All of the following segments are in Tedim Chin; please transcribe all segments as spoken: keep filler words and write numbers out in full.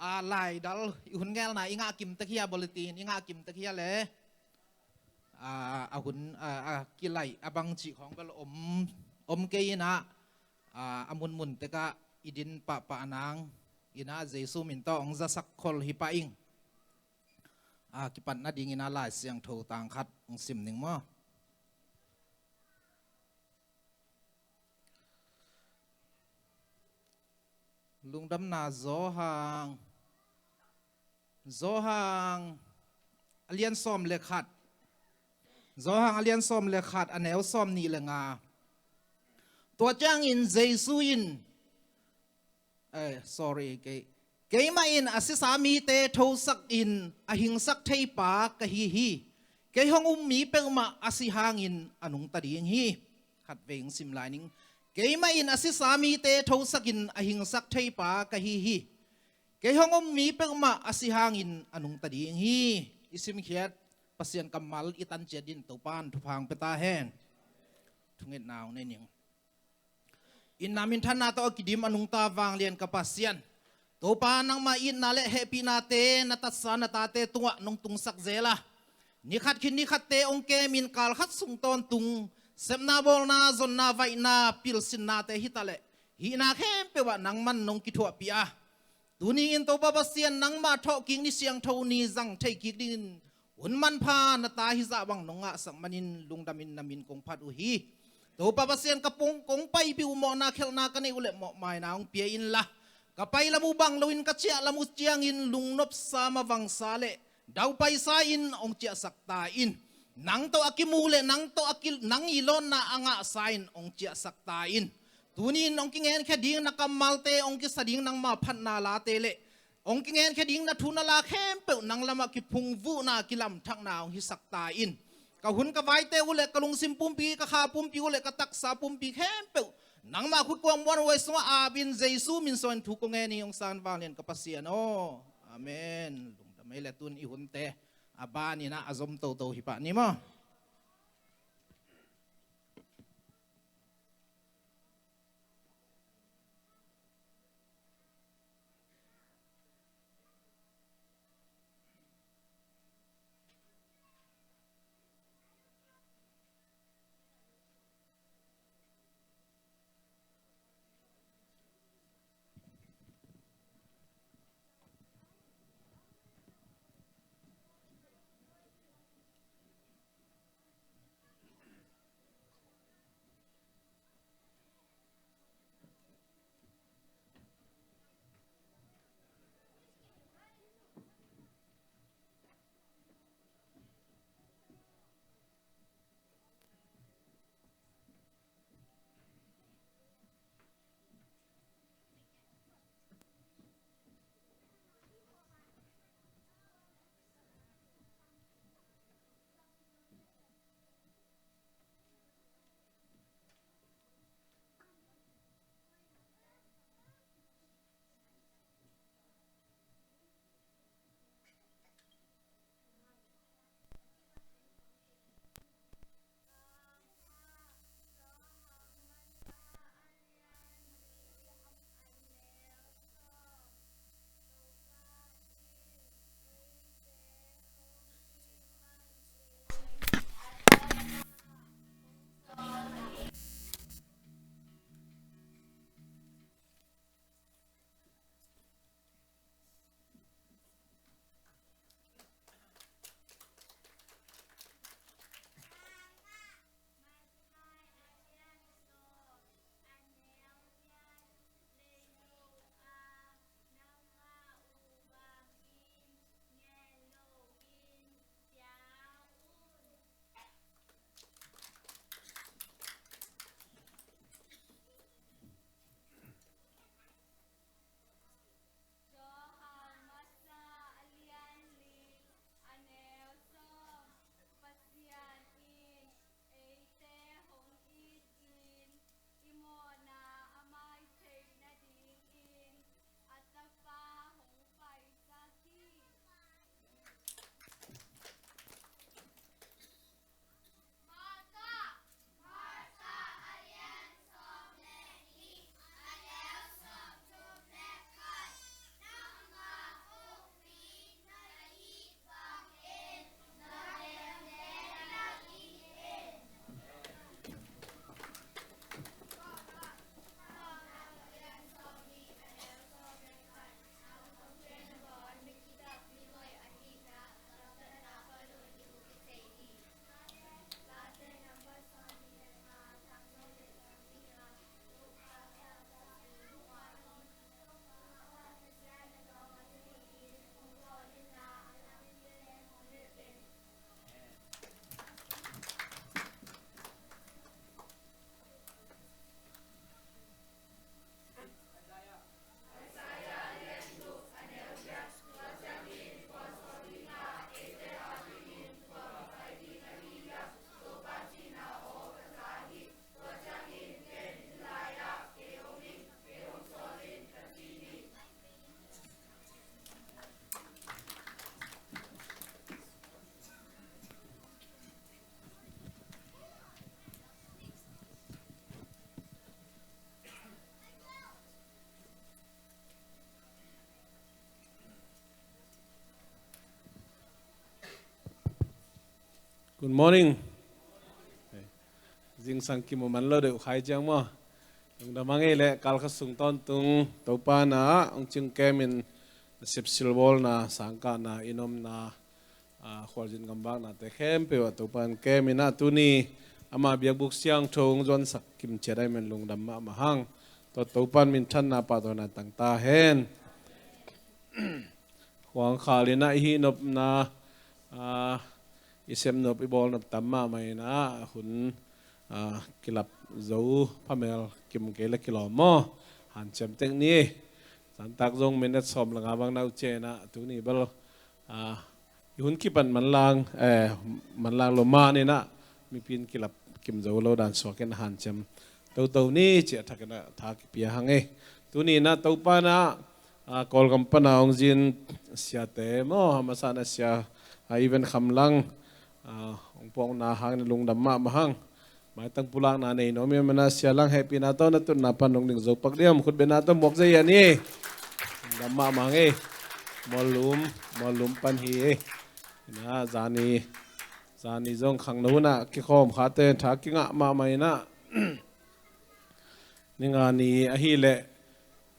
A, laidal i hun ngelna i ngah kim tek hia, bulletin i ngah kim tek hia le, a, a hun, a, a kilaih a bang cih khawng bel om, om kei in ah, a, a munmun tekah i din pahpah nang in ah Jesu min tawh hong zasak khol hi pah ing. A, kipatna dingin ah Lai Siangtho tang khat hong sim ning maw. Lungdamna Johan, Johan a lian sawm le khat, Johan a lian sawm le khat, a neu sawm nih le nga. Tua ciangin Jesu in, eh, sorry, kei, keimah in a sisa mite thosak in a hingsak theipa ka hi hi. Kei hong um mi peuhmah a si hangin a nungta ding hi. Khatvei hong sim lai ning. Keimah in a sisa mite thosak in a hingsak theipa ka hi hi. Kei hong um mi peuhmah a si hangin a nungta ding hi. I simkhiat Pasian kammal i tanciat in Topa'n thupha hong pia ta hen. Thungetna hong nei ning. Itna minthanna tawh a kidim a nungta vanglian ka Pasian, Topa, nangma itna le hehpihnate na tatsa na tate tungah nong tungsak zel a, nikhat khit nikhatte hong kemin kal khat sung tawntung sepna, bawlna, zonna, vaihna, pilsinnate hi taleh hihna khempeuh ah nangman nong kithuahpih a, tuni-in Topa Pasian, nangma thawhkik ni siangtho ni zang thei kik dingin hun manpha na ta hizah bang nong ngahsak manin lungdamin na min kong phat uh hi. Topa Pasian, ka pung kong paipih uh mawhna khelhna ka neih uh leh mawhmaina hong pia inla, ka pai lam uh bang loin ka ciah lam uh ciangin lungnopsa, mavangsa le daupaisa in hong ciahsak ta in. Nang tawh a kimu le nang tawh a ki, nang i lawnna a ngahsa in hong ciahsak ta in. Tuni-in hong kingenkhia ding na kammalte, hong kisa ding nangma phatna late le hong kingenkhia ding na thu na la khempeuh nang lamah kiphungvuhna, kilamthakna hong hisak ta in. Ka hun ka vaite uh le ka lungsim pumpi, ka kha pumpi uh le ka taksa pumpi khempeuh nangmah khutkuang muanhuai sungah apin Jesu min suangin thu kong ngen hi, hong sang vanglian ka Pasian aw. Amen. Lungdam ei le, tun i hunte a banin ah a zom toto hi pah ni maw. Good morning. Zingsang kimu man lo deuh khai ciang maw. Lungdam a ngei leh kalkha sung tawntung Topa na ah hong cing kemin na sepsilbawlna, sangkahna, i nomna, a, khualzin gamvaknate khempeuh ah Topa in kemin ah tuni ama biakbuk siangtho hong zuansak kimciat ahih man lungdam mahmah hang. Tua Topa in minthanna pahtawina tang ta hen. Huang khal in ah i hih nopna, a, i sep nop, i bawl nop tam mahmah in ah hun, a, kilap zo phamel kim kei le kilawm maw. Hanciam tek ni. Zantak zong minute sawm le nga bang na uh ciang in ah tuni bel, a, i hun kipan manlang, eh, manlang lo man in ah mipi in kilap kim zo lo dan suak in hanciam toto ni ci a thak in ah tha kipia hang e. Tuni in ah Topa in ah, a, Kawlgam pan a hong zin siate maw, a masa in ah sia, a, Even Kham Lang, a, hong puakna hang in lungdam mahmah hang. Maitang pulakna nei nuam i hih manin ah Sia Lang hehpihna tawh na tutna pan hong ding zo pak diam, khutbetna tawh muak zia ni. Lungdam mahmah hang e. Muallum, Muallum pan hi e. Ina zani, zani zong khangno hun ah kikhawm khate tha kingah mahmah in ah ni nga ni ahih leh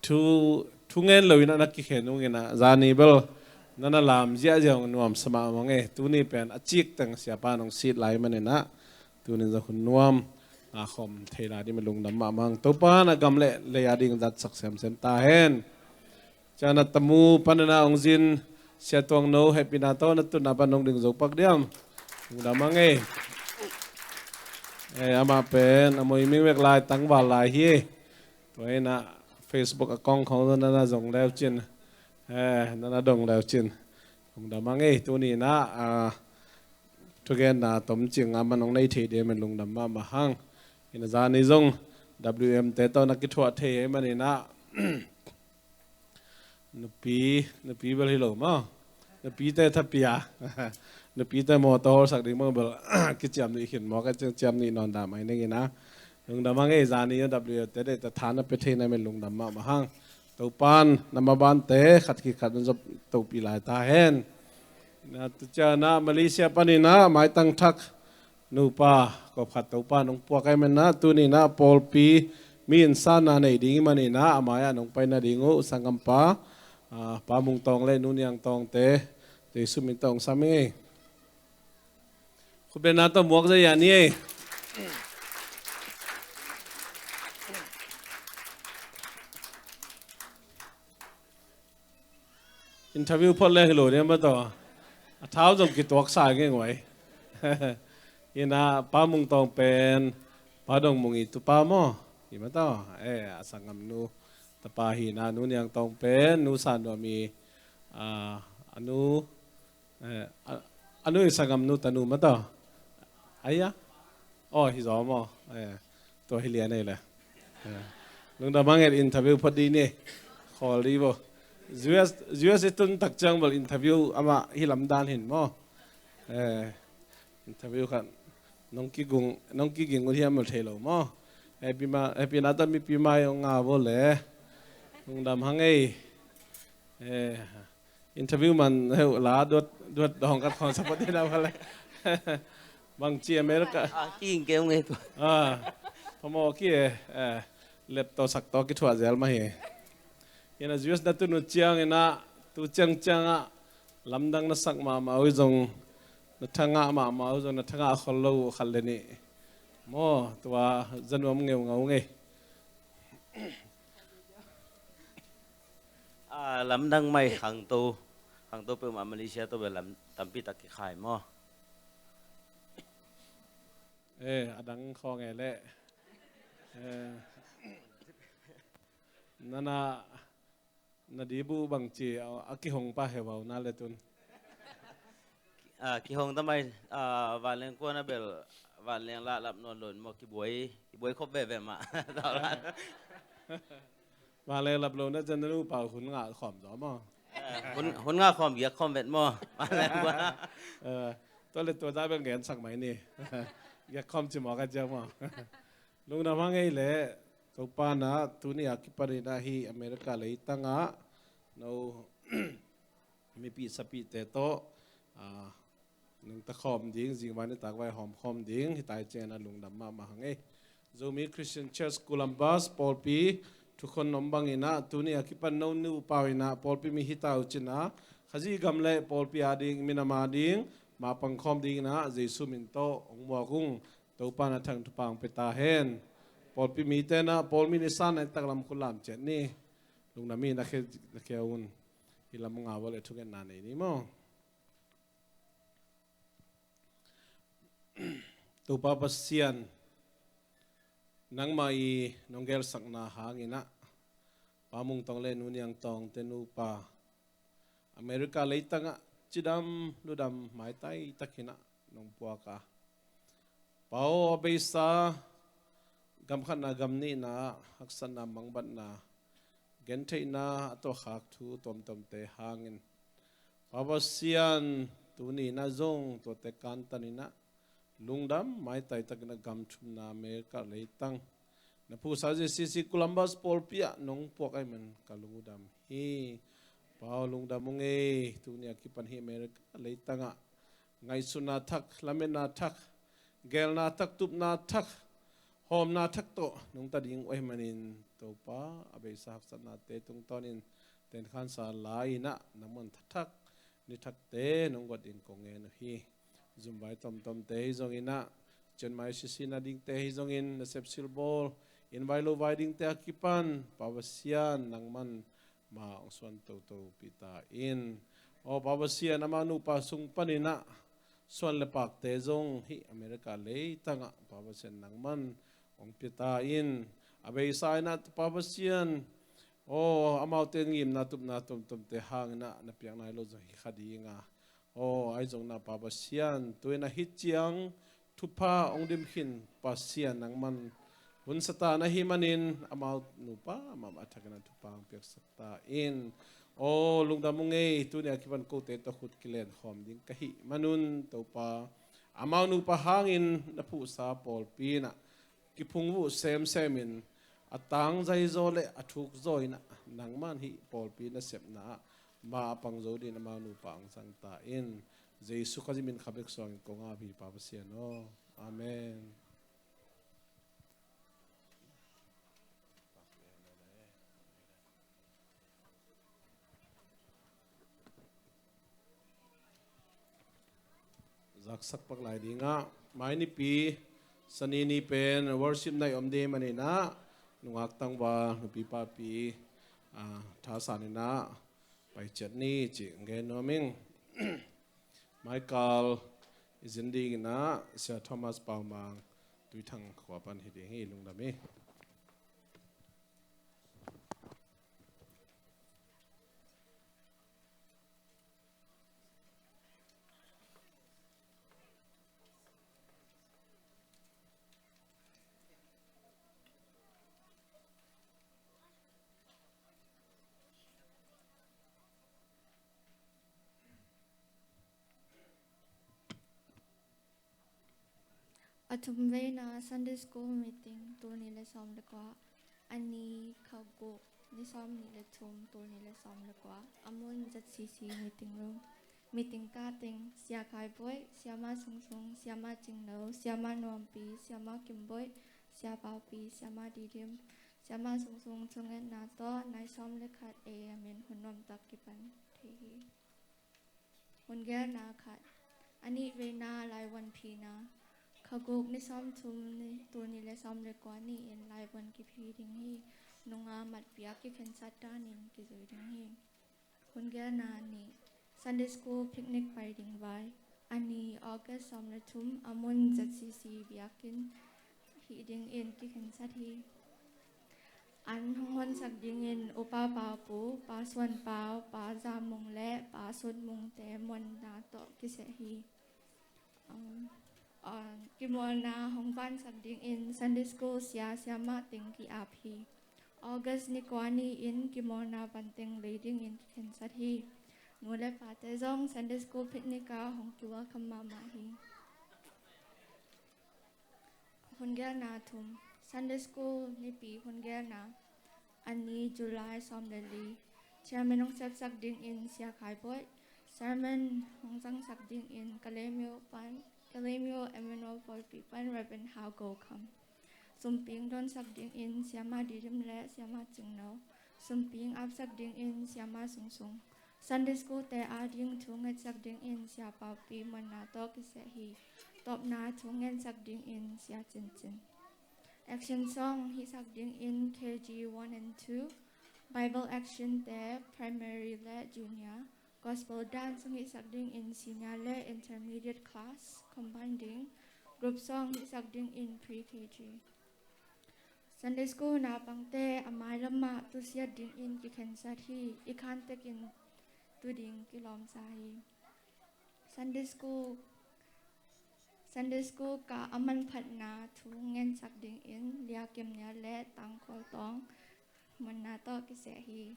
thu, thu ngen lo in ah na kikhen ung in ah zani bel na na lam ziahziah hong nuamsa mahmah hang e. Tuni pen a cik teng siapa in hong sit lai man in ah tuni zong hun nuam a khawm thei lai ding man lungdam mahmah hang. Topa in ah gam le lei a ding zatsak semsem ta hen. Ciang in ah Tamu pan in ah hong zin Sia Tuang No hehpihna tawh na tutna pan hong ding zo pak diam. Lungdam hang e. Eh, amah pen a moi mingmeng lai tangval lai hi. Tua in ah Facebook account khawng na na zong leu cin. Eh, na na dong leu cin. Lungdam hang e. Tuni in ah, a, thugenna tomcing a man hong nei thei ding man lungdam mahmah hang. Ina zani zong W M te tawh na kithuah thei ahih man in ah nupi, nupi bel hi lo maw. Nupite tha pia. Nupite mawtaw hawlsak ding bang bel kiciam nih khin maw, ka ciam, ciam nih nawn dah mai ning in ah. Lungdam hang e. Zani W M te deih ta tha na pia thei na man lungdam mahmah hang. Topa in na mabante khat khit khat na zop topi lai ta hen. Na tu ciang in ah Malaysia pan in ah maitang thak nupa kawp khat Topa in hong puak ahih man in ah tuni in ah pawlpi mi in sanna nei ding ahih man in ah a mai ah hong pai nading uh sanggampa, a, Pa Mung Tawng le Nu Niang Tawngte Jesu min tawh hong sam ing e. Khutbetna tawh muak zia ni e. Interview phot leng hi lo ding maw tawh. A thau zong kituaksa ngei nguai. Ina Pa Mung Tawng pen Pa Dong Mung i tupa maw. Hi maw tawh. Eh, a sanggamnu tapa hi in ah Nu Niang Tawng pen Nu San Nuam i, a, a nu, eh, a, a nu i sanggamnu tanu maw tawh. Ai a. Aw, hi zaw maw. Eh, tua hi lian ei le. Eh, lungdam hang e. Interview phot dih ni. Khawl dih bo. U S, U S i tun tak ciang bel interview amah hi lamdan hin maw. Eh, interview khat nong kiging, nong kiging uh hiam bel thei lo maw. Hehpihna, hehpihna tawh mipi mai hong nga bo le. Lungdam hang e. Eh, interview man heu la duat, duat dong kat khong support dina bale. Bang ci America. Ah, ki ing keu ngei tu. Ah, phamawh ki e, eh, lep tawh sak tawh kithuah zel mah hi. Ina U S na tun uh ciang in ah, tu ciang ciang ah, lamdang na sak mahmah uh zong, na thangah mahmah uh zong, na thangah khol lo uh khat le nih. Maw, tua za nuam ngeungau ngei. A, lamdang mai khangto, khangto peuhmah Malaysia tawh bel lam tampi tak kikhai maw. Eh, a dang khawng e leh. Eh, nana, na dibu bangci a, a kihong pa he vau na le tun. A, kihong ta mai, a, vanleng kuan a bel, vanleng lah lap nawn lo in maw, kibuai, kibuai khop veve mah. Vanleng lap lo na ciang na nupa hun ngah khawm zaw maw. A, hun, hun ngah khawm, giak khawm vet maw. Vanleng kuan a. A, tua le tua za bel ngen sak mai ni. Giak khawm ci maw ka ciang maw. Lungdam hang ei leh, Topa in ah tuni a kipan in ah hih America leitang ah no mipi sapite tawh, a, nungta khawm ding, zingvai nitak vai hawm khawm ding hi tai ciangin ah lungdam mahmah hang ei. Zomi Christian Church Columbus pawlpi thukhun om bangin ah tuni a kipan no nu pau in ah pawlpi mi hi ta uh cin ah Khazih gam le pawlpi a ding, minam a ding mapang khawm dingin ah Jesu min tawh hong muak ung. Topa na thang thupha hong pia ta hen. Pawlpi mite in ah pawlmi ni san na in taklam khut lam ciat ni. Lungdam hi. Na khia, na khia un. Hi lam nga vawleh thungetna nei ni maw? Topa Pasian, nangmah i nong gelsakna hangin ah Pa Mung Tawng le Nu Niang Tawngte nupa America leitangah cidam ludam maitai takin ah nong puak a, Pa aw, a beisa gam khatna gam nihna haksatna mangbatna gentheihna a tuahkhak thu tuamtuamte hangin Pa Pasian, tuni in ah zong tuate kantan in ah lungdam maitai takin ah gam thumna America leitang na phusa J C C Columbus pawlpi ah nong puak ahih man ka lungdam hi. Pa aw, lungdam ung ei. Tuni a kipan hi America leitangah ngaihsutna thak, lametna thak, gelna thak, tupna thak, hawmna thak tawh nungta ding uh ahih manin Topa, a beisa haksatnate tungtawnin tenkhansa lai-in ah nangman tha thak ni thakte nong guat ding kong ngen uh hi. Zumvai tomtomte hi zongin ah, cianmai sisina dingte hi zongin, nasep silbawl, innvai lovai dingte a kipan Pa Pasian nangman ma hong suan toto pih ta in. Aw Pa Pasian, amau nupa sung panin ah suan le pakte zong hih America leitangah Pa Pasian nangman hong pia ta in. A beisa in ah Pa Pasian, aw amaute ngimna tupna tomtomte hangin ah na piak nai lo zong hi kha ding a, aw ahi zongin ah Pa Pasian, tu-in ah hih ciang thupha hong dim khin Pasian nangman hunsa ta na hih manin amau nupa mahmah thakin ah thupha hong piaksak ta in. Aw lungdam ung ei. Tuni a kipan kote tawh khut kilen khawm ding ka hih manun Topa, amau nupa hangin na phuhsa pawlpi in ah kiphungvuh semsem in, a tangzai zaw le a thuk zaw in ah nangman hih pawlpi nasepna ah ma a pang zo dingin amau nupa hong zang ta in. Jesu Khazih min kha bek suangin kong ap hi Pa Pasian aw. Amen. Zaksak pak lai ding ah, mai nipi, Sani ni pen worship night om ding manin ah, nungak tangval, nupi papi, ah, thasan in ah pai ciat ni cih gen nuam ing. Maikal i zin dingin ah Sia Thomas Pau Mang, Tuithang khua pan hi ding hi. Lungdam hi. A thumveina Sunday School meeting, tul nih le sawm le kua. A ni, kha guk, ni sawm nih le thum, tul nih le sawm le kua. A mun, Z C C meeting room. Meeting card teng, Sia Khai Boih, Siama Sung Sung, Siama Cing Lo, Siama Nuam Pi, Siama Kim Boih, Sia Pau Pi, Siama Di Dim, Siama Sung Sung thungetna tawh nai sawm le khat A M in hun nuamtak kipan thei hi. Hun gelna khat. A nihveina laivuan phina. Kha guk ni sawm thum ni, tul nih le sawm le kua ni-in laivuan kiphi ding hi. Nunga matpiak kikhensat danin kizui ding hi. Hun gelna nih. Sunday School picnic pai ding vai. A ni, August sawm le thum, a mun Z C C biakinn hih dingin kikhensat hi. An hong honsak dingin Upa Pau Pu, Pa Suan Pau, Pa Za Mung le Pa Sut Mungte muanna tawh kiseh hi. Um, uh, kimawlna hong vansak dingin Sunday School sia siamah teng ki-ap hi. August ni kua ni-in kimawlna vanteng lei dingin kikhensat hi. Nu le pate zong Sunday School picnic ah hong ki-welcome mahmah hi. Hun gelna thum. Sunday School nipi hun gelna. A ni, July sawm le li. Chairman hong sepsak dingin Sia Khai Boih, Sermon hong zangsak dingin Kalemyo pan, Kalemyo Emmanuel Pawlpi pan Reverend Hau Go Kham. Sumping donsak dingin Siama Didim le Siama Cingno. Sumping apsak dingin Siama Sungsung. Sunday School te ading thu ngetsak dingin Sia Paupi Muanna tawh kiseh hi. Tawpna thu ngetsak dingin Sia Cincin. Action song hihsak dingin K G one and two. Bible action te primary le junior. Gospel dance hong hihsak dingin senior le intermediate class combine ding. Group song hihsak dingin pre-K G. Sunday School naupangte a mailam ah tusiat dingin kikhensat hi. I khantekin tu ding kilawmsa hi. Sunday School, Sunday School ka a manphatna thu ngetsak dingin Lia Kim Nia le Tang Khual Tawng Muanna tawh kiseh hi.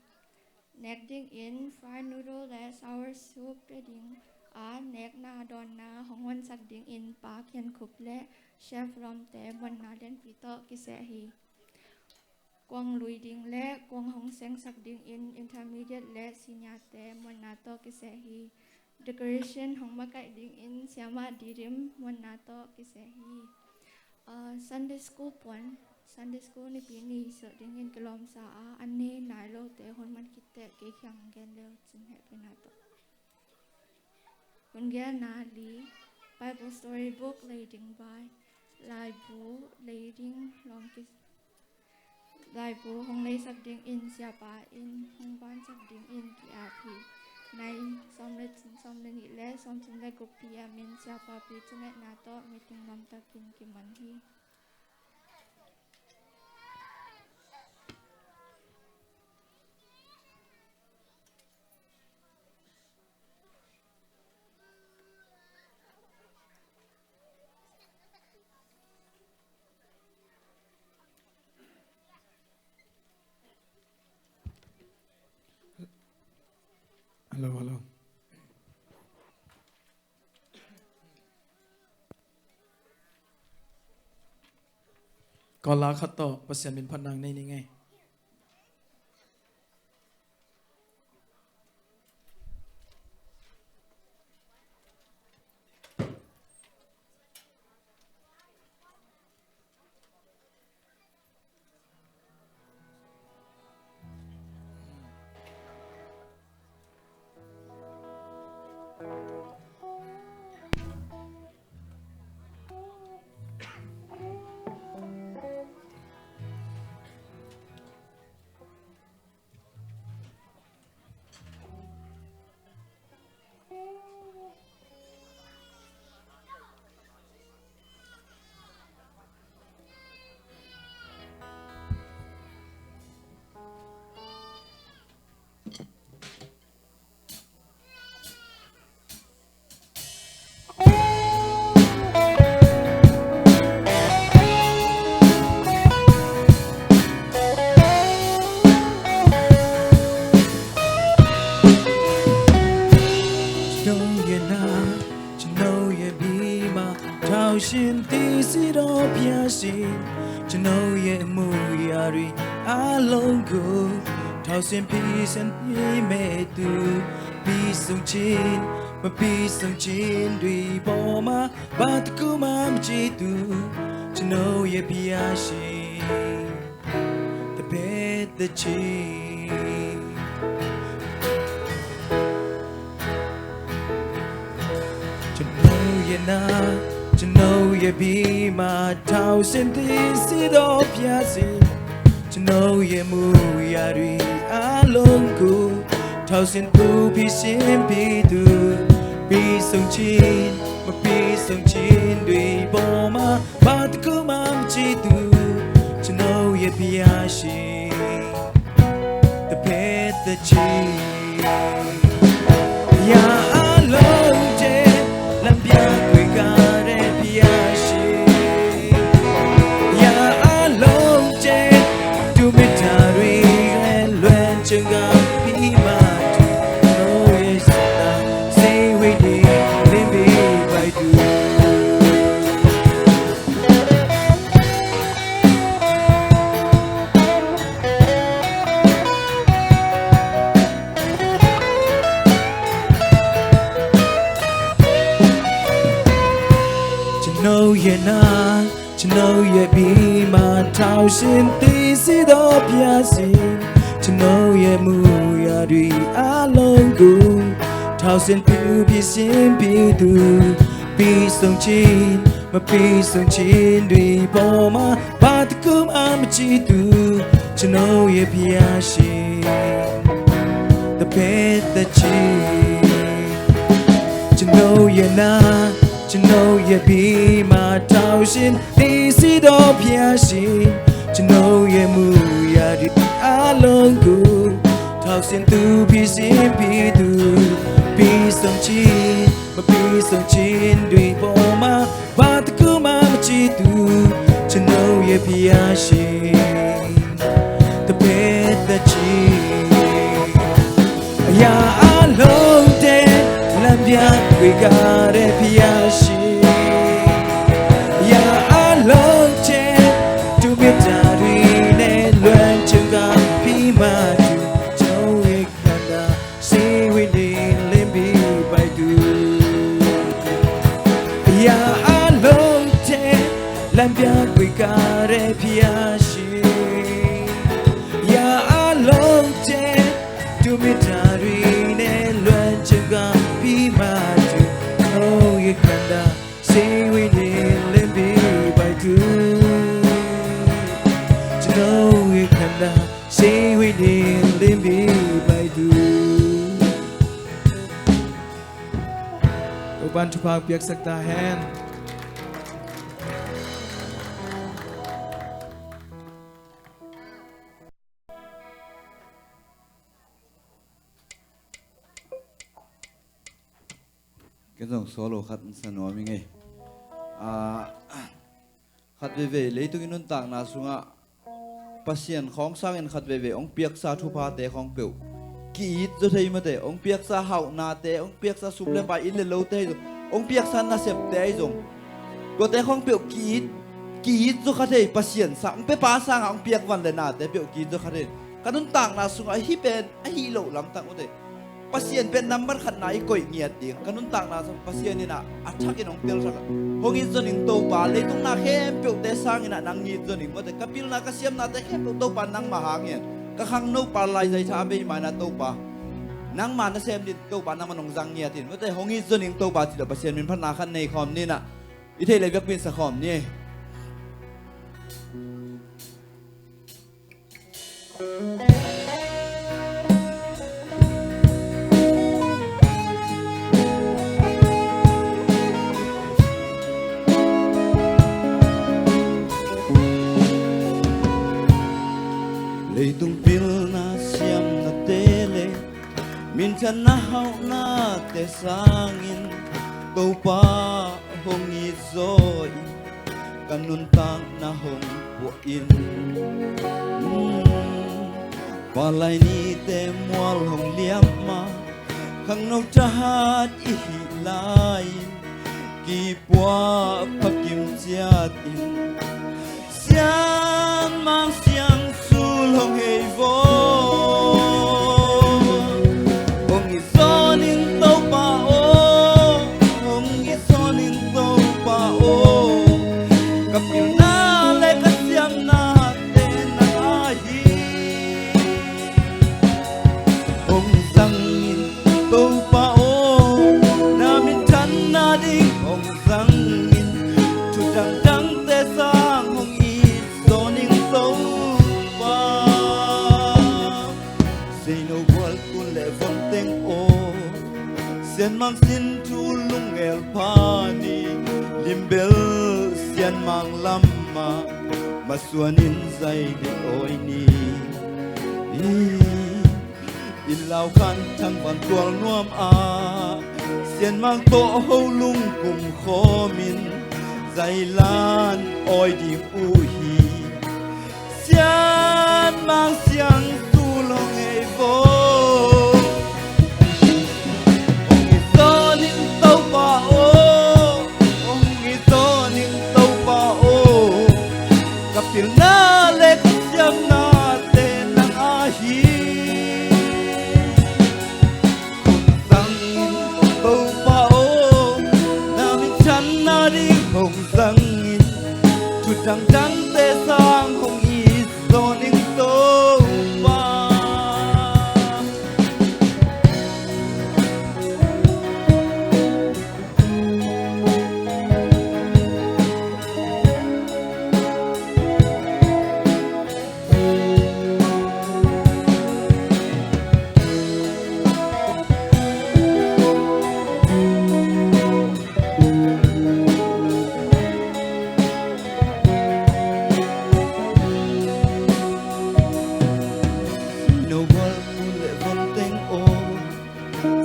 Nek dingin fried noodle le sour soup pia ding a, nekna dawnna hong honsak dingin Pa Khian Khup le Chef Lawmte Muanna lianpi tawh kiseh hi. Kuang lui ding le kuang hong sengsak dingin intermediate le senior te Muanna tawh kiseh hi. Decoration hong makaih dingin Siama Didim Muanna tawh kiseh hi. Ah, Sunday School puan, Sunday School Nipi ni silh dingin kilawmsa a, an nei nai lote hun man khit teh kei kiang gen le uh cin, hehpihna tawh. Hun gelna li, Bible Story Book lei ding vai. Laibu lei ding lawng ki Laibu hong leisak dingin Siapa in hong bansak dingin ki-ap hi. Nai sawm le, sawm le nih le sawmthum le guk P M in Sia Paupi thungetna tawh meeting nuamtakin kiman hi. Hello, hello. Kawlgam khat tawh Pasian min phatna nei ni ngei. Cino ye bima tausin ti si do piasin. Cino ye mu yari alongu tausin pisin pi metu. Pisung cin ma pisung cin dui boma bataku mam citu. Cino ye piasin. The bed the chi. Cino ye na, cino ye bima tausin ti si do piasin. Cino ye mu yari alongu tausin pu pisin pitu. Pisung cin ma pisung cin dui boma bataku mam citu. Cino ye piasin. The pet the chi. Ya along je lam bia kui kare piasin. Ya along je tu mitari luen cengam pima tu. No ye sita say we di limbi bai tu. ရဲ့နာ ကျွန်တော်ရဲ့ပြီးမှထောင်ရှင်သေစေသောဘုရားရှင် ကျွန်တော်ရဲ့မူရာတွေအလုံးကိုထောင်ရှင်ပြုပြင်ရှင်ပြီးသူပြီးဆုံးခြင်းမပြီးဆုံးခြင်းတွေပေါ်မှာဘာတစ်ခုမှမကြည့်သူကျွန်တော်ရဲ့ဘုရားရှင်တစ်ဖက်သက်ခြင်း ကျွန်ုပ်ရဲ့နာကျွန်ုပ်ရဲ့ပြီးမှထောင်ရှင်သေစေသောဘုရားရှင်ကျွန်ုပ်ရဲ့မူရာတွေအလုံးကိုထောင်ရှင်သူဖြစ်ရှင်ပြီးသူပြီးဆုံးခြင်းမပြီးဆုံးခြင်းတွေပေါ်မှာဘာတစ်ခုမှမကြည့်သူကျွန်ုပ်ရဲ့ဘုရားရှင်တစ်ဖက်သက်ခြင်း အရာအလုံးထဲလမ်းပြခွေကတဲ့ဖျားရှင်အရာအလုံးထဲသူမြတ်တာတွေနဲ့လွမ်းချင်ကပြီးမှသူကျွန်ုပ်ရဲ့ခန္ဓာစေဝေနေလင်းပြီးပိုက်သူအရာအလုံးထဲလမ်းပြခွေကတဲ့ဖျားရှင်အရာအလုံးထဲ သူ့မေတ္တာတွေနဲ့လွမ်းချင်ကပြီးမှသူ့ရဲ့ခန္ဓာစေဝေးနေလင်းပြီးပိုက်သူကျွန်ုပ်ရဲ့ခန္ဓာစေဝေးနေလင်းပြီးပိုက်သူဥပန်ထူပါပြက်စက်တာဟန် Ken zong solo khat in sa nuam ing ei. Ah, khat veve leitung i nuntakna sungah Pasian khawng sangin khat veve hong piaksa thuphate khawng peuh ki-it zaw thei mate, hong piaksa hauhnate, hong piaksa sum le pai inn le lote ahi zong, hong piaksa nasepte ahi zong, tuate khawng peuh ki-it, ki-it zaw kha thei Pasian sang, hong piapa sangah hong piak van le nate peuh ki-it zaw kha thei. Ka nuntakna sungah hih pen a hih loh lamtang ute. Pasian pen nambat khatna i koih ngiat ding ka nuntakna sung Pasian in ah a thakin hong tel thak a hong it zaw ning Topa, leitung na khempeuhte sangin ah nang it zaw ning mate, ka pilna ka siamnate khempeuh Topa nangma hangin ka khangno pa laizai tha a bei maina Topa nangma na sem din Topa nangma nong zang ngiat in mate, hong it zaw ning Topa ci lo Pasian min phatna khat nei khawm ni nah i theih le biakpin sa khawm ni. Leitung pilna siamnate le minthanna hauhnate sangin Topa hong it zaw in ka nuntakna hong puah in. Palai nite mual hong liam ma khangno thahat i hih lai-in kipuah phakim ciat in. Sian mang siang sul hong hei vo. Hong i zaw ning Topa aw. Hong i zaw ning Topa aw. Ka pilna le ka siamna te nang ahi. Hong zang in Topa aw. Na minthanna ding hong zang in. Thu dangdangte sang hong i zaw ning Topa. Seino gual tun le von teng aw. Sianmang sin thu lungel pha ni. Limbel sianmang lam mah masuan in zai ding awi ni. Inn lau khan thangvan tual nuam ah sianmang tawh ho lungkum khawmin zailan awi ding uh hi. Sianmang siang tul hong hei vo. Hong i zaw ning Topa aw. Hong i zaw ning Topa aw. Ka pilna le ka siamna te nang ahi. Hong zang in Topa aw. Na minthanna ding hong zang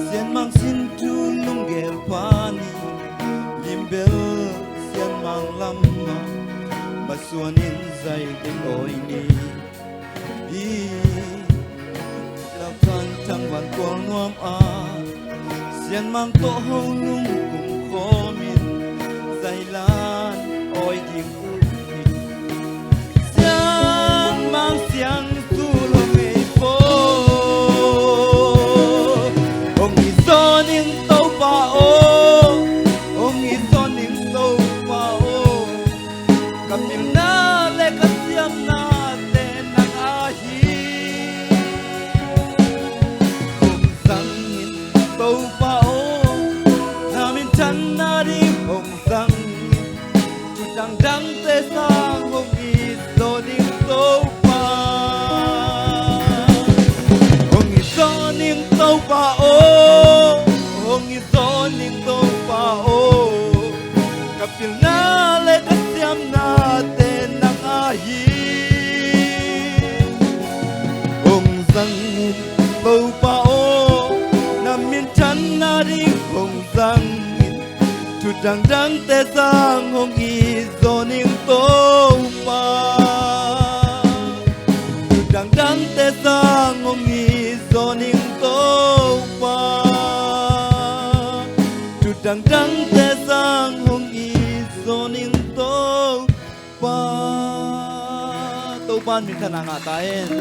Sianmang sin tu lunggel pha ni, limbel Sianmang lamah masuanin zai ding awi ni. Hi laphan thangvan kual nuam ah Sianmang tawh ho lungkum khawmin zailan awi ding uh hi. Sianmang siang tu lo ngei po. Hong i zaw ning Topa aw, hong i zaw ning Topa aw. Ka pilna le ka siamnate nang ahi. Hong zangin Topa aw, na minthanna ding hong zangin. Thu dangdangte sang hong i zaw ning Topa. Hong i zaw ning Topa aw, hong i zaw ning Topa aw. Ka pilna le ka siamnate nang ahi. Hong zangin Topa aw, na minthanna ding hong zangin. Thu dangdangte sang hong i zaw ning Topa. Thu dangdangte sang hong i zaw ning Topa. Thu dangdangte sang hong i zaw ning Topa. Topa in minthanna ngah ta hen.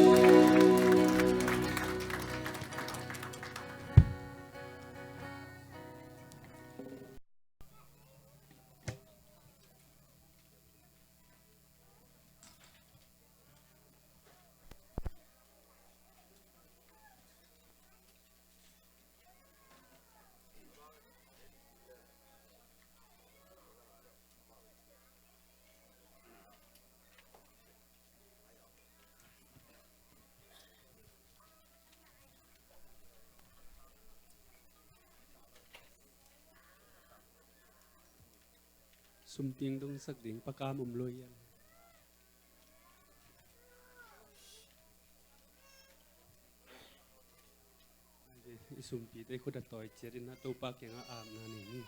Sum ting dong sak ding pakam om lo iang. I sumpite khut a tawi ciat in a Topa kiangah apna nei ni.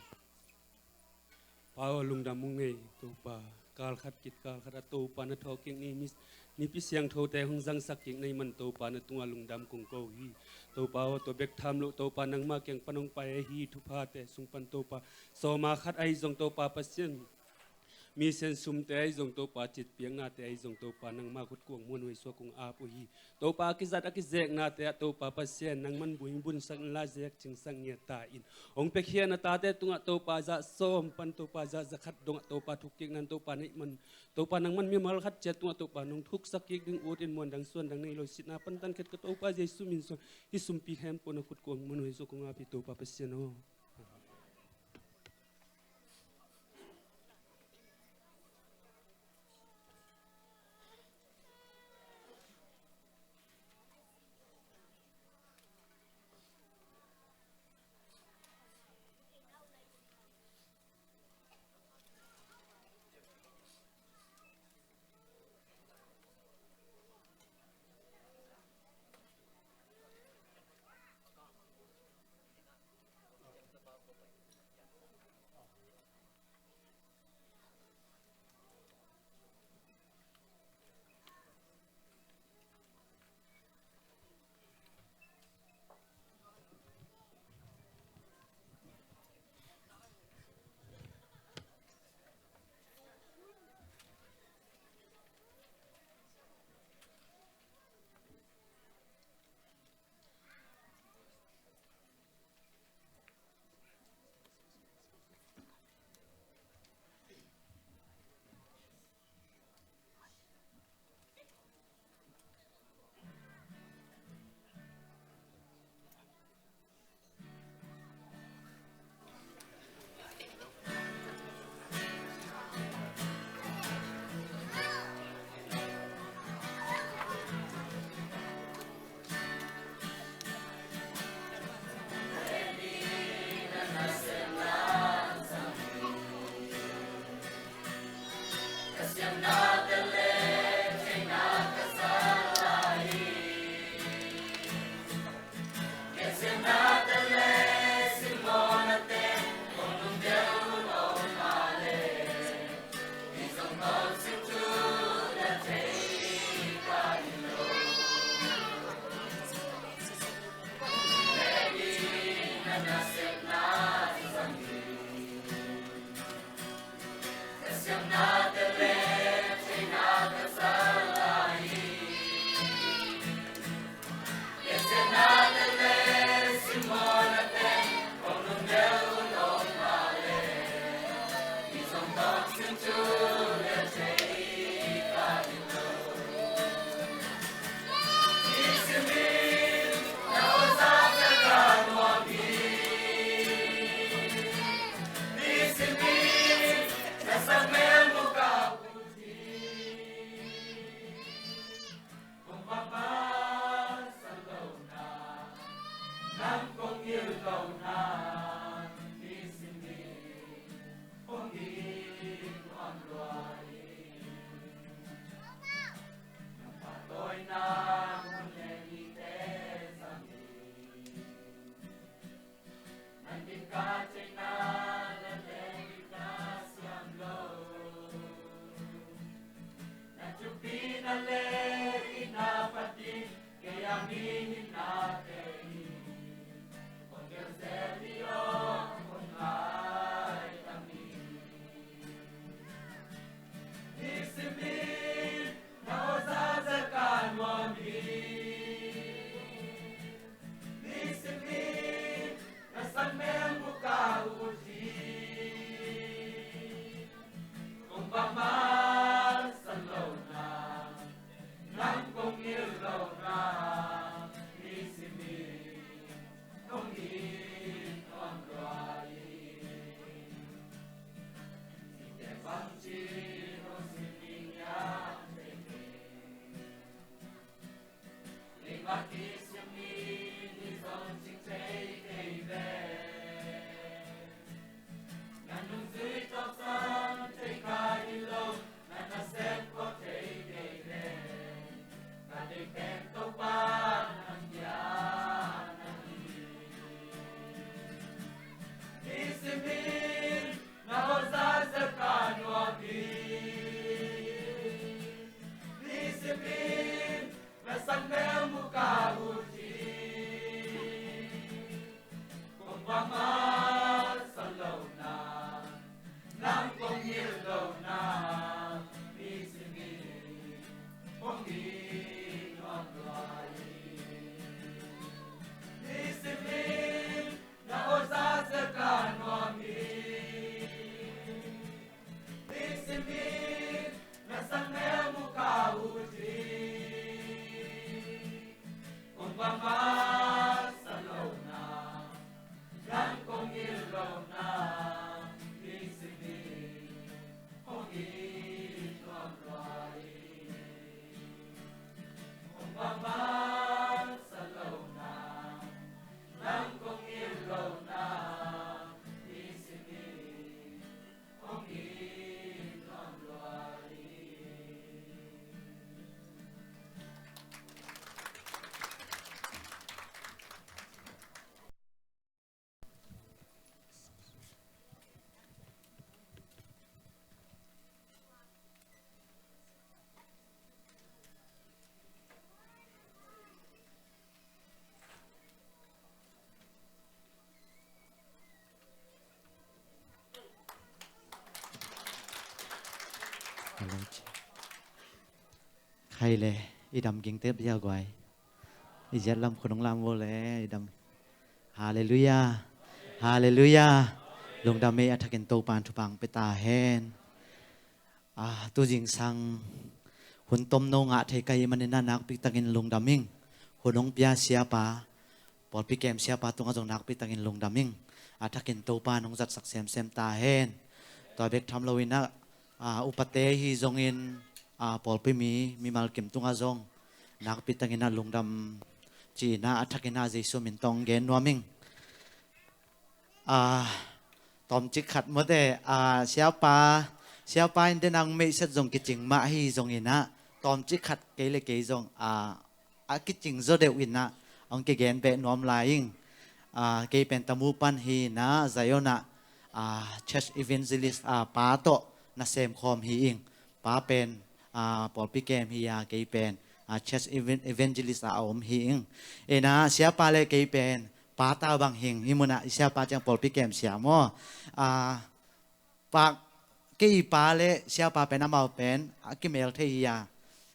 Pa aw, lungdam ung ei Topa. Kal khat kit kal khat a Topa na thawhkik ni, mi, mipi siangthote hong zangsak kik na hih man Topa na tungah lungdam kong ko hi. Topa aw, tua bek tham loh Topa nangma kiang pan hong pai ahi thuphate sung pan Topa sawma khat ahi zong Topa Pasian, mi sen sumte ahi zong Topa, citpiaknate ahi zong Topa nangma khut kuang muanhuai suak kong ap uh hi. Topa a kizat a kizeknate ah Topa Pasian nangman buingbunsak inla zek cingsak ngiat ta in. Hong piakhia na tate tungah Topa zah sawm pan Topa zah zakhat dongah Topa thukkikna in Topa na hih man Topa nangman mimal khat ciat tungah Topa nong thuksak kik ding ut in muan dang suan dang nei lo sitna pantan khet ka Topa Jesu min suang hih sumpi khempeuh na khut kuang muanhuai suak kong ap hi Topa Pasian aw. Khai le, i dam ging tep zia guai. I ziat lam khun hong lam vo le, i dam. Halleluiah. Halleluiah. Lungdam ei, a thakin Topa'n thupha hong pia ta hen. Ah, tu zingsang hun tomno ngah thei ka hih manin ah nakpi takin lungdam ing. Hun hong pia siapa, pawlpi kem siapa tungah zong nakpi takin lungdam ing. A thakin Topa'n hong zatsak semsem ta hen. Tua bek tham loin ah, ah, upate hi zongin, ah, pawlpi mi, mimal kim tungah zong nakpi takin ah lungdam ci-in ah, a thakin ah Jesu min tawh hong gen nuam ing. Ah, tawmcik khat mawte, ah, siapa, siapa in den ang meihset zong kicing mah hi zongin ah, tawmcik khat kei le kei zong, ah, a kicing zaw deuh in ah hong kigen beh nuam lai ing. Ah, kei pen Tamu pan hi in ah, Zion ah, ah, church evangelist, ah, pa tawh na sem khawm hi ing. Pa pen, ah, pawlpi kem hi a, kei pen, ah, church evan-, evangelist ah a om hi ing. In ah siapa le kei pen pa ta bang hi ing. Hih munah i siapa ciang pawlpi kem sia maw. Ah, pa, kei pa le siapa pen amau pen a kimel thei hi a.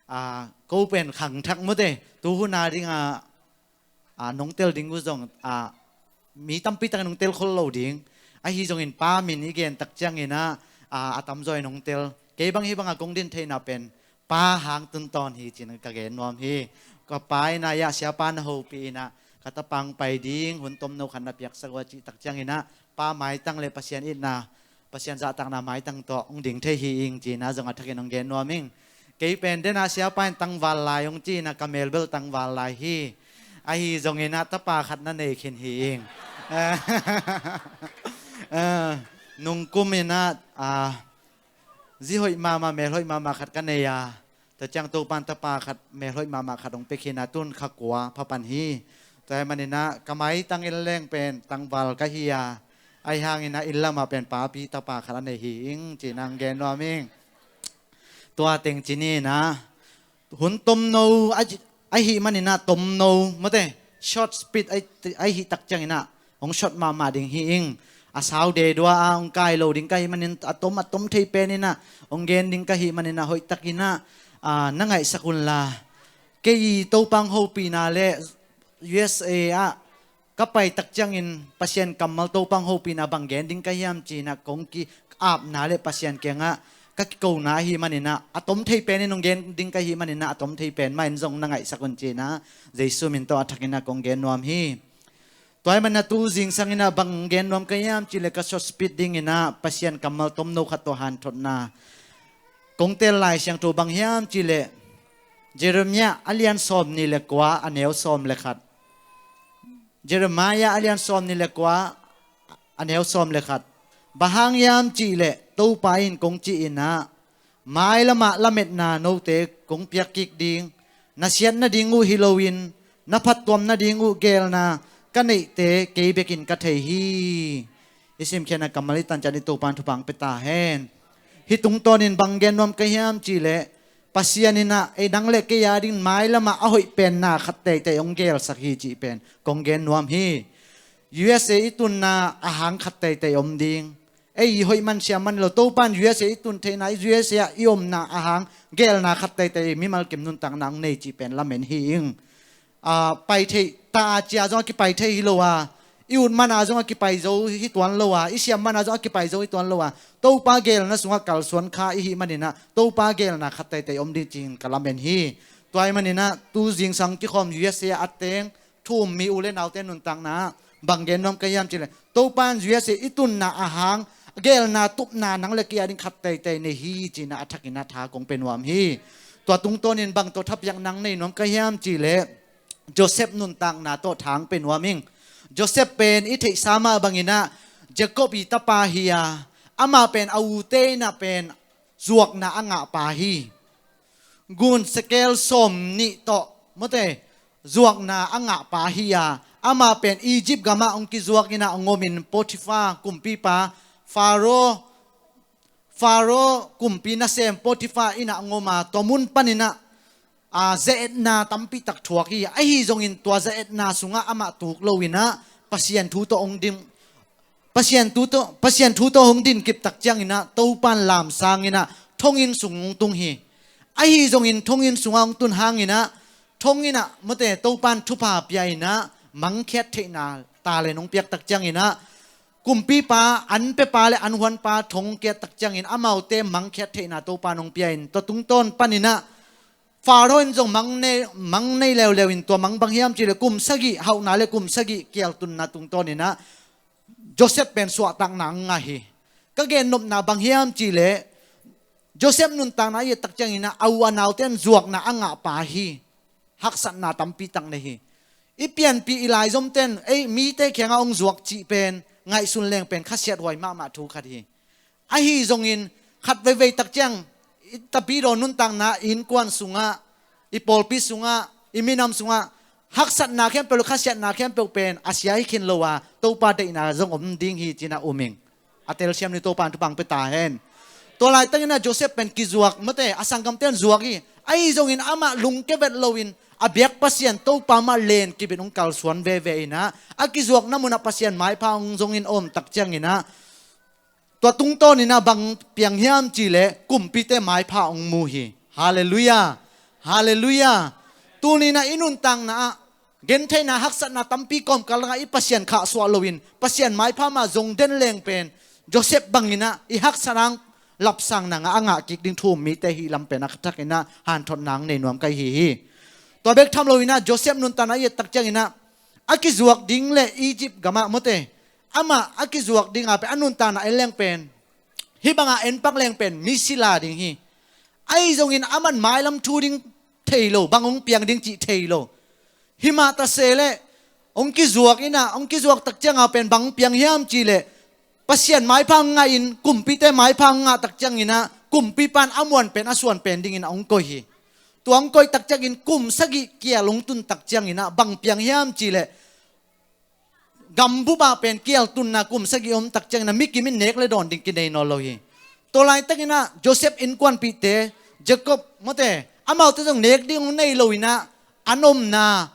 Ah, ko pen khangthak mawte, tu hun a ding a, ah, nong tel ding uh zong, ah, mi tampi takin nong tel khol lo ding. Ahi zongin pa min i gen tak ciangin ah, ah, a tamzaw in nong tel. Kei bang hih bangah kong din theihna pen pa hang tun tawn hi ci-in ka gen nuam hi. Ka pa in ah, ya, siapa na hopih in ah, ka tapa hong pai ding hun tomno khat na piaksak uh a cih tak ciangin ah, pa maitang le Pasian itna, Pasian zahtakna maitang tawh hong ding thei hi ing ci-in ah zong a thakin hong gen nuam ing. Kei pen den ah siapa in tangval lai hong ci-in ah ka mel bel tangval lai hi. Ahi zongin ah tapa khat na nei khin hi ing. Eh, nungkum inah, ah, zi hoih mahmah, mel hoih mahmah khat ka nei a, tua ciang Topan tapa khat mel hoih mahmah khat hong pia khin a, tun kha kua pha pan hi. Tua ahih maninah ka maitang inn leng pen tangval ka hi a, ahi hanginah inn lamah pen papi tapa khat a nei hi ing ci-inah hong gen nuam ing. Tua teng ci ni inah hun tomno a, ahih maninah tomno, mate, short speech ahi, ahih tak cianginah hong short mahmah ding hi ing. A sau dedua a hong kai lo ding ka hih manin a tom, a tom thei peninah hong gen ding ka hih maninah hoihtakinah, ah, na ngaihsak unla. Kei Topa hong hopihna le U S A ah ka pai tak ciangin Pasian kammal Topa hong hopihna bang gen ding ka hiam ci-inah kong ki-apna le Pasian kiangah ka kikona ahih maninah a tom thei penin hong gen ding ka hih maninah a tom thei pen mah in zong na ngaihsak un ci-inah Jesu min tawh a thakinah kong gen nuam hi. Tua ahih maninah tu zingsang inah bang gen nuam ka hiam cih leh ka short speech dinginah Pasian kammal tomno khat tawh hanthotna kong teel Lai Siangtho bang hiam cih leh Jeremiah a lian sawm nih le kua a neu sawm le khat. Jeremiah a lian sawm nih le kua a neu sawm le khat. Bang hang hiam cih leh Topa in kong cih inah, mai lamah lametna note kong piak kik ding, na siat nading uh hi loin na phattuam nading uh geelna ka neihte kei bekin ka thei hi. I simkhiatna kammal i tan ciat i Topa in thupha hong pia ta hen. Hih tungtawnin bang gen nuam ka hiam cih leh Pasian inah ei nang le kei a ding mai lamah a hoih penna khat teitei hong geelsak hi cih pen kong gen nuam hi. U S A i tunna a hang khat teitei om ding. Ei i hoih man siam man lo, Topa in U S A i tun theihna, U S A ah i omna a hang geelna khat teitei mimal kim nuntakna hong nei cih pen lamen hi ing. Ah, pai theih ta a cia zong a kipai thei hi lo a, i ut man a zong a kipai zo hi tuan lo a, i siam man a zong a kipai zo hi tuan lo a, Topa geelna sungah kalsuan kha i hih maninah Topa geelna khat teitei om ding ci-in ka lamen hi. Tua ahih maninah tu zingsang kikhawm U S A ah a teng thu um mi u le naute nuntakna ah bang gen nuam ka hiam cih leh Topa in U S A i tunna a hang geelna tupna nang le kei a ding khat teitei nei hi ci-inah a thakinah tha kong pia nuam hi. Tua tungtawnin bang tawh thapiakna hong nei nuam ka hiam cih leh Joseph nuntakna tawh tha hong pia nuam ing. Joseph pen i theihsa mah banginah Jacob i tapa hi a, amah pen a ute inah pen zuakna a ngah pa hi. Gun sekel sawm nih tawh, mate, zuakna a ngah pa hi a, amah pen Egypt gamah hong kizuak inah hong omin Potiphar kumpipa, Pharaoh, Pharaoh kumpi nasem Potiphar inah hong om a, tua mun paninah, a, ze-etna tampi tak thuak hi. Ahi zongin tua ze-etna sungah amah tuk lo inah Pasian thu tawh hong dim, Pasian thu tawh, Pasian thu tawh hong din kip tak cianginah Topa in lamsang inah thonginn sung hong tung hi. Ahi zongin thonginn sungah hong tun hanginah thonginn ah, mate, Topa in thupha pia inah mangkhiat theihna talent hong piak tak cianginah kumpipa, an pepa le an huanpa thong kiat tak ciangin amaute mangkhiat theihna Topa in hong pia in tua tungtawn paninah Pharaoh in zong mang nei, mang nei leuleu in tua mang bang hiam cih leh kum sagih hauhna le kum sagih kialtunna tungtawninah Joseph pen suahtakna a ngah hi. Ka gennopna bang hiam cih leh Joseph nuntakna i et tak cianginah a u a naute in zuakna a ngah pa hi. Haksatna tampi tak nei hi. I pianpih i laizomte in ei mite kiangah hong zuak cih pen ngaihsun leng pen khasiathuai mahmah thu khat hi. Ahi zongin khat veivei tak ciang i tapidaw nuntakna, i innkuan sungah, i pawlpi sungah, i minam sungah haksatna khempeuh le khasiatna khempeuh pen a sia hi khin lo a, Topa deihna zong om ding hi ci-inah um ing. A telsiam ni, Topa in thupha hong pia ta hen. Tua laitakinah Joseph pen kizuak, mate, a sanggamte in zuak hi. Ahi zongin amah lungkia vet loin a biak Pasian Topa mah len kip in hong kalsuan veve inah a kizuakna munah Pasian maipha hong zongin a om tak cianginah tua tungtawninah bang piang hiam cih leh kumpite maipha hong mu hi. Halleluiah. Halleluiah. Tuninah i nuntakna ah gentheihna haksatna tampi kawmkal dangah i Pasian khahsuah loin Pasian maipha mah zong den leng pen Joseph banginah i haksatna hong lapsang nangah a ngah kik ding thu um mite hih lam pen a thakinah hanthotna hong nei nuam ka hi hi. Tua bek tham loinah Joseph nuntakna i et tak cianginah a kizuak ding le Egypt gamah, mate, amah a kizuak dinga pen a nuntakna en leng pen hih banga en pak leng pen mi sila ding hi. Ahi zongin aman mailam thu ding thei lo, bang hong piang ding cih thei lo. Himah ta se leh Hong kizuak in ah, hong kizuak tak ciangah pen bang piang hiam cih leh, Pasian maipha ngahin, kumpite maipha ngah tak ciangin ah, kumpipa in a muan pen a suan pen dingin a hong koih hi. Tua hong koih tak ciangin kum sagih kial hong tun tak ciangin ah, bang piang hiam cih leh, gambup ah pen kial tunna kum sagih om tak ciangin ah, mi kim in nek le dawn ding kinei nawn lo hi. Tua laitakin ah Joseph innkuanpihte, Jacob, mawte, amaute zong nek ding hong nei lo in ah, an omna,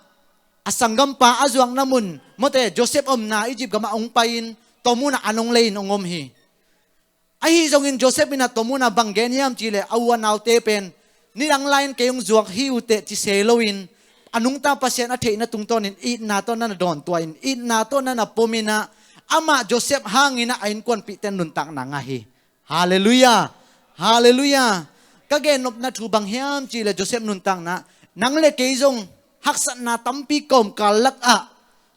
a sanggampa a zuakna mun, mawte, Joseph omna Egypt gamah hong pai-in, tua munah an hong lei-in hong om hi. Ahi zongin Joseph in ah tua munah bang gen hiam cih leh, a u a naute pen nidang lai-in kei hong zuak hi uh teh ci se loin, a nungta Pasian a theihna tungtawnin itna tawh na na dawntuah in, itna tawh na na pom in ah, amah Joseph hangin ah a innkuanpihte nuntakna ngah hi. Halleluiah. Halleluiah. Ka gennopna thu bang hiam cih leh, Joseph nuntakna, nang le kei zong haksatna tampi kawmkal lakah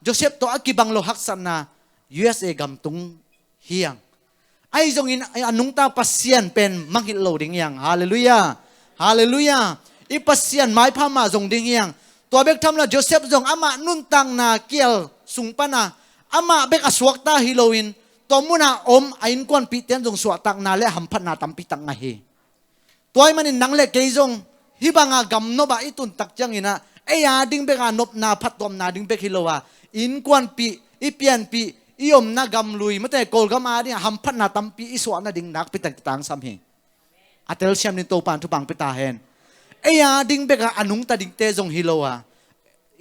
Joseph tawh a kibang lo haksatna U S A gam tung hi hang. Ahi zongin a nungta Pasian pen mangngilh lo ding hi hang. Halleluiah. Halleluiah. I Pasian maipha mah zong ding hi hang. Tua bek tham lo, Joseph zong amah nuntakna kial sung panah amah bek a suakta hi loin, tua munah om a innkuanpihte in zong suahtakna le hamphatna tampi tak ngah hi. Tua ahih manin nang le kei zong hih banga gamnop ah i tun tak ciangin ah, ei a ding bek a nopna, phattuamna ding bek hi lo a, innkuanpih, i pianpih, i omna gam lui, mawte, Kawlgam a ding a hamphatna tampi i suah nading nakpi tak tangsam hi. A telsiam ding Topa in thupha hong pia ta hen. Ei a ding bek a a nungta dingte zong hi lo a,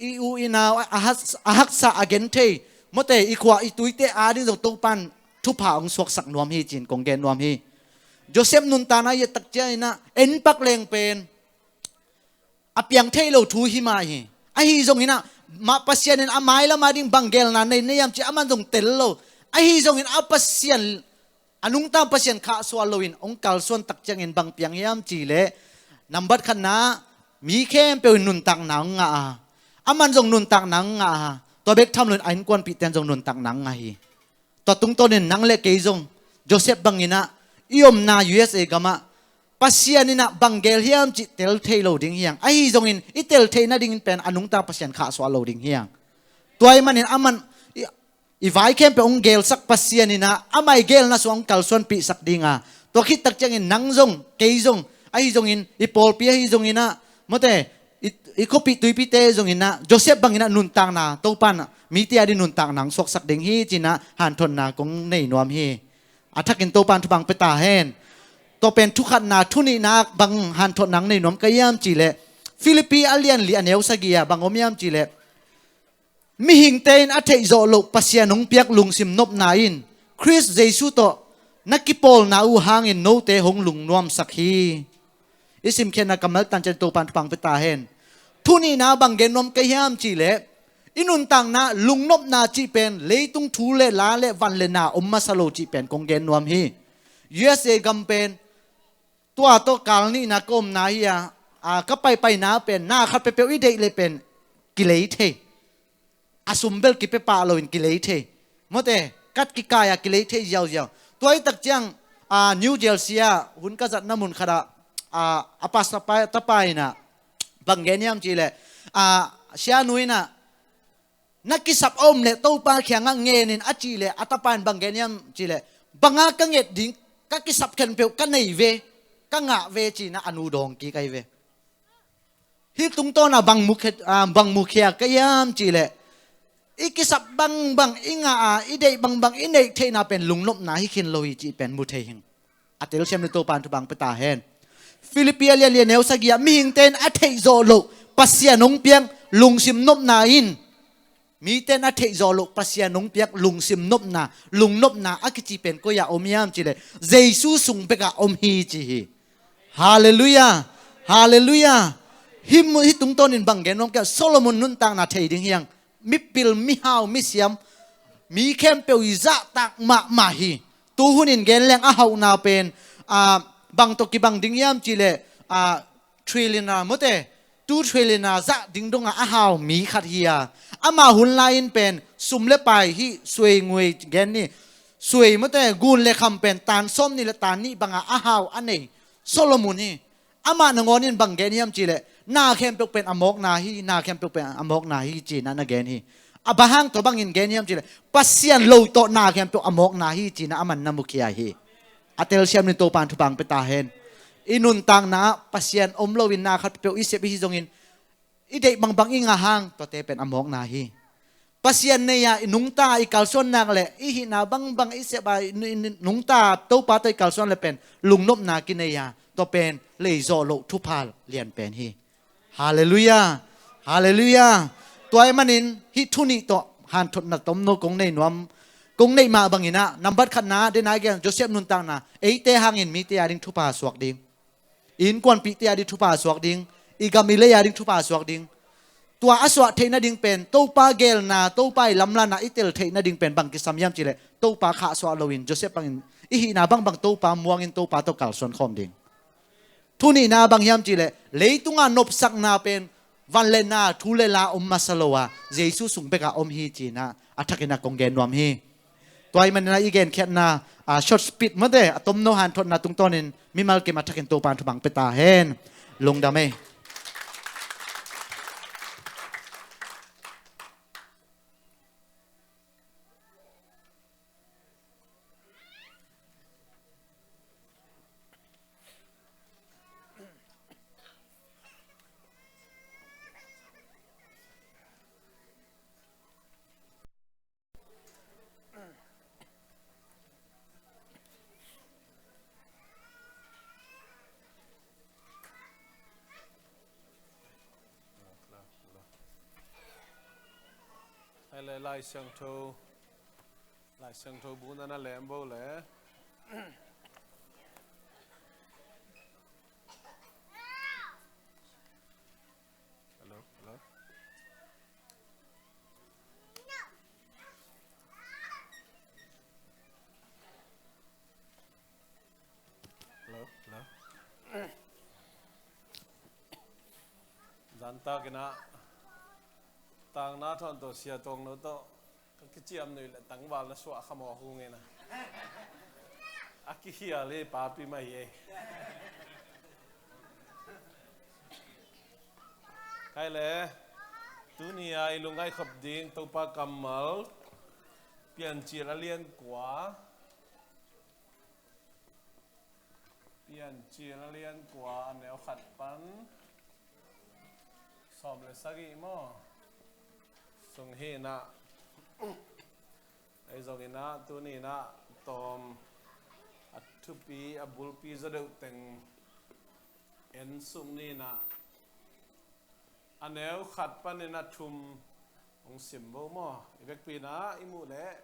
i u i nau a hak-, a haksa a genthei, mawte, i khua i tuite a ding zong Topa in thupha hong suaksak nuam hi ci-in kong gen nuam hi. Joseph nuntakna i et tak ciangin ah, en pak leng pen a piang thei lo thu hi mah hi. Ahi zongin ah, mah Pasian in a mailam a ding bang gelna nei na hiam cih aman zong tel lo. Ahi zongin a Pasian, a nungta Pasian khahsuah loin hong kalsuan tak ciangin bang piang hiam cih leh, nambat khatna, mi khempeuh in nuntakna hong ngah a, aman zong nuntakna hong ngah a, tua bek tham loin a innkuanpihte in zong nuntakna hong ngah hi. Tua tungtawnin nang le kei zong, Joseph bangin ah, i omna U S A gamah Pasian in ah bang gel hiam cih tel thei lo ding hi hang. Ahi zongin i tel theih nadingin pen a nungta Pasian khahsuah lo ding hi hang. Tua ahih manin aman i, i vai khempeuh hong gelsak Pasian in ah, amah i gelna sungah hong kalsuanpihsak ding a, tua khit tak ciangin nang zong, kei zong, ahi zongin i pawlpi ahi zongin ah, mawte, i, i khuapih tuipite zongin ah, Joseph bangin ah nuntakna, Topa in ah mite a ding nuntakna hong suaksak ding hi ci-in ah hanthotna kong nei nuam hi. A thakin Topa in thupha hong pia ta hen. Tua pen thu khatna, thu nihna bang hanthotna hong nei nuam ka hiam cih leh, Philippi a lian li a neu sagih ah bang om hiam cih leh, mihingte in a theihzawh loh Pasian hong piak lungsim nopna in Khrist Jesuh tawh na kipawlna uh hangin note hong lungnuamsak hi. I simkhiatna kammal tan ciang Topa in thupha hong pia ta hen. Thu nihna bang gen nuam ka hiam cih leh, i nuntakna lungnopna cih pen leitung thu le la le van le na om masa lo cih pen kong gen nuam hi. U S A gam pen tua tawh kal nihna ka omna hi a, a, ka paipaina pen na khat peuhpeuh i deih le pen kilei thei. A sum bel kipia pah loin kilei thei. Mawte, kat kikai a kilei thei ziauziau. Tua hi tak ciang, a, New Jersey ah hun ka zatna mun khat ah, a, a pastor pa, tapa in ah bang gen hiam cih leh, a, sianu in ah, na kisap a om leh Topa kiangah ngen in a cih leh, a tapa in bang gen hiam cih leh, bang a ka nget ding, ka kisap khempeuh ka nei ve, ka ngah ve ci-in ah a nu dawng kik ahi ve. Hih tungtawn ah bang mukhia, ah, bang mukhia ka hiam cih leh, i kisap bangbang i ngah a, i deih bangbang i neih theihna pen lungnopna hi khin lo hi cih pen mu thei hi ing. A telsiam ding Topa in thupha hong pia ta hen. Philippi a lian li a neu sagih ah, mihingte in a theihzawh loh Pasian hong piak lungsim nopna in, mite in a theihzawh loh Pasian hong piak lungsim nopna, lungnopna a kici pen koi ah om hiam cih leh, Jesuh sung bek ah om hi ci hi. Halleluiah. Halleluiah. Hih mu-, hih tungtawnin bang gen nuam ka hiam, Solomon nuntakna thei ding hi hang. Mipil, mihau, misiam, mi khempeuh i zahtak mahmah hi. Tu hunin gen leng a hauhna pen, a, bang tawh kibang ding hiam cih leh, a, trillionaire, mawte, two trillionaire zah ding dongah a hau mi khat hi a. Amah hun lai-in pen sum le pai hih suai nguai gen ni. Suai, mawte, gun le kham pen tan sawm nih le tan nih bangah a hau a nei Solomon hi. Amah nangawnin bang gen hiam cih leh, na khempeuh pen a mawkna hi, na khempeuh pen a mawkna hi ci-in ah na gen hi. A bang hang tua bangin gen hiam cihleh, Pasian lo tawh na khempeuh a mawkna hi ci-in ah aman na mukhia hi. A telsiam dingin Topa in thupha hong pia ta hen. I nuntakna ah Pasian om loin na khat peuh i sep i hih zongin, i deih bangbang i ngah hang, tuate pen a mawkna hi. Pasian nei-a i nungta i kalsuan nak leh i hihna bangbang i sep a i, i, i nungta Topa tawh i kalsuan leh pen lungnopna kinei a, tua pen leizawh loh thupha lian pen hi. Halleluiah. Halleluiah. Tua ahih manin hih thu nih tawh hanthotna tomno kong nei nuam, kong neih mah bangin ah, nambat khatna, den a gen Joseph nuntakna, eite hangin mite a ding thupha suak ding, i innkuanpihte a ding thupha suak ding, i gam i lei a ding thupha suak ding. Tua a suah theih nading pen, Topa geelna, Topa i lamlanna i tel theih nading pen bang kisam hiam cihleh, Topa khahsuah loin Joseph bangin i hihna bangbang Topa muangin Topa tawh kalsuan khawm ding. Thu nihna bang hiam cihleh, leitungah nopsakna pen van le na, thu le la om masa lo a, Jesu sung bekah om hi ci-in ah a thakin ah kong gen nuam hi. Tua ahih manin ah i genkhiatna, a, short speech mate, a tomno hanthotna tungtawnin mimal kim a thakin Topa in thupha hong pia ta hen. Lungdam ei. Hei le, Lai Siangtho, Lai Siangtho bu na na lem bo le. Hello, hello. Hello, hello. Zan takin ah tangna thawn tawh sia tuang no tawh ka kiciam nuih le tangval na suah kha mawk hung in ah, a kihial hi, papi mah hi ei. Khai le, tuni a i lungngaih khop ding Topa kammal, Piancil a lian kua, Piancil a lian kua, a neu khat pan sawm le sagih maw? Sung hi in ah, ei zong in ah, tuni in ah, tawm a thupi, a bulpi zaw deuh teng en suk ni in ah, a neu khat panin a thum hong sim bo maw? I vekpi in ah i muh leh,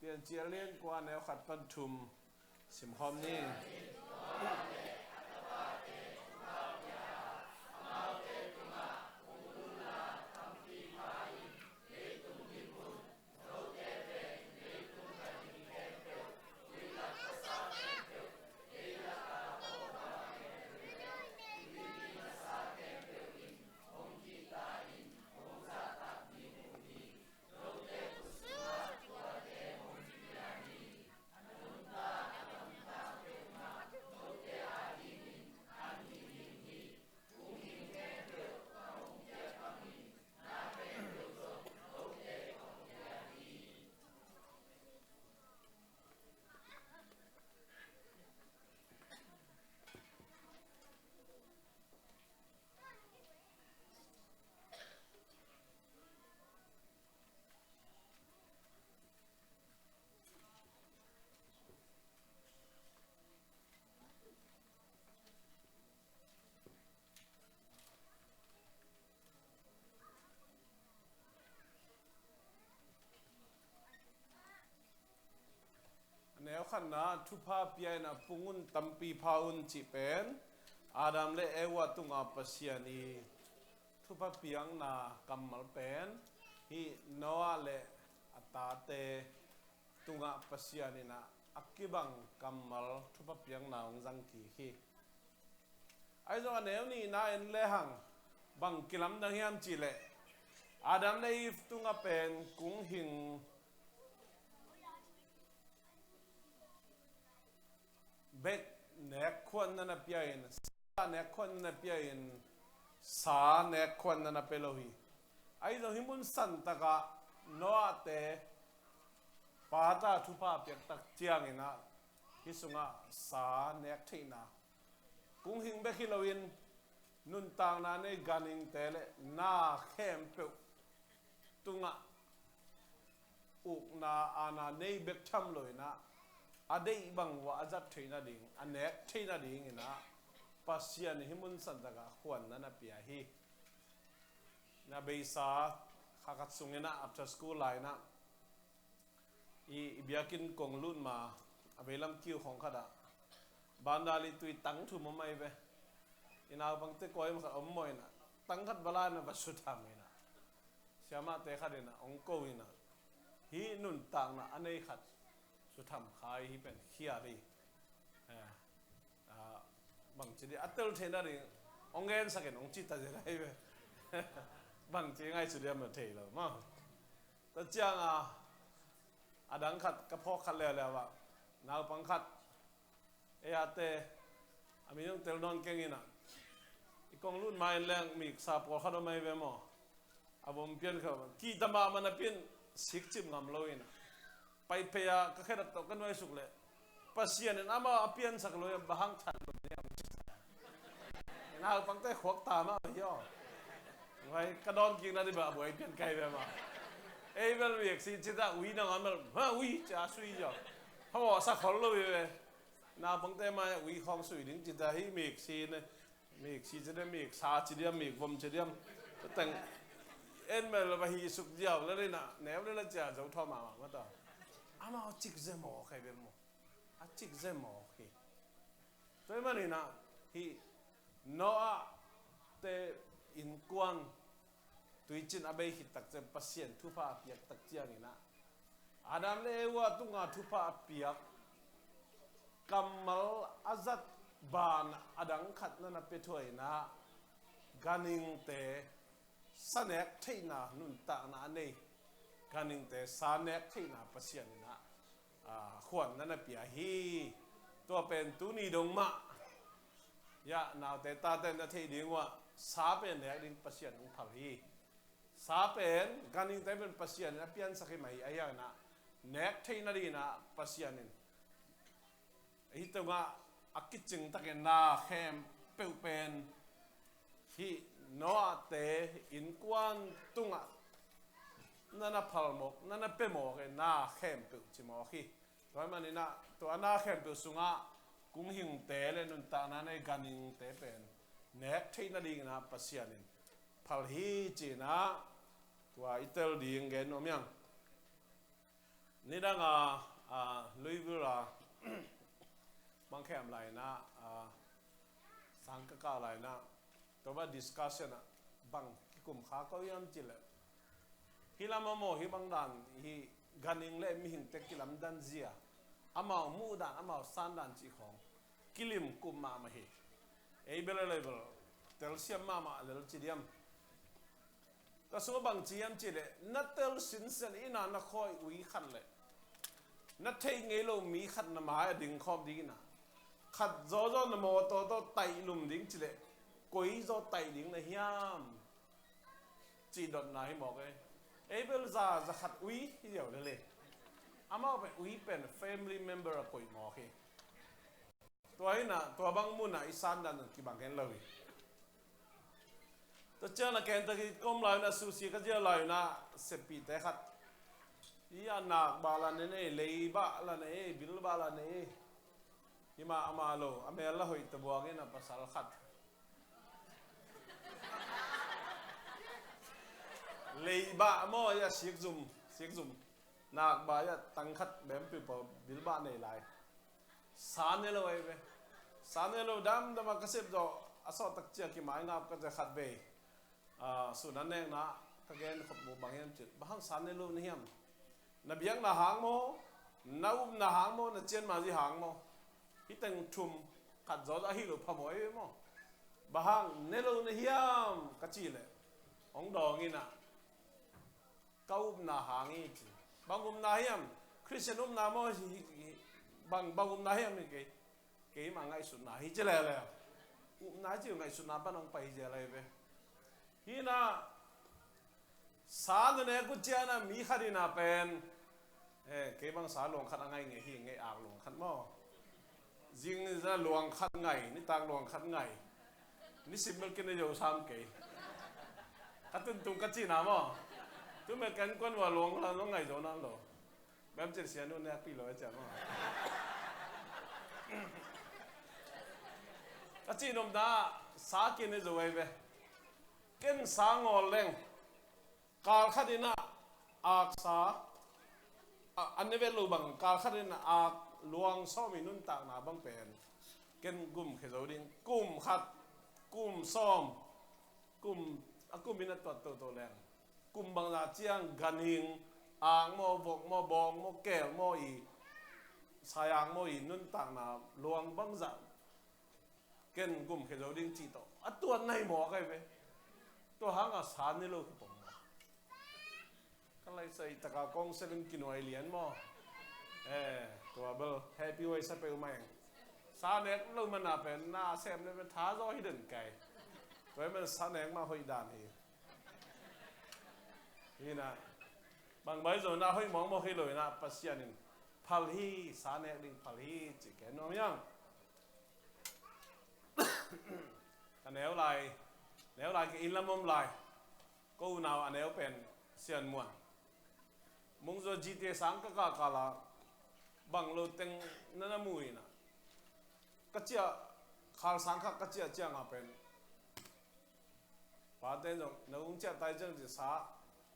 Piancil a lian kua, a neu khat pan thum sim khawm ni. A neu khatna, thupha pia in a pung un, tampi pha un cih pen Adam le Eva tunga Pasian i thupha piakna kammal pen hih Noah le a tate tungah Pasian in a, a kibang kammal thupha piakna hong zang kik hi. Ahi zong a neu nihna en lehang bang kilamdang hiam cihleh, Adam le Eve tungah pen kung hing bek nek khuan na na pia in, sa nek khuan na na pia in, sa nek khuan na na pia lo hi. Ahi zong hih mun san takah Noah te pata thupha piak tak ciangin ah, hih sungah sa nek theihna, kung hing bek hi loin nuntakna nei ganhingte le na khempeuh tungah ukna aana nei bek tham loin ah, a deih bang uh a zat theih nading, a nek theih nadingin ah Pasian in hih mun san takah khuanna na pia hi. Na beisa kha khat sungin ah, after school lai-in ah, i, i biakinn kong lut ma, a veilam kiu khawng khat ah, bandali tui tang thum om ahi ve. I naupangte kawm khat om mawh in ah, tang khat va la in ah va sutham in ah, siamahte khat in ah hong ko in ah, hih nuntakna a nei khat sutham kha hi, hih pen khial hi. Eh, ah, bangci dih a tel theihna ding hong gensak in hong ci ta zel ahi ve. Bangci ngaihsut diam na thei lo maw. Tua ciang a, a dang khat ka phawk khat leuleu ah, naupang khat, ei ate, a min hong tel nawn keng in ah, i kong lut ma in leng miksa pawlkhat om ahi ve maw. A vom pian kha, kihta mahmah napi in sik cim ngam lo in ah, pai phei a ka khedat tawh ka nuaisuk leh, Pasian in amah a piansak lo in bang hang that lo ni a, naupangte khuak ta mah hi aw. Vai, ka dawn kikna dih bah a buai pian kai ve mah. Ei bel miksi ci ta, ui nang a mel, ha, ui ci a sui zaw. Ha, aw sa khol lo hi ve. Naupangte mai ui khawng sui ding ci ta, hih miksi ne, miksi ci diam, miksa ci diam, mikvom ci diam. Teng en mel va hi suk ziau le le na, neu le le cia zo thaw mahmah mah ta. Amau cik ze maw khai bel maw. A cik ze maw hi. Tua ahih manin ah, hih Noah te innkuan tuicin a bei khit tak ciang Pasian thupha a piak tak ciangin ah, Adam le Eva tungah thupha a piak, kammal a zat ban a dang khat na na pia thuah in ah, ganhingte sa nek theihna nuntakna a nei, ganhingte sa nek theihna Pasian in ah, ah, khuanna na pia hi. Tua pen tuni dong mah, ya, naute tate na theih ding uh ah, sa pen nek ding Pasian hong phal hi. Sa pen, ganhingte pen Pasian in a piansak hi mah hi, ahi hangin ah, nek theih nadingin ah Pasian in hih tungah a kicing takin na khempeuh pen hih Noah te innkuan tungah na na phal mawk, na na pia mawk e, na khempeuh ci mawk hi. Tua ahih manin ah, tua na khempeuh sungah kung hingte le nuntakna nei ganhingte pen nek theih nadingin ah Pasian in phal hi ci-in ah, tua i tel ding gen nuam hi hang. Nidang a, a, Louisville a, bang khem lai-in ah, a, sang ka kah lai-in ah, tua bang discussion ah, bang kikum kha ko hiam cih leh, hih lam a maw, hih bang dan, hih ganhing le mihingte kilamdan zia, amau muhdan, amau sandan cih khawng kilim kup mahmah hi. Ei bel a lei bel telsiam mahmah lel ci diam. Ka sung a bang ci hiam cih leh, na tel sinsen in ah na khawi ui khat leh, na theih ngei lo mi khat na mai a ding khawm ding in ah, khat zawzaw na mawtaw tawh taih lum ding cih leh, koi zaw taih ding na hiam? Cih dotna hi mawk e. Ei bel za, za khat ui hi ziau lel e. Amau pen ui pen family member a koih mawk hi. Tua hi-in ah, tua bang mun ah i sandan kibang hen lo hi. Tua ciang na ken tak i ka om lai-in ah, sushi ka zia lai-in ah, seppihte khat, i a nak bah la ne ne, lei bah la ne, bil bah la ne. Hi mah amah lo, a mel la hoih ta buang in ah, pasal khat. Lei bah maw, i a sikzum, sikzum. Nak bah i a tang khat bempiu pawl, bil bah nei lai. Sa ne lo ahi ve. Sa ne lo damdam a ka sep zawh, a sawt tak ciang kimai ngap ka zia khat vei. Ah, sun a nekna ka gen khop mu bang hiam cih leh, bang hang sa ne lo na hiam? Na biakna hang maw, na upna hang maw, na cianmazi hang maw? Hih teng thum khat zawzaw ahi lo phamawh ahi ve maw? Bang hang ne lo na hiam ka cih leh, hong dawng in ah, ka upna hang hi ci. Bang upna hiam? Khristian upna maw hi, hi, hi, bang, bang upna hiam hi kei. Keimah ngaihsutna hi ci leuleu. Upna hi ci, ngaihsutna pan hong pai hi zel ahi ve. Hi-in ah, Sa na nek uh ciangin ah mi khat in ah pen, eh, kei bang sa luang khat a ngai ngei hi, ngei ak luang khat maw. Zing ni zan luang khat ngai, nitak luang khat ngai. Nisim bel kei na zo sam kei. Ka tuntung ka cina maw. Tu me kan kuan wa luang la luang ngai zo na lo. Bem cin sia nu nek pi lo e cia maw. Ka ci nom na sa kei na zo ai ve. Ken sa ngol leng. Kal khat in ah aksa, a, an ne vet lo bang, kal khat in ah ak luang sawm i nuntakna bang pen ken gum khia zo ding, kum khat, kum sawm, kum, a kum in a tuat toto leng. Kum bangzah ciang ganhing, ak maw, vok maw, bawng maw, keel maw i, sayak maw i nuntakna luang bangzah ken gum khia zo ding cih tawh a tuat nai mawk ai ve. Tua hangah sa ne lo kipom mawk. Ka laisa i taka kong selim kinuai lian maw. Eh, tua bel happy huai sa peuh mai. Sa nek lo mana pen na sem le pen tha zaw hi den kai. Tua hi man sa nek ma hoih dan hi. Hi na. Bang bai zo na hoih mawk mawk hi lo hi na Pasian in phal hi, sa nek ding phal hi ci ke nuam hiang. Ka neu lai, neu lai ka inn lam om lai. Ko unau a neu pen Sian Muan. Mungzo G T A sang ka ka kala bang lo teng na na mu ina. Ka cia khal sang kha ka cia cia nga pen. Pate zong na ung cia tai zong ci sa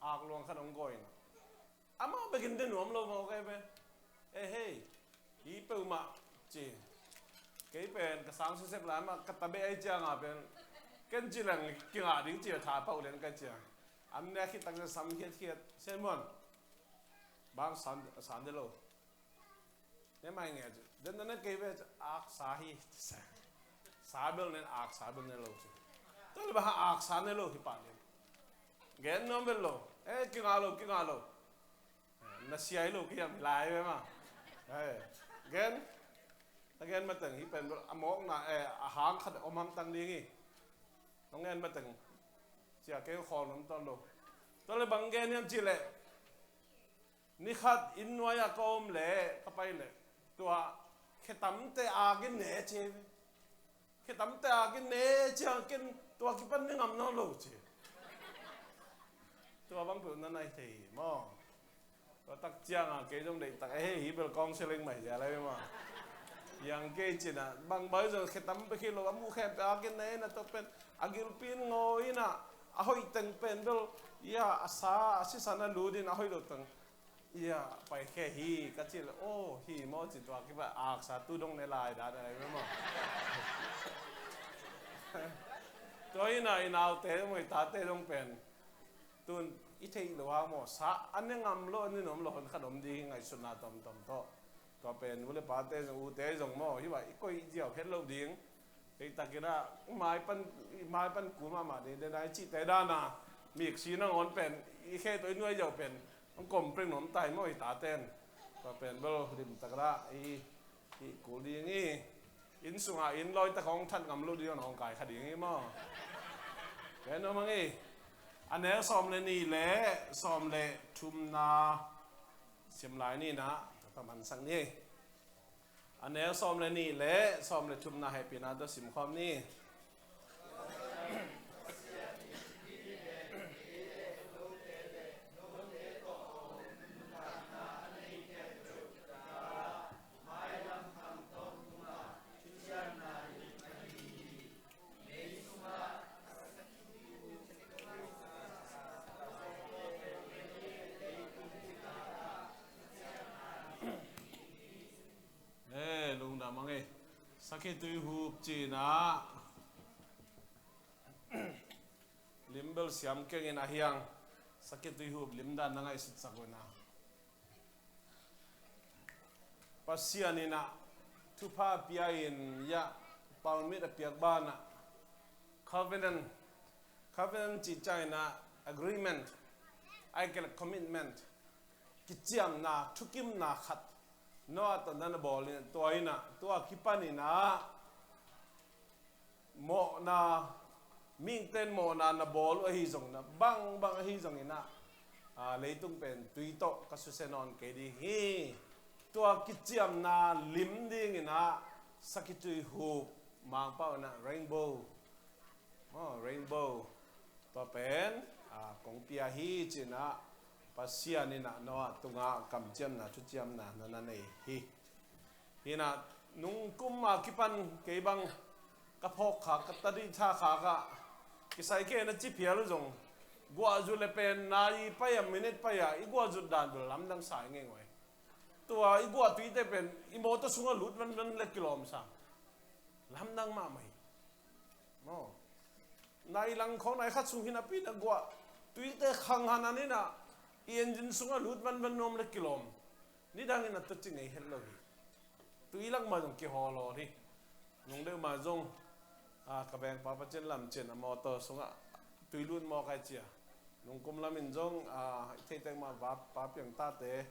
ak luang khan ong goi na. Amah bekin de nuam lo mawk ai ve. Eh hei, hi peuhmah ci. Kei pen ka sang sisep lai mah ka tabe ai cianga pen ken ci leng kingah ding ci a tha pau lian kai cia. An nek khit tak sam khiat khiat. Sen muan. Bang san, san de lo. Ne mai nge ci. Den na ne kei ve ci. Ak sa hi. Sa bel nen ak sa bel ne lo ci. Tol ba ha ak sa ne lo hi pa lian. Gen nuam bel lo. Eh, kinga lo, kinga lo. Na siai lo ki hiam lai ve ma. Gen. Na gen mateng hi pen a mawkna, eh, a hang khat om hang tang ding hi. Nong gen mateng. Cia kei khol nom ton lo. Tole bang gen hiam ci le. Ni khat inn nuai a ka om le ka pai le. Tua khetamte a gen ne ce ve. Khetamte a kin ne ciang kin tua kipan ni ngam nawn lo ci. Tua bang peuh na nai thei hi maw. Tua tak cianga kei zong deih tak e hei hi bel kawng seleng mai zia lai maw. Yang kei cina bang bai zong khetam pe khi lo a mu khem pe a kin ne na tok pen a gilpin ngaw ina a hoih teng pen bel ia a sa a sisan a lut in a hoih lo teng. Ia, pai khe hi, ka cil, oh, hi maw ci tua kipa aksa tu dong ne lai dan ai maw. Tua ina i naute dong i tate dong pen tun i theih lo a maw sa an ne ngam lo an ne nom lo hon khat om ding ngaihsutna tomtom tawh. Tua pen u le pate zong ute zong maw hi va i koih ziau het lo ding. Kei takin ah mai pan, mai pan kul mahmah ding den ai cihte dana miksi nangawn pen i khe tawh i nuai ziau pen ang kom preng nuam tai maw i taten. Tua pen bel lim takna i, i kul ding i inn sungah inn lawi tak hong that ngam lo ding hong kai kha ding i maw. Ken nuam ang i a neu sawm le nih le sawm le thumna sim lai ni na ka mansak ni. A neu sawm le nih le sawm le thumna hehpihna tawh simkhawm ni. Eh, lungdam ang e. Sakhi tui hup cina. Lim bel siam kengin a hiang. Sakhi tui hup lim dan na ngaihsut sak una. Pasian ina thupha pia in ia palmit a piak bana. Covenant. Covenant ci ciangina agreement. Ai kele commitment. Kiciamna, thukimna khat Noah tawh na na bawl in tua ina tua kipan ina mawhna mingten mawhna na bawl uh ahi zongina bangbang ahi zongina Aa, leitung pen tui tawh ka susia nawn kei ding hi. Tua kiciamna lim dingin ah sakhi tui hup, Mangpau in ah rainbow. Oh, rainbow. Tua pen, aa, kong pia hi ci-in ah Pasian in ah Noah tungah kamciamna, thuciamna na na nei hi. Hi-in ah nung kum a kipan kei bang ka phawk khak, ka tadih tha khak ah kisai kei na ci phial uh zong, guah zu le pen nai pai a, minute pai a i guah zut dan bel lamdang sa i ngei uh hi. Tua i guah tuite pen i mawtaw sungah lut vanvan le kilawm sa. Lamdang mahmah hi. Maw. Nai lang khawng, nai khat sung hi napi-in ah guah tuite khang hanan in ah i engine sungah lut vanvan nuam le kilawm. Nidangin ah tua ci ngei het lo hi. Tui lak mah zong kihawlhawl hi. Nung deuh mah zong, a, ka vengpa Pa Cin Lam Cin a mawtaw sungah tui lut mawk ai ci a. Nung kum lamin zong, a, i theitek mah Pa, Pa Piang Tate,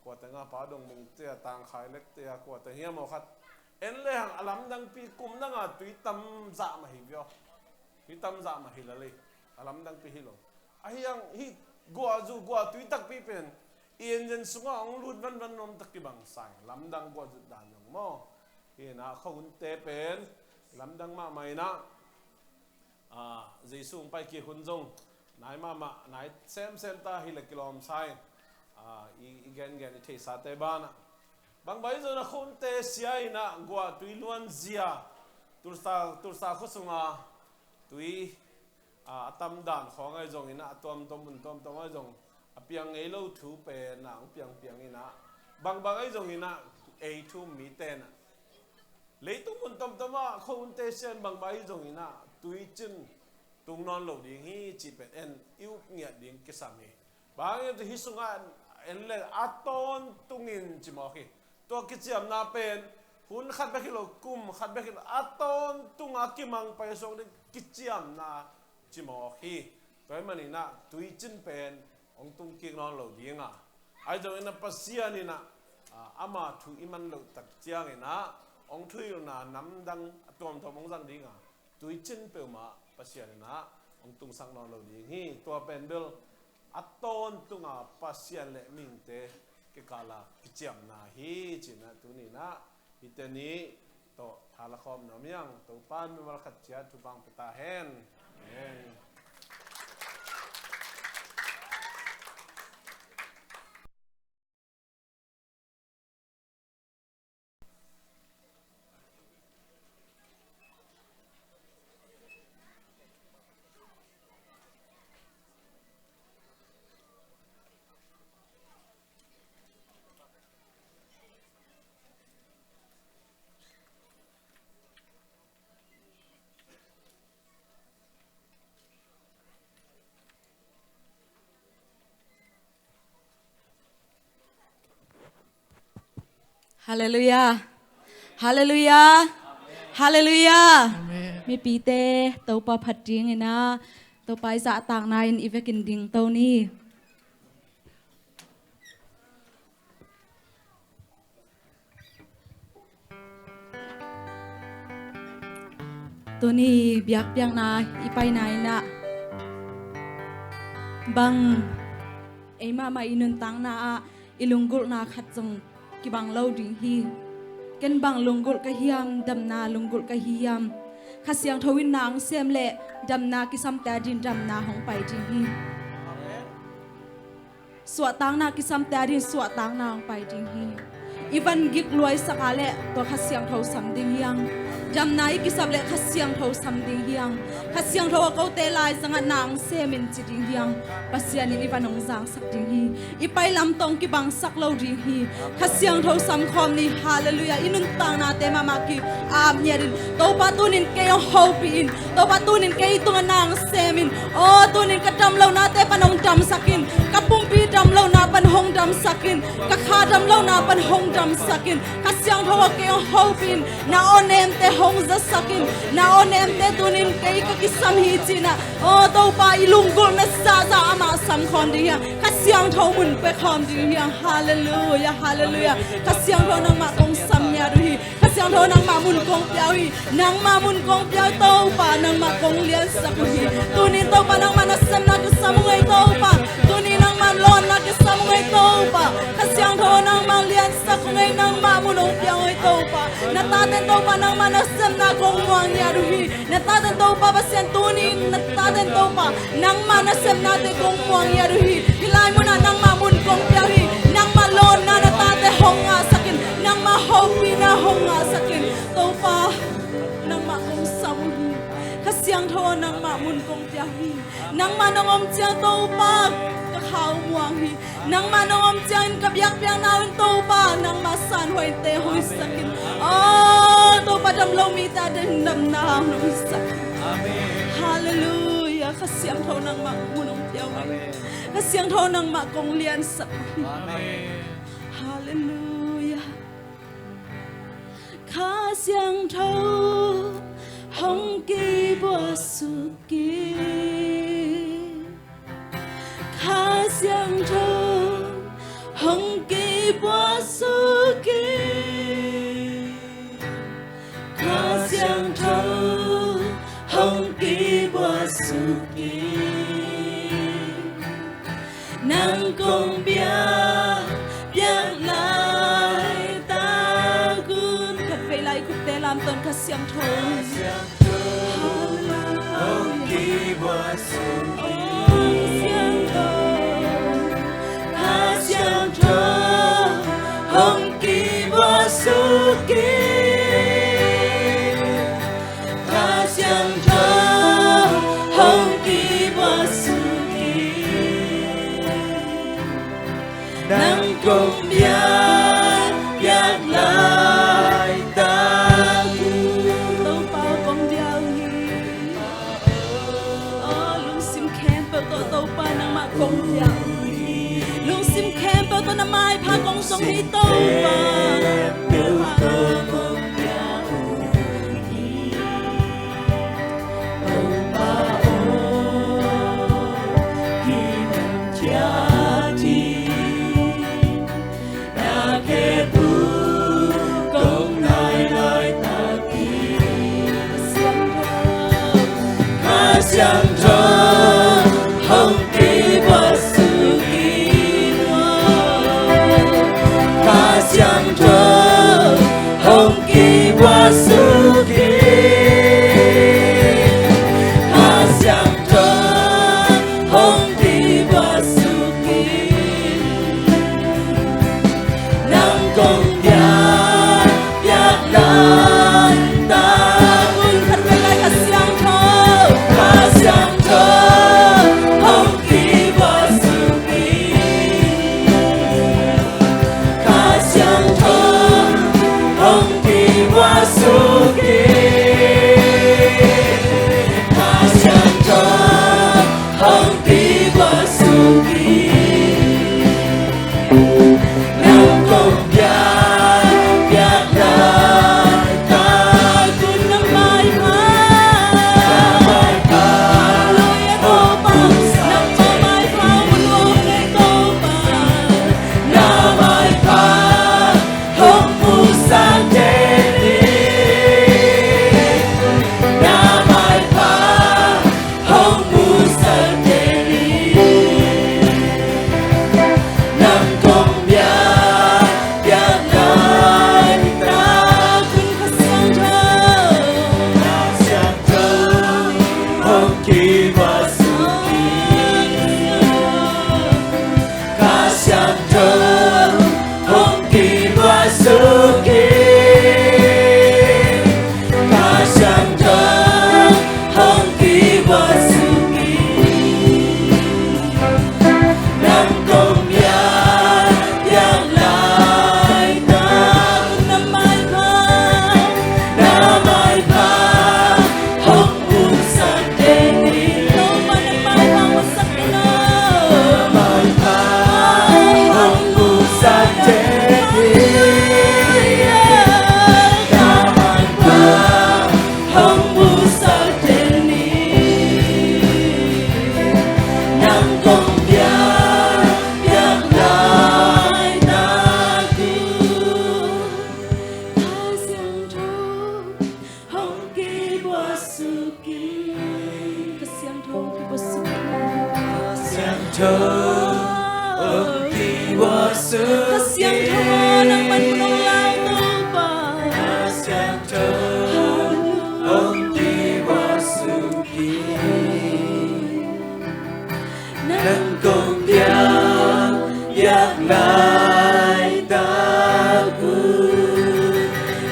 kuate nga, Pa Dong Mung te a, Tang Khai Lek te a, kuate hiam aw khat en lehang a lamdangpi kum dang a tui tam zah mah hi viau. Tui tam zah mah hi lel hi. A lamdangpi hi lo. Ahi hang hih guah zu, guah tui takpi pen i engine sungah hong lut vanvan nuam tak kibang sa ing. Lamdang guah zut dan zong maw. Hi-in ah khuahunte pen lamdang mahmah in ah, a, Jesu hong pai kik hun zong nai mahmah, nai semsem ta hi le kilawm sa ing. A, i, i gengen i theisate banah, bangbang hi zongin ah khuahunte sia in ah guah tui luanzia, Tulsa, Tulsa khua sunga tui, a, a tam dan khawng ahi zongin ah, a tuamtuam mun tuamtuam ahi zong a piang ngei lo thu pen ah hong piangpiang in ah, bangbang ahi zongin ah ei thu-um mite in ah, leitung mun tuamtuam ah khuahunte sia in bangbang ahi zongin ah tuicin tung nawn lo ding hi cih pen en i up ngiat ding kisam hi. Bang hang hiam cih leh hih sungah en leh a tawntungin ci mawk hi. Tua kiciamna pen hun khat bek hi lo, kum khat bek hi lo, a tawntung a kimang pai suak ding kiciamna ci mawk hi. Tua ahih manin ah tuicin pen hong tung kik nawn lo ding a, ahi zongin ah Pasian in ah, a, ama thu i man loh tak ciangin ah hong thuhilhna namdang a tuamtuam hong zang ding a, tuicin peuhmah Pasian in ah hong tungsak nawn lo ding hi. Tua pen bel a tawntung a Pasian le mihingte kikal a kiciamna hi ci-in ah tuni-in ah hihte ni tawh tha la khawm nuam hi hang. Topa'n mimal khat ciat thupha hong pia ta hen. Amen. Halleluiah. Halleluiah. Halleluiah. Amen. Mipite, Topa phat dingin ah, Topa i zahtakna in i vekin dingto ni. Tuni biakpiakna i paina in ah bang ei mahmah i nuntakna ah i lunggulhna khat zong kibang lo ding hi. Ken bang lunggulh ka hiam, damna lunggulh ka hi hiam? Kha Siangtho in na hong sem leh damna kisamte a dingin damna hong pai ding hi. Suahtakna kisamte a dingin suahtakna hong pai ding hi. I van gik luaisak a leh tua Kha Siangtho sam ding hi hang. Damna i kisap leh Kha Siangtho sam ding hi hang. Kha Siangtho a kote laizangah na hong sem in ci ding hi hang. Pasian in i van hong zangsak ding hi. I pailam tawh hong kibangsak lo ding hi. Kha Siangtho samkhawm ni. Halleluiah. I nuntaknate mahmah ki-ap ngiat in, Topa, tunin kei hong hopih in. Topa, tunin kei tungah na hong sem in. Aw, tunin ka damlohnate pan hong damsak in. Ka pumpi damlohna pan hong damsak in. Ka kha damlohna pan hong damsak in. Kha Siangtho aw, kei hong hopih in. Na awnemte hong zasak in. Na awnemte tunin kei ka kisam hi ci-in ah, aw Topa, i lunggulhna zahzah amah samkhawm ding hi hang. Kha Siangtho mun pekhawm ding hi hang. Halleluiah, halleluiah. Kha Siangtho, nangmah kong sam ngiat uh hi. Kha Siangtho, nangmah mun kong pia uh hi. Nangmah mun kong pia uh hi, Topa, nangmah kong liansak uh hi. Tunin Topa, nangmah nasepna ka sam uh hi, Topa. Tunin nangmah Lawnna kisam uh ei Topa. Kha Siangtho nangmah liansak uh ei, nangmah mun hong pia uh ei Topa. Na taten Topa nangmah nasepna kong muang ngiat uh hi. Na taten Topa Pasian tuni, na taten Topa nangmah nasepnate kong muang ngiat uh hi. Hih lai munah nangmah mun kong pia uh hi. Nangmah lawnna na tate hong ngahsak in, nangmah hopihna hong ngahsak in. Topa, nangmah kong sam uh hi. Kha Siangtho nangmah mun kong pia uh hi. Nangmah nong om ciang Topa, ka kha uh muang hi. Nangmah nong om ciangin ka biakpiakna uh in Topa, nangmah sanhuaite hoihsak in. Oh Topa, dam lo mite adingin damna hong hoihsak in. Halleluiah. Kha Siangtho nangmah mun hong pia uh hi. Kha Siangtho nangmah kong liansak uh hi. Halleluiah. Kha Siangtho hong kibuaksuk in. Kha Siangtho hong kibuaksuk in. Kha Siangtho hong kibuaksuk in. Nang kong biak, biak laitak un. Khatvei lai khupte lamto in Kha Siangtho. Halleluiah. Hong kibuaksuk in. Oh Kha Siangtho. Kha Siangtho hong kibuaksuk in. Kha Siangtho hong kibuaksuk in. Nang kong biak, biak laitak un. Topa kong biak uh hi. Oh lungsim khempeuh tawh Topa nangmah kong biak uh hi. Lungsim khempeuh tawh na maipha kong zong hi Topa. Khempeuh tawh kong biak uh hi. Topa aw, kiman ciat in. Na kheppu kong nai laitak in. Kha Siangtho hong kibuaksuk in. Kha Siangtho hong kibuaksuk in. Kha Siangtho hong kibuaksuk in. Nang kong biak, biak laitak un. Khatvei lai Kha Siangtho, Kha Siangtho hong kibuaksuk in. Kha Siangtho hong kibuaksuk in. Kha Siangtho hong kibuaksuk in. Nang kong biak, biak laitak un. Na maipha, na maipha. Halleluiah Topa, nangmah maipha mun hong nei Topa. Na maipha hong musak den in. Na maipha hong musak den in. Nang kong biak, biak laitak un. Kha Siangtho, Kha Siangtho hong kibuaksuk in. Kha Siangtho hong kibuaksuk in. Kha Siangtho hong kibuaksuk in. Nang kong biak, biak laitak un. Na maipha, na maipha hong musak den in. Topa na maipha musak den in. Na maipha hong musak den in. Na maipha hong musak den in. Nang kong biak, biak laitak un. Kha Siangtho hong kibuaksuk in. Kha Siangtho hong kibuaksuk in. Kha Siangtho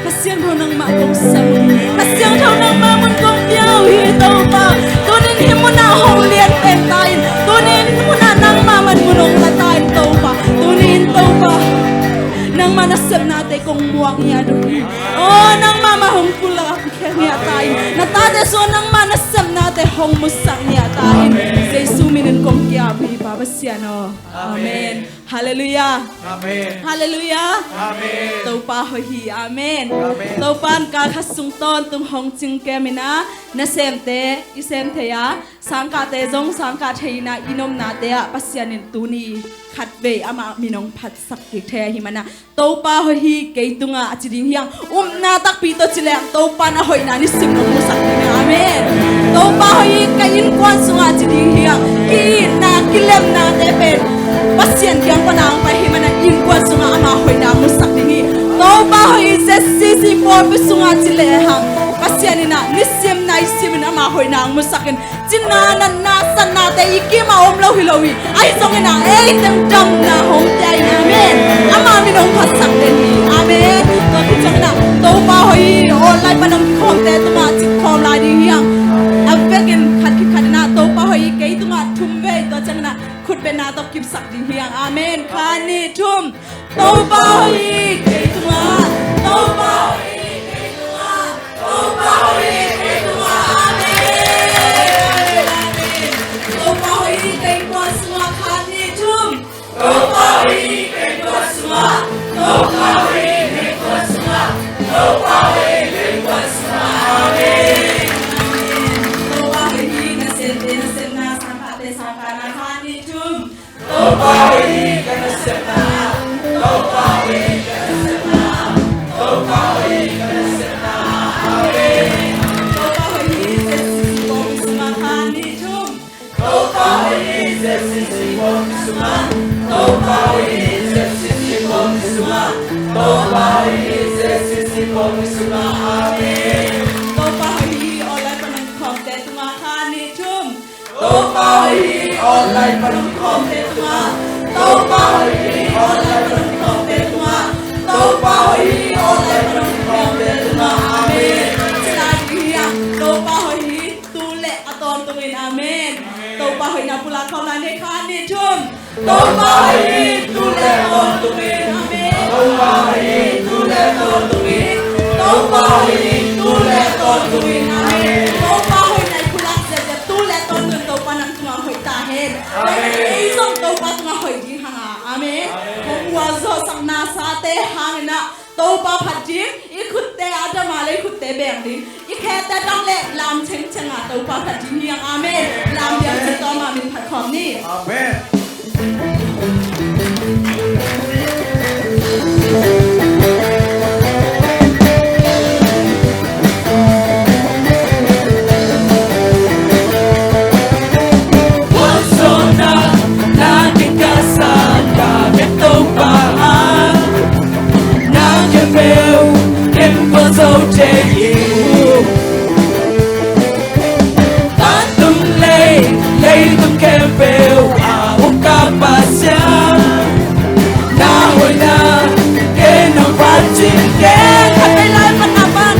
Kha Siangtho nangmah kong sem uh hi. Kha Siangtho nangmah mun kong pia uh hi Topa. Tunin hih munah hong lian pen ta in. Tunin hih munah nangmah man mun hong la ta in Topa. Tunin Topa, nangmah nasepnate kong muak ngiat uh hi. Aw, nangmah mah hong pulak khia ngiat ta in. Na tate sungah nangmah nasepnate hong musak ngiat ta in. Jesu minin kong ki-ap uh hi Pa Pasian aw. Amen. Halleluiah. Amen. Halleluiah. Amen. Topa hoih hi. Amen. Amen. Topa in kal khat sung tawntung hong cingkem in ah, nasemte i sem thei a, sangkahte zong sangkah thei in ah, i nopnate ah Pasian in tuni khatvei amah min hong phatsak kik thei ahih manin ah, Topa hoih hi kei tungah a ci ding hi hang. Upna takpi tawh ci leng Topa in a hoihna nisim hong musak ding hi. Amen. Topa hoih hi ka innkuan sungah a ci ding hi hang. Ki-itna kilemnate pen Pasian kiang pan a hong pai ahih manin ah innkuan sungah ama hoihna musak ding hi. Topa hoih hi Z C C pawlpi sungah a ci lehang, Pasian in ah nisim naisim in ama hoihna hong musak in, cina natna satnate i kim ah om lo hi lo hi. Ahi zongin ah ei teng damna hong pia in. Amen. Ama min hong phatsak den hi. Amen. Tua khit ciangin ah Topa hoih hi online pan hong kikhawmte tungah cik khawm lai ding hi hang. A vekin khat khit khat in ah Topa hoih hi kei tungah thum vei, tua ciangin ah khutbetna tawh kipsak ding hi hang. Amen. Khat, nih, thum. Topa hoih hi kei tungah. Topa hoih hi kei tungah. Topa hoih hi kei tungah. Amen. Amen. Topa hoih hi kei tungah sungah khat, nih, thum. Topa hoih hi kei tungah sungah. Topa hoih hi kei tungah sungah. Topa hoih hi kei tungah sungah. Amen. Amen. Topa hoih hi, nasepte nasepna, sangkahte sangkahna, khat, nih, thum. Topa hoih hi ka nasepna. Topa hoih hi ka nasepna. Topa hoih hi ka nasepna. Amen. Topa hoih hi, Z C C pawlpi sungah, khat, nih, thum. Topa hoih hi, Z C C pawlpi sungah. Topa hoih hi, Z C C pawlpi sungah. Topa hoih hi, Z C C pawlpi sungah. Amen. Topa hoih hi, online pan hong kikhawmte tungah, khat, nih, thum. Topa hoih hi, online pan hong kikhawmte tungah. Topa hoih hi, online pan hong kikhawmte tungah. Topa hoih hi, online pan hong kikhawmte tungah. Amen. Ci lai ding hi hang. Topa hoih hi, tu le a tawntungin. Amen. Topa hoihna pulak khawm lai ni, khat, nih, thum. Topa hoih hi, tu le a tawntungin. Amen. Topa hoih hi, tu le a tawntungin. Topa hoih hi, tu le a tawntungin. Amen. Topa hoihna i pulak ziahziah tu le a tawntungin Topa nang tungah hoih ta hen. Amen. Ei zong Topa tungah hoih ding hang a. Amen. Amen. Hong gualzawhsak nasate hangin ah Topa phat ding, i khutte a dam a le i khutte beng ding, i khete dang le lam cengceng a Topa phat ding hi hang. Amen. Lam biang cin tawh ama min phat khawm ni. Amen. Vantung lei, leitung khempeuh a om ka Pasian, na hoihna ken hong phat cing kei. Khat vei lai pan, na pan.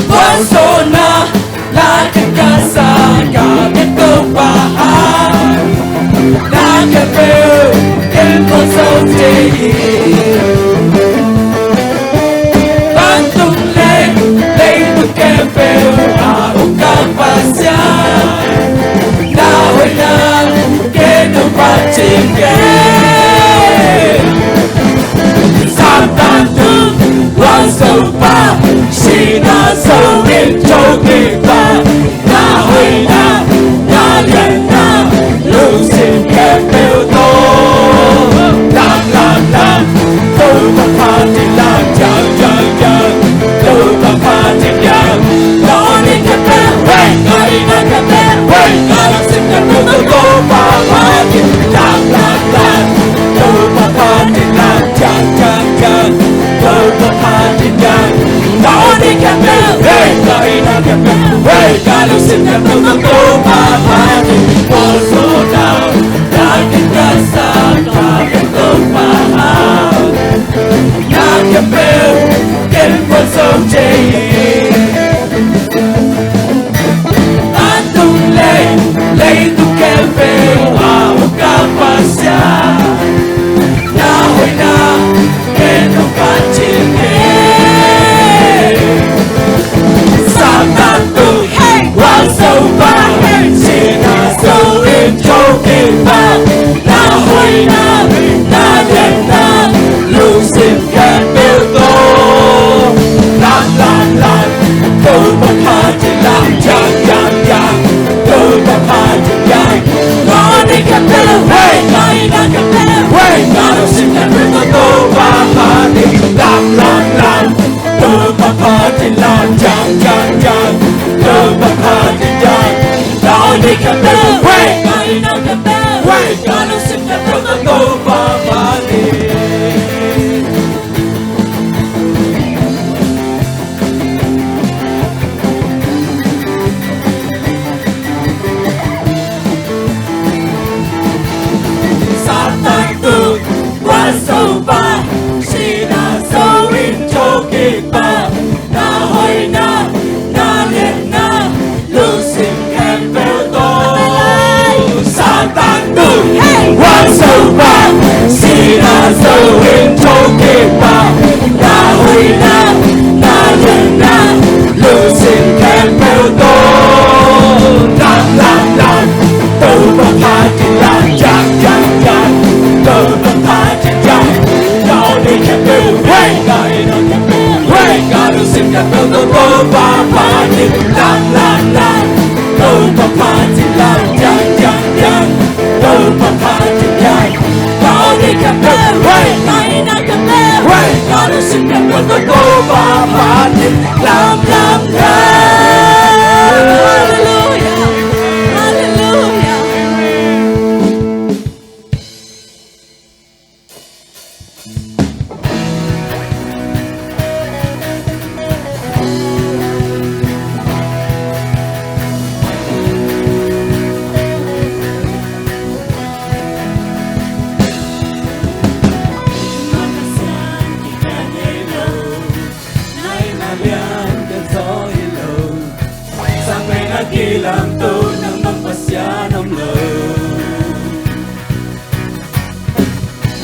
Gualzawhna la ken ka sa ka biak Topa, na khempeuh ken gualzo thei hi. Vantung le leitung khempeuh a om ka Pasian, na hoihna ken hong phat cing kei. Satan tung gualzopa, sihna zo in thokikpa, na hoihna, na lianna, lungsim khempeuh tawh lam, lam, lam. Topa phat in lam, ciang, ciang, ciang. Topa phat in lam. Lawm in ka pek, wei, lawm in ka pek, wei. Ka lungsim khempeuh tawh Topa phat in lam, lam, lam. Topa phat in lam, ciang, ciang, ciang. Topa phat in lam. Vantung leh leitung khempeuh a uk a Pasian, na hoihna gen nong phat cih hi. Satan tung, hey, gualzo pah, hey, sihna zo in thokik pah, na hoihna, na lianna, lungsim khempeuh tawh lam, lam, lam. Topa phat in lam, yang, yang, yang. Topa phat in yang. Mawhna khempeuh, hey, mawhna khempeuh, hey, na lungsim khempeuh tawh Topa phat in lam, lam, lam. Topa phat in lam, yang, yang, yang. Topa phat in yang. Mawhna khempeuh, hey, mawhna khempeuh, hey, na lungsim khempeuh tawh Topa phat in. Satan tung, gualzo pah, sihna zo in thokik pah, na hoihna, na lianna, lungsim khempeuh tawh. Satan tung, hey, gualzo pah, sihna zo in thokik pah, na hoihna, na lianna, lungsim khempeuh tawh lam, lam, lam. Topa phat in lam, yang, yang, yang. Topa phat in yang. Mawhna khempeuh, hey, mawhna khempeuh, hey, na lungsim khempeuh tawh Topa phat in lam, lam, lam. Topa phat in lam, yang, yang, yang. Topa phat in yang. Mawhna khempeuh, hey, mawhna khempeuh, hey, na lungsim khempeuh tawh Topa phat in lam, lam, lam. Halleluia. Halleluia. Sang pen a kilamto, nang bang Pasian om lo.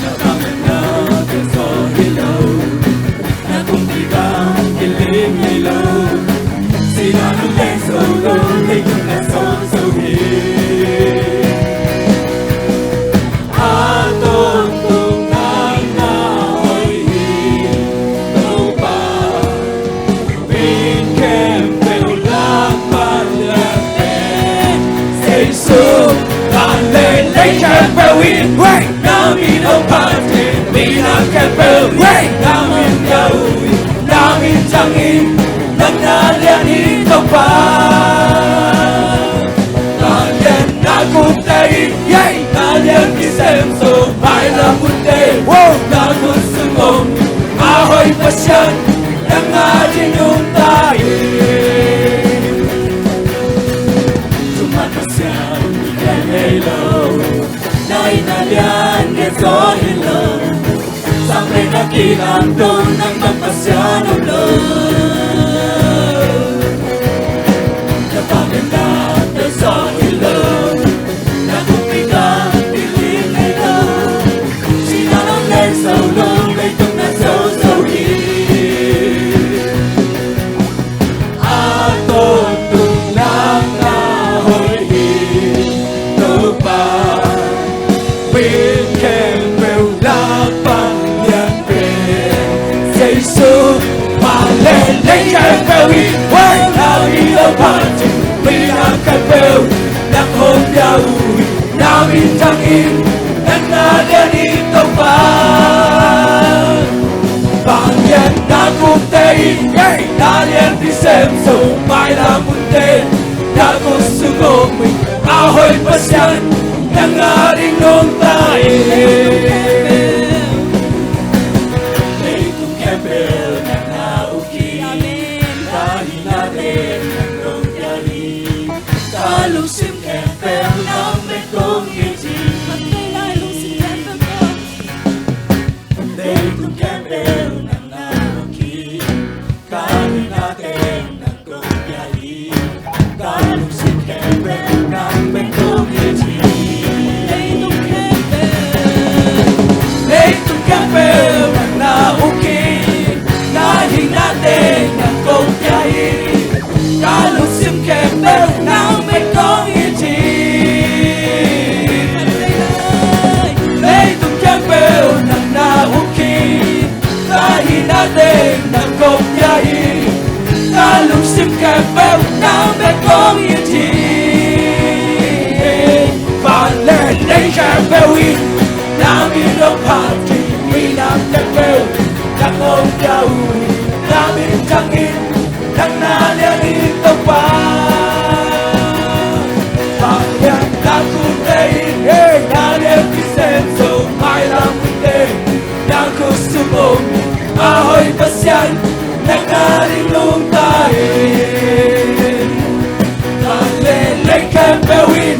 Na pamna pen zo hi lo, na kumpi bang kilim hi lo. Sihna nong len zo lo, leitung na zo zo hi. A tawntung nang na hoih hi, Topa. Min khempeuh lak pan lian pen Jesu. Van le lei khempeuh in, hey, na min hong phat hi. Minam khempeuh, hey, na min pia uh hi. Na min thang hi. Nang na lian hi Topa. Na lian na gukte in, hey, na lian kisem zo mailam hunte. Wow. Na khut sung om a hoih Pasian, nang a ding nungta hi. Thuman Pasian, lian ngei lo, na in a lian ngei zo hi lo. Sang pen a kilamto, nang bang Pasian om lo. Na pamna pen zo hi lo, na kumpi bang kilim hi lo. Sihna nong len zo lo, leitung na zo zo hi. A tawntung nang na hoih hi, Topa. Min khempeuh lak pan lian pen Jesu. Van le lei khempeuh in, hey, na min hong phat hi. Minam khempeuh nang hong pia uh hi. Na min thang hi. Nang na lian hi Topa. Vanglian na gukte in, hey, na lian kisem zo mailam hunte. Na khut sung om a hoih Pasian, nang a ding nungta hi. Leitung khempeuh nang na uk hi. Amen. Ka hihna teng nang nong pia hi. Ka lungsim khempeuh nang bek kong it hi. Leitung khempeuh nang na uk hi. Kong i thi, van le lei khempeuh in na min hong phat ding, minam khempeuh nang hong pia uh, na min thang in, nang na lian in Topa. Van le na khut tei in, hey, na lian kisem zo, mailam hun teng na khut sung om, a hoih Pasian nang na ding nungta in. Van le lei khempeuh in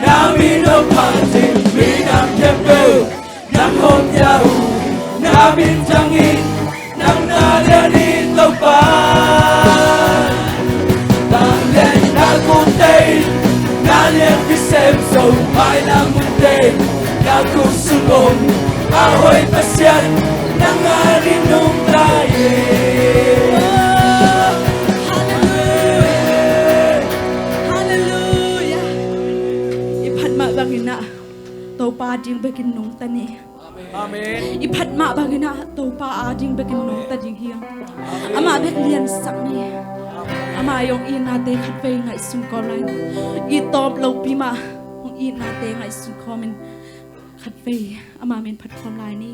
na min hong phat ding, minam khempeuh nang hong pia uh, na min thang in, nang na lian in Topa. Van le na khut tei in, na lian kisem zo, mailam hun teng na khut sung om, a hoih Pasian nang na ding nungta in. Halleluiah. Halleluiah. I phat mah bangin ah Topa ding bekin nungta ni. Amen. I phat mah bangin ah Topa a ding bekin nungta ding hi hang. Amah bek liansak ni. Amah i hong itnate khatvei ngaihsun khawm lai. I tawp lopi mah hong itnate ngaihsun khawmin khatvei ama min phat khawm lai ni.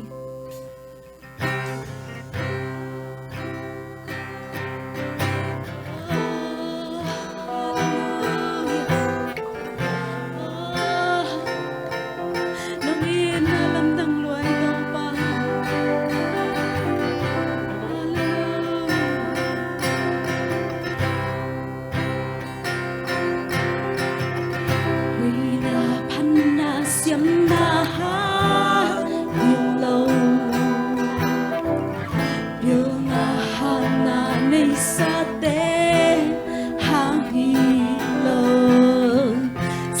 Nang in na lamdang luai Topa. Hoihna, phatna, siamna hang hi lo, pilna, hatna neisate hang hi lo,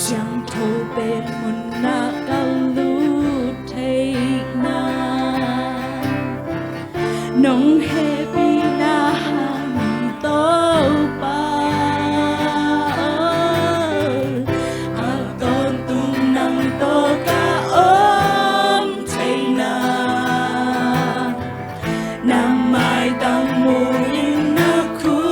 siangtho pen munah ka lut theihna nong hehpihna hang hi Topa. A tawntung nang tawh ka om theihna, na maitang mu in na khut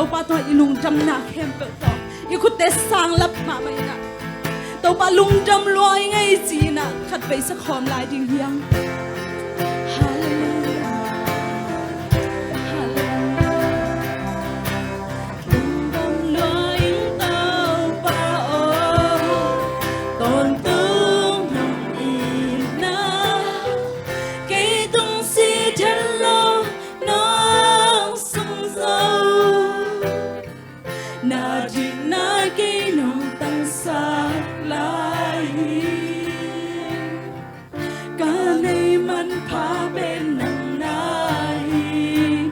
Topa tungah i lungdamna khempeuh tawh i khutte sang lap mahmah in ah, Topa lungdam lua ing ei ci-in ah khatvei sa khawm lai ding hi hang. Halleluiah. Halleluiah. Lungdam lua ing Topa aw, tawntung nong itna kei tungsiat het lo nong sung zo. Na dikna kei nong tangsak lai hi. Ka nei manpha pen nang na hi.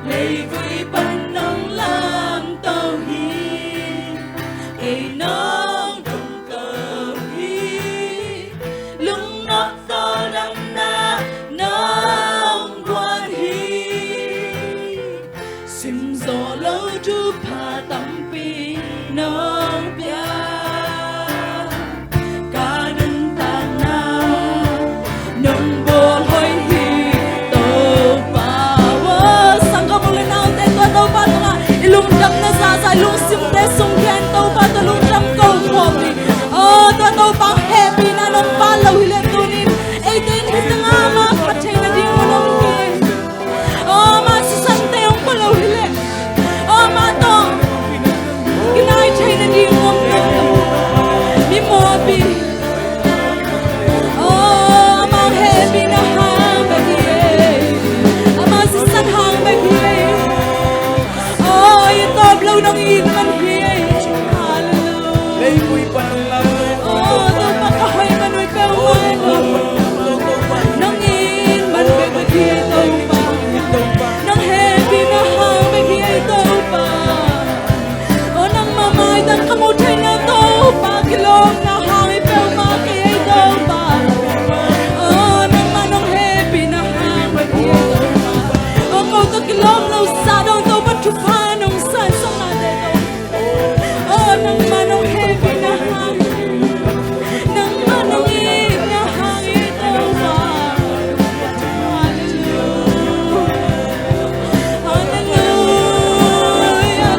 Leivui pan nong lamto hi. Kei nong dongto hi. Lungnop tawldamna nong guan hi. Simzawh lo thupha tampi nong pia. Ka nuntakna nong bawl hoih hi Topa aw. Sanggam u le naute, tua Topa tungah i lungdamna zahzah i lungsimte sung khia in Topa tawh lungdam ko khawm ni. Aw, tua Topa hehpihna nong phat lo hileh tuni-in eite in hih tangah amah phat theihna ding hun om hi. Aw, amah sisan teng hong pua lo hileh, aw, amah tawh kinai theihna ding om lo. Mi mawhpi. Aw, amah hehpihna hang bek hi ei. Amah sisan hang bek hi ei. Aw, i tawp lo nong it man hi ei. Halleluiah. Aw, Topa ka hoih man uh peuhmah nong it man bek bek hi ei Topa. Nong hehpihna hang bek hi ei Topa. Aw, nangmah maitang ka muh theihna Topa kilawmna hang hi peuhmah kei ei Topa. Aw, nangmah nong hehpihna hang bek hi ei Topa. Aw, ko tawh kilawm lo sa dong Topa thupha nong sansaknate Topa. Aw, nangmah nong hehpihna hang, nangmah nong itna hang hi Topa. Halleluiah. Halleluiah.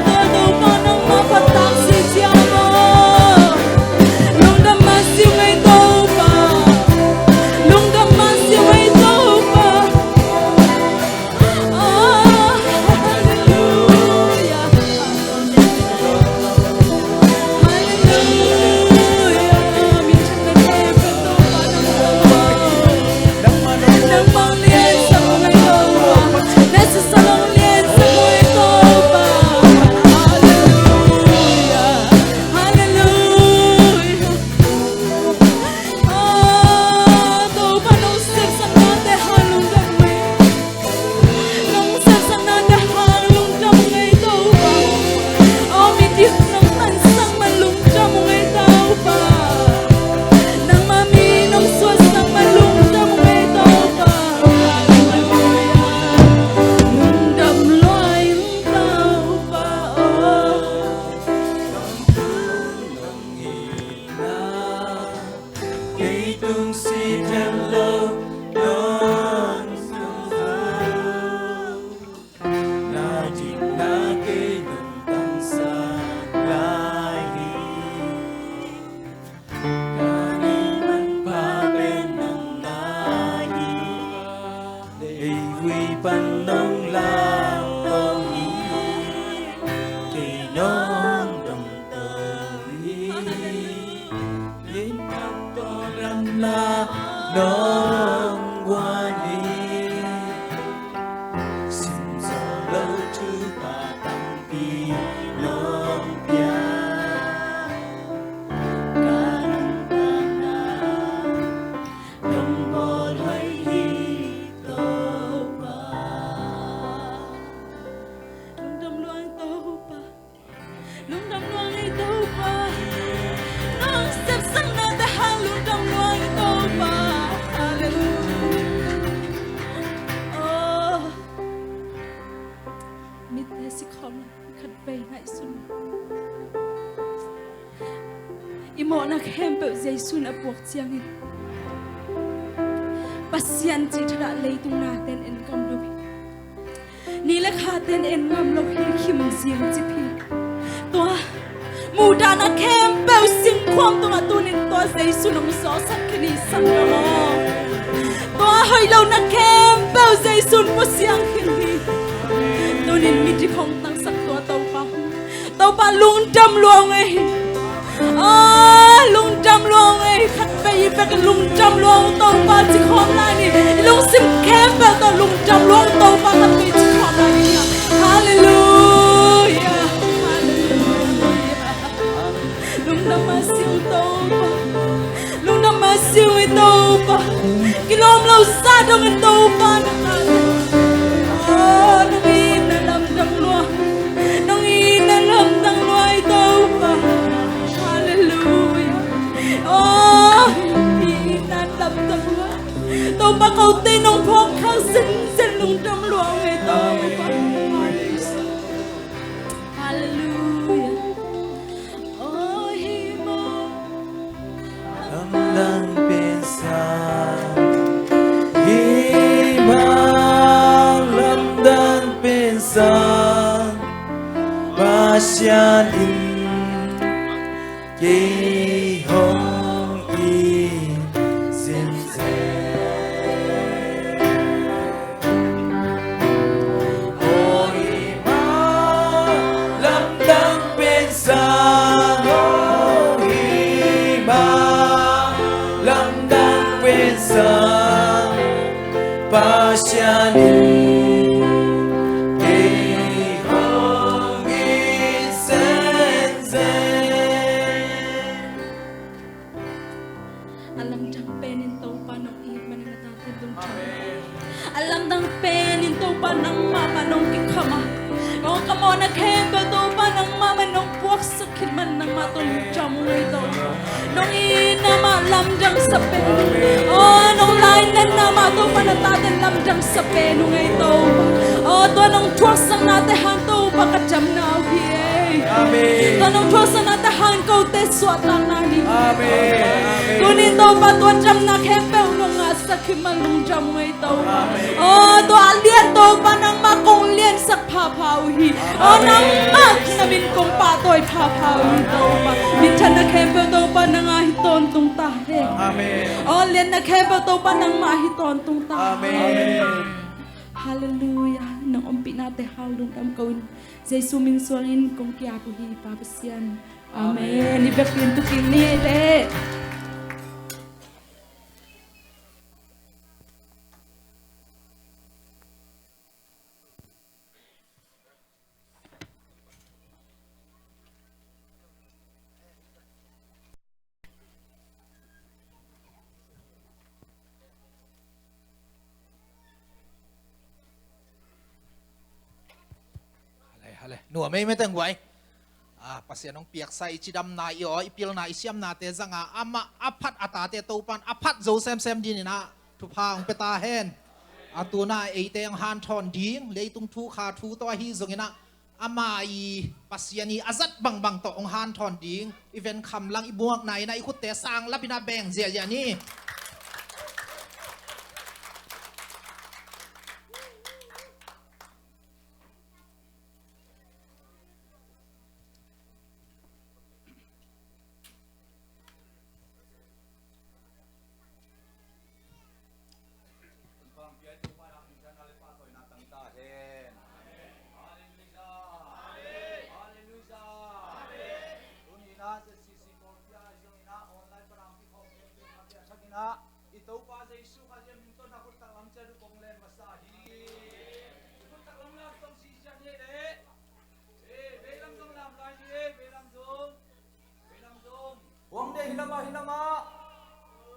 Topa, Topa, nangmah phat tak si ciang aw. Lungdam mah si ung ei Topa. Lungdam mah si ung ei Topa. Aw, Topa nong sepsaknate hang lungdam ung ei. Nong sepsaknate hang lungdam ung ei Topa. Aw, midik nong tansak man lungdam ung ei Topa. Nangmah mi nong suahsak man lungdam ung ei Topa. Halleluiah. Lungdam lua ing Topa aw. Kei tungsiat het lo nong sung zo. Na dikna kei nong tangsak lai hi. Ka nei manpha pen nang na hi. Leivui pan nong lamto hi. Kei nong dongto hi. Inn tawldamna nong guan hi. Simzawh lo thupha tampi nong pia. Ka nuntakna nong bawl hoih hi Topa. Lungdam lua ing Topa. Lungdam lua ing Topa. Nong sepsaknate hang lungdam lua ing Topa. Halleluiah. Aw. Mitte sikhawm lai, khatvei ngaihsun. I mawhna khempeuh Jesu in a puak ciangin Pasian cih thadah leitung nate'n en kam lo hi. Ni le kha ten en ngam lo hi, khim zing cip hi. Tua muhdahna khempeuh singkhuam tungah tunin tua Jesu nong zawhsak khin hi, sanggam aw. Tua hoih lohna khempeuh Jesu in pusiang khin hi. Tunin midik hong tangsak tua Topa. Topa, lungdam lua ung ei. Ah, lungdam lua ung ei. Khat vei i bek lungdam lua ung Topa ci khawm lai ni. I lungsim khempeuh tawh lungdam lua ung Topa, khat vei ci khawm lai ni. Halleluiah. Halleluiah. Lungdam mah si ung Topa. Lungdam mah si ung ei Topa. Kilawm lo sa dong ei Topa, nang a. Oh, nang in na lamdang lua. Nang in na lamdang lua ei Topa. Halleluiah. Oh, nang in na lamdang lua. Topa, kote nong phawk khak zenzen lungdam lua ung ei Topa. Halleluiah. Oh, hih mah lamdang pen sang, hih mah lamdang pen sang, Pasian in kei hong it zenzen. Aw, hih mah lamdang pen sang, aw, hih mah lamdang pen sang, Pasian in kei hong it zenzen. A lamdang penin Topa nong it manin a tate lungdam. Amen. A lamdang penin Topa nangmah mah nong kikham a, aw, ka mawhna khempeuh Topa nangmah mah nong puaksak khit man nangmah tawh lungdam ung ei Topa. Nong itna mah lamdang sa pen. Amen. Aw, nong lainatna mah Topa na tate lamdang sa pen ung ei Topa. Aw, tua nong thuaksaknate hang Topa ka damna uh hi ei. Amen. Tua nong thuaksaknate hang kote suahtakna ni. Amen. Amen. Tunin Topa tua damna khempeuh nong ngahsak khit man lungdam ung ei Topa. Amen. Aw, tua a lian Topa nangmah kong liansak phapha uh hi. Aw, amen, nangmah na min kong pahtawi phapha uh hi Topa. Minthanna khempeuh Topa nang a hi tawntung ta hen. Amen. Aw, lianna khempeuh Topa nangmah hi tawntung ta. Amen. Halleluiah. Nang ompihnate hang lungdam ko in Jesu min suangin kong ki-ap uh hi Pa Pasian. Amen. Amen. I biakinn tu kik ni ei leh. Hale, hale. Nuam ei, mete guai. Ah, Pasian hong piaksa i cidamna, i aw, i pilna, i siamnate zanga amah a phat a tate Topan a phat zo semsem dingin ah thupha hong pia ta hen. A tuna eite hong hanthawn ding, leitung thu kha thu tawh ahi zongin ah ama i Pasian i a zat bangbang tawh hong hanthawn ding i ven kham lang i muakna in ah i khutte sang lap in ah beng ziahziah ni. Halleluiah. Halleluiah. Tuni in ah Z C C Kawlpi ah zong in ah online pan a hong kikhawm khempeuh a piangthak in ah i Topa Jesu Khazih min tawh na khut taklam ciat uh kong len masa hi. I khut taklam lam tawh si ciat ni leh. Eh, veilam zong lam lai ni, eh, veilam zong. Veilam zong. Huang dia hi lamah, hi lamah.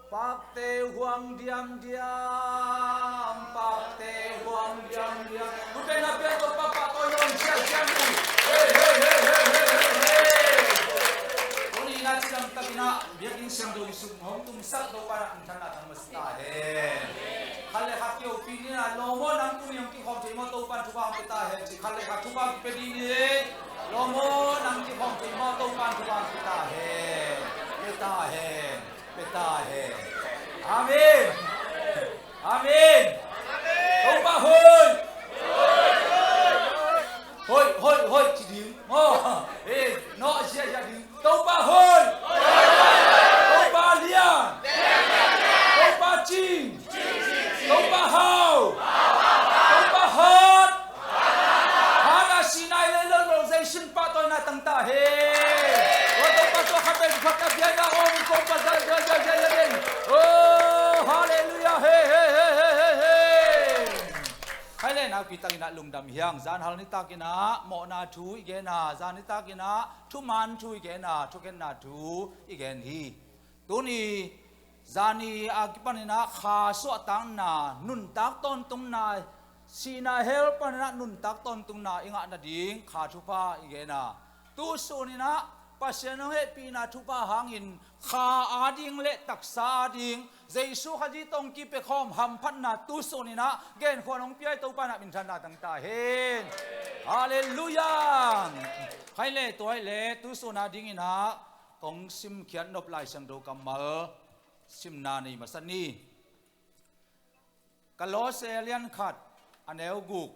Pakte huang diamdiam, pakte huang diamdiam. Nupen a pian Topa pahtawi lo in ciat ciat ni. Hey, hey, hey. Tuni in ah cidam takin ah biakinn siangtho i sung hong tumsak Topa in ah minthanna thang masa ta hen. Khat le khat kihopi ni in ah, lawm aw, nang tuni hong kikhawm thei maw, Topan thupha hong pia ta hen ci. Khat le khat thupha hong pia ding ni. Lawm aw, nang kikhawm thei maw, Topan thupha hong pia ta hen. Pia ta hen. Pia ta hen. Amen. Amen. Topa hoih. Hoih, hoih, hoih ci ding maw? Eh, nawh ziahziah ding. Topa hoih. Topa lian. Topa cing. Topa hau. Topa hat. Hana Sinai leilung lo zeisun pahtawina tangta hen. Tua Topa tua khat pen khat a biakna om Topa zai zai zai zai zai. Oh, hallelujah. He, he, he. Khai le nakpi takinah lungdam hiang. Zanhal nitakinah mawhna thu i gena, zan nitakinah thuman thu i gena, thukhenna thu i gen hi. Tuni zani a kipaninah kha suahtakna, nuntak tawntungna, sihna hell paninah nuntak tawntungna i ngah nading kha thupha i gena. Tusuninah Pasian hong hehpihna thupha hangin kha ading le taksa ading Jesu Khazih tawh hong kipia khawm hamphatna tusuninah genkhuan hong pia i Topa inah minthanna tangta hen. Halleluiah. Khai le tua hi le tusun adinginah kong simkhiat nop Lai Siangtho kammal simna nei masa ni. Kolose lian khat a neu guk.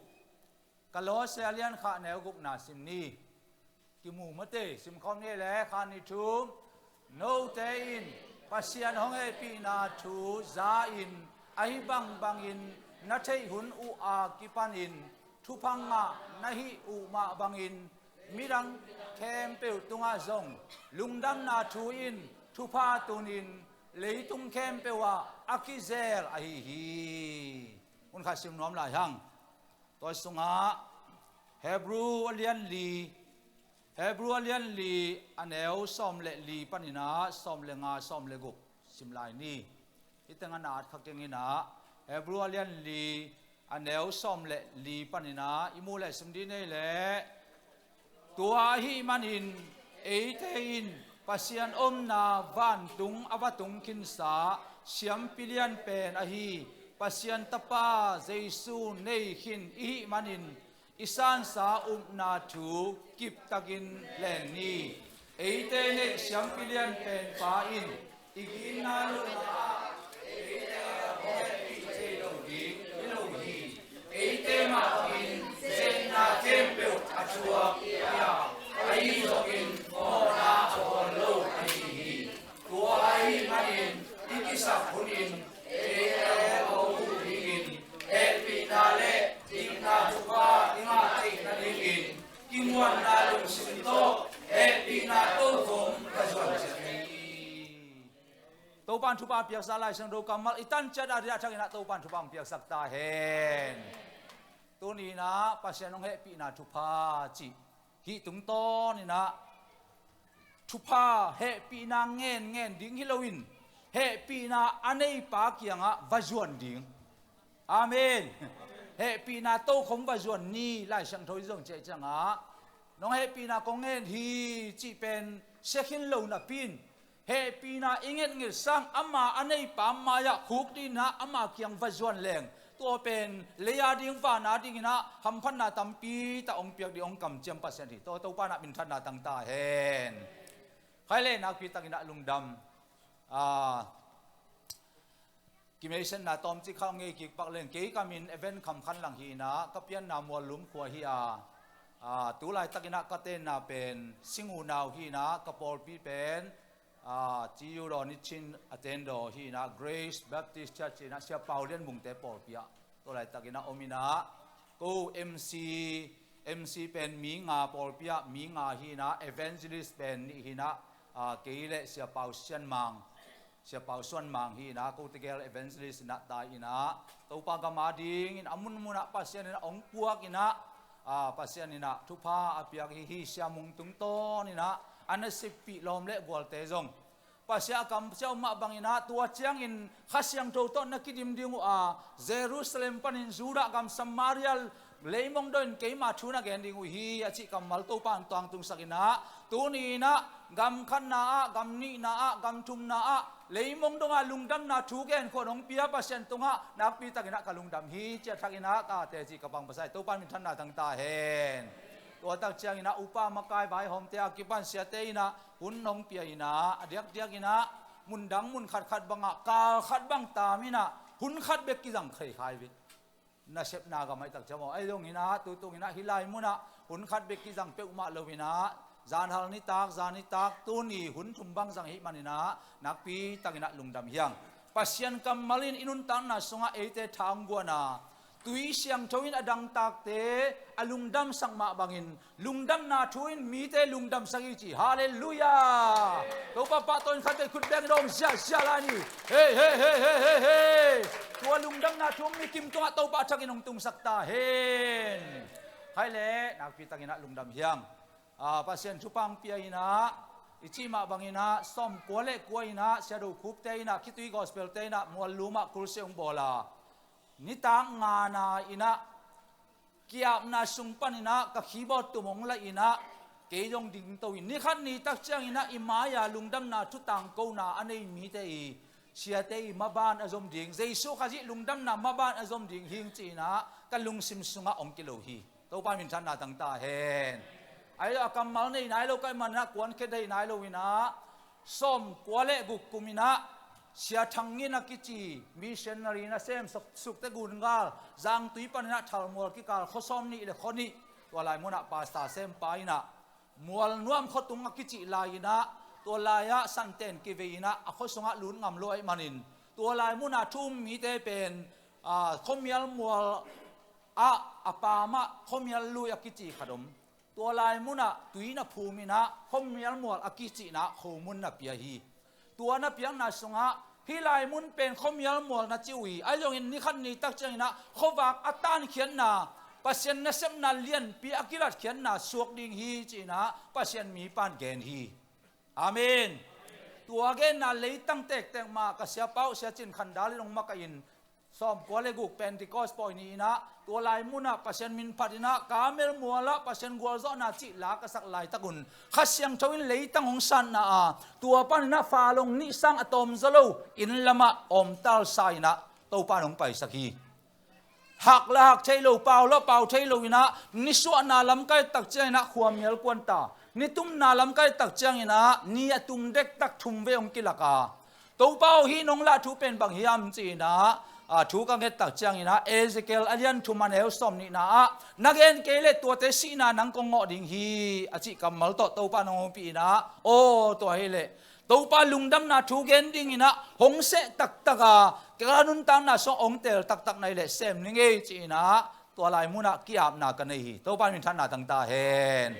Kolose lian khat a neu gukna sim ni. Kimu mate, simkhawm ni le khan ni thum. Note in Pasian hong hehpihna thu za-in ahi bangbangin na theih hun uh a kipanin thupha ngah na hih uh mah bangin midang khempeuh tungah zong lungdamna thu in thupha tunin leitung khempeuh ah a kizel ahi hi. Hun khat sim nuam lai hang. Tua sungah Hebrew a lian li, Hebrew a lian li a neu sawm le li paninah sawm le nga, sawm le guk sim lai ni. Hih tengah na at kha kenginah Hebrew a lian li a neu sawm le li paninah i muh le sim dih nei le. Tua ahih manin eite in Pasian omna vantung a va tung khinsa siampi lian pen ahi Pasian Tapa Jesu nei khin i hih manin i sansa upna thu kiptakin leng ni. Eite neih siampi lian pen Pa in i ginna lohna ah eite a hong hehpih thei lo ding hi lo hi. Eite mah bangin zetna khempeuh a thuak hi a, ahi zongin mawhna a bawl lo ahi hi. Tua ahih manin i kisap hunin eite a hong huh dingin hehpihna le dikna thupha i ngah theih nadingin kimuanna lungsim tawh hehpihna tokhom ka zuan ciat hi. Topan thupha piaksak Lai Siangtho kammal i tan ciat a dih a thakinah Topan thupha hong piaksak ta hen. Tuninah Pasian hong hehpihna thupha cih hih tungtawninah thupha hehpihna ngen ngen ding hi loin hehpihna a neipa kiangah va zuan ding. Amen. Hehpihna tokhom va zuan ni. Lai Siangtho i zong ciah ciangah nong hehpihna kong ngen hi cih pen sia khin lo napi-in hehpihna i ngetnget sang ama a neipa mai-ah khuk dinah ama kiang va zuan leng tua pen lei a ding van a dinginah hamphatna tampi tak hong piak ding hong kamciam Pasian hi. Tua Topa inah minthanna tangta hen. Khai le nakpi takinah lungdam. Ah, Kimeisetna tawmcik kha ngei kik pak leng kei kamin Event Kham Khan Lang hi inah ka pianna Muallum khua hi a, a, tu laitakinah ka tenna pen Sing U Nau hi inah ka pawlpi pen, a, Ci U Daw Ni Chin a tendaw hi inah Grace Baptist Church inah Sia Pau Lian Mungte pawlpi ah tu laitakinah om inah ko M C, M C pen mi nga pawlpi ah mi nga hi inah evangelist pen nih hi inah, a, kei le Sia Pau Sian Mang Sia Pau Suan Mang hi inah ko tegel evangelist inah tai inah Topa gam a dingin a munmunah Pasian inah hong puak inah, a, Pasian inah thupha a piak hi hi. Sia Mung tungtawn inah a nasep pih lawm le gualte zong Pasian a kamciam mah bang inah tua ciangin Kha Siangtho tawh na kidim ding uh a, Jerusalem panin Judah gam Samaria leimong dongin keima thu na gen ding uh hi a cih kammal Topa in tuang tungsak inah tuni inah gam khatna ah, gam nihna ah, gam thumna ah leimong dongah lungdamna thu genkhuan hong pia Pasian tungah nakpi takinah ka lungdam hi. Ciah thak inah ka teci ka pang pasai Topa in minthanna tangta hen. Tua tak cianginah upa makai vaihawmte a kipan siate inah hun hong pia inah a diakdiak inah mundang mun khatkhat bangah kal khat bang tam inah hun khat bek kizang khaikhai ve. Nasepna gam ahi tak ciam aw. Ahi zong inah tutung inah hih lai munah Hun khat bek kizang peuhmah lo-in ah, zanhal nitak, zan nitak, tuni hun thum bang zang ahih manin ah, nakpi takin ah lungdam hi hang. Pasian kammal in i nuntakna sungah eite tha hong guan a, tui siangtho in a dangtakte a lungdamsak mah bangin, lungdamna thu in mite lungdamsak hi ci. Halleluiah! Topa pahtawi in khat bek khut beng in hong ziahziah lai ni. Hei, hei, hei, hei, hei, hei. Tua lungdamna thu mi kim tungah Topa a thakin hong tungsak ta hen. Khai leh nakpi takin ah lungdam hi hang. Ah, Pasian thupha hong pia in ah, i cih mah bangin ah, sawmkua le kua in ah, Sia Do Khup te in ah, khitui gospel te in ah, Muallum ah crusade hong bawl a, nitak ngana in ah, ki-apna sung panin ah ka keyboard tum hong la in ah, kei zong dingto in, ni khat ni tak ciangin ah i mai-a lungdamna thu tangkona a nei mite i, siate i maban a zom ding, Jesu Khazih lungdamna maban a zom ding hing ci-in ah ka lungsim sungah hong kilo hi. Topa minthanna tang ta hen. Ahi lo a kammal nei nai lo ka hih manin ah kuankhia thei nai lo in ah, sawmkua le guk kum in ah, Sia Thang Ngin a kici missionary nasem Suk-, Sukte Gungal, Zangtui panin ah Thalmual kikal khua sawmnih le khua nih, tua lai munah pastor sempa in ah, Mualnuam khuatung a kici lai in ah, tua lai-ah santen kivei in ah, a khua sungah lut ngam lo ahih manin, tua lai munah thu um mite pen, ah, Khuamial Mual ah, a pamah Khuamial Lui a kici khat om. Tua lai munah tui na phum in ah, Khuamial Mual a kicihna ah khomun na pia hi. Tua na piakna sungah, hih lai mun pen Khuamial Mual na ci uh hi. Ahi zongin ni khat ni tak ciangin ah, khuavak a tankhiatna, Pasian nasepna lianpi a kilatkhiatna suak ding hi ci-in ah, Pasian mipa'n gen hi. Amen. Tua genna leitang tektek mah ka siapa uh Sia Cin Khan Dal in hong makaih in, sawmkua le guk Pentecost pawi ni in ah, tua lai munah Pasian min phat in ah, Karmel Mual ah Pasian gualzawhna cih la ka sak laitak un, Kha Siangtho in leitang hong satna a, tua panin ah fa long nih sang a tawmzaw lo inn lamah omtalsa in ah, Topa in hong paisak hi. Hak la hak thei lo, pau la pau thei lo in ah, nisuahna lamkai tak ciangin ah khuamial kuan ta. Nitumna lamkai tak ciangin ah, ni a tum dektak thum vei hong kilak a, Topa aw, hih nong lah thu pen bang hiam ci-in ah, a, thu ka nget tak ciangin ah, Ezekiel a lian thum a neu sawmnihna ah, na gen kei leh tuate sihna nang kong ngawh ding hi, a cih kammal tawh Topa in hong ompih in ah, aw, tua hi leh Topa lungdamna thu gen dingin ah hong seh taktak a, ka nuntakna sungah hong teel taktak na hih leh sem ning ei ci-in ah, tua lai munah ki-apna ka nei hi. Topa minthanna tang ta hen.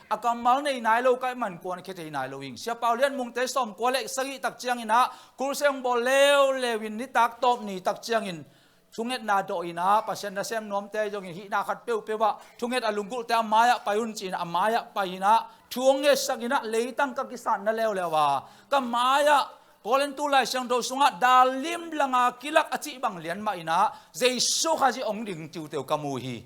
A kammal nei nai lo ka hih man kuankhia thei nai lo ing. Sia Pau Lian Mungte sawmkua le sagih tak ciangin ah, crusade hong bawl leuleu in nitak tawp ni tak ciangin, thungetna dawh in ah, Pasian nasem nuamte zongin hihna khat peuhpeuh ah, thunget a lunggulhte a mai-ah pai un ci-in a mai-ah pai in ah, thu hong ngetsak in ah, leitang ka kisatna leuleu a, ka mai-ah, Korintu Lai Siangtho sungah dal lim langa kilak a cih bang lian mah in ah, Jesu Khazih hong ding tiuteu ka mu hi.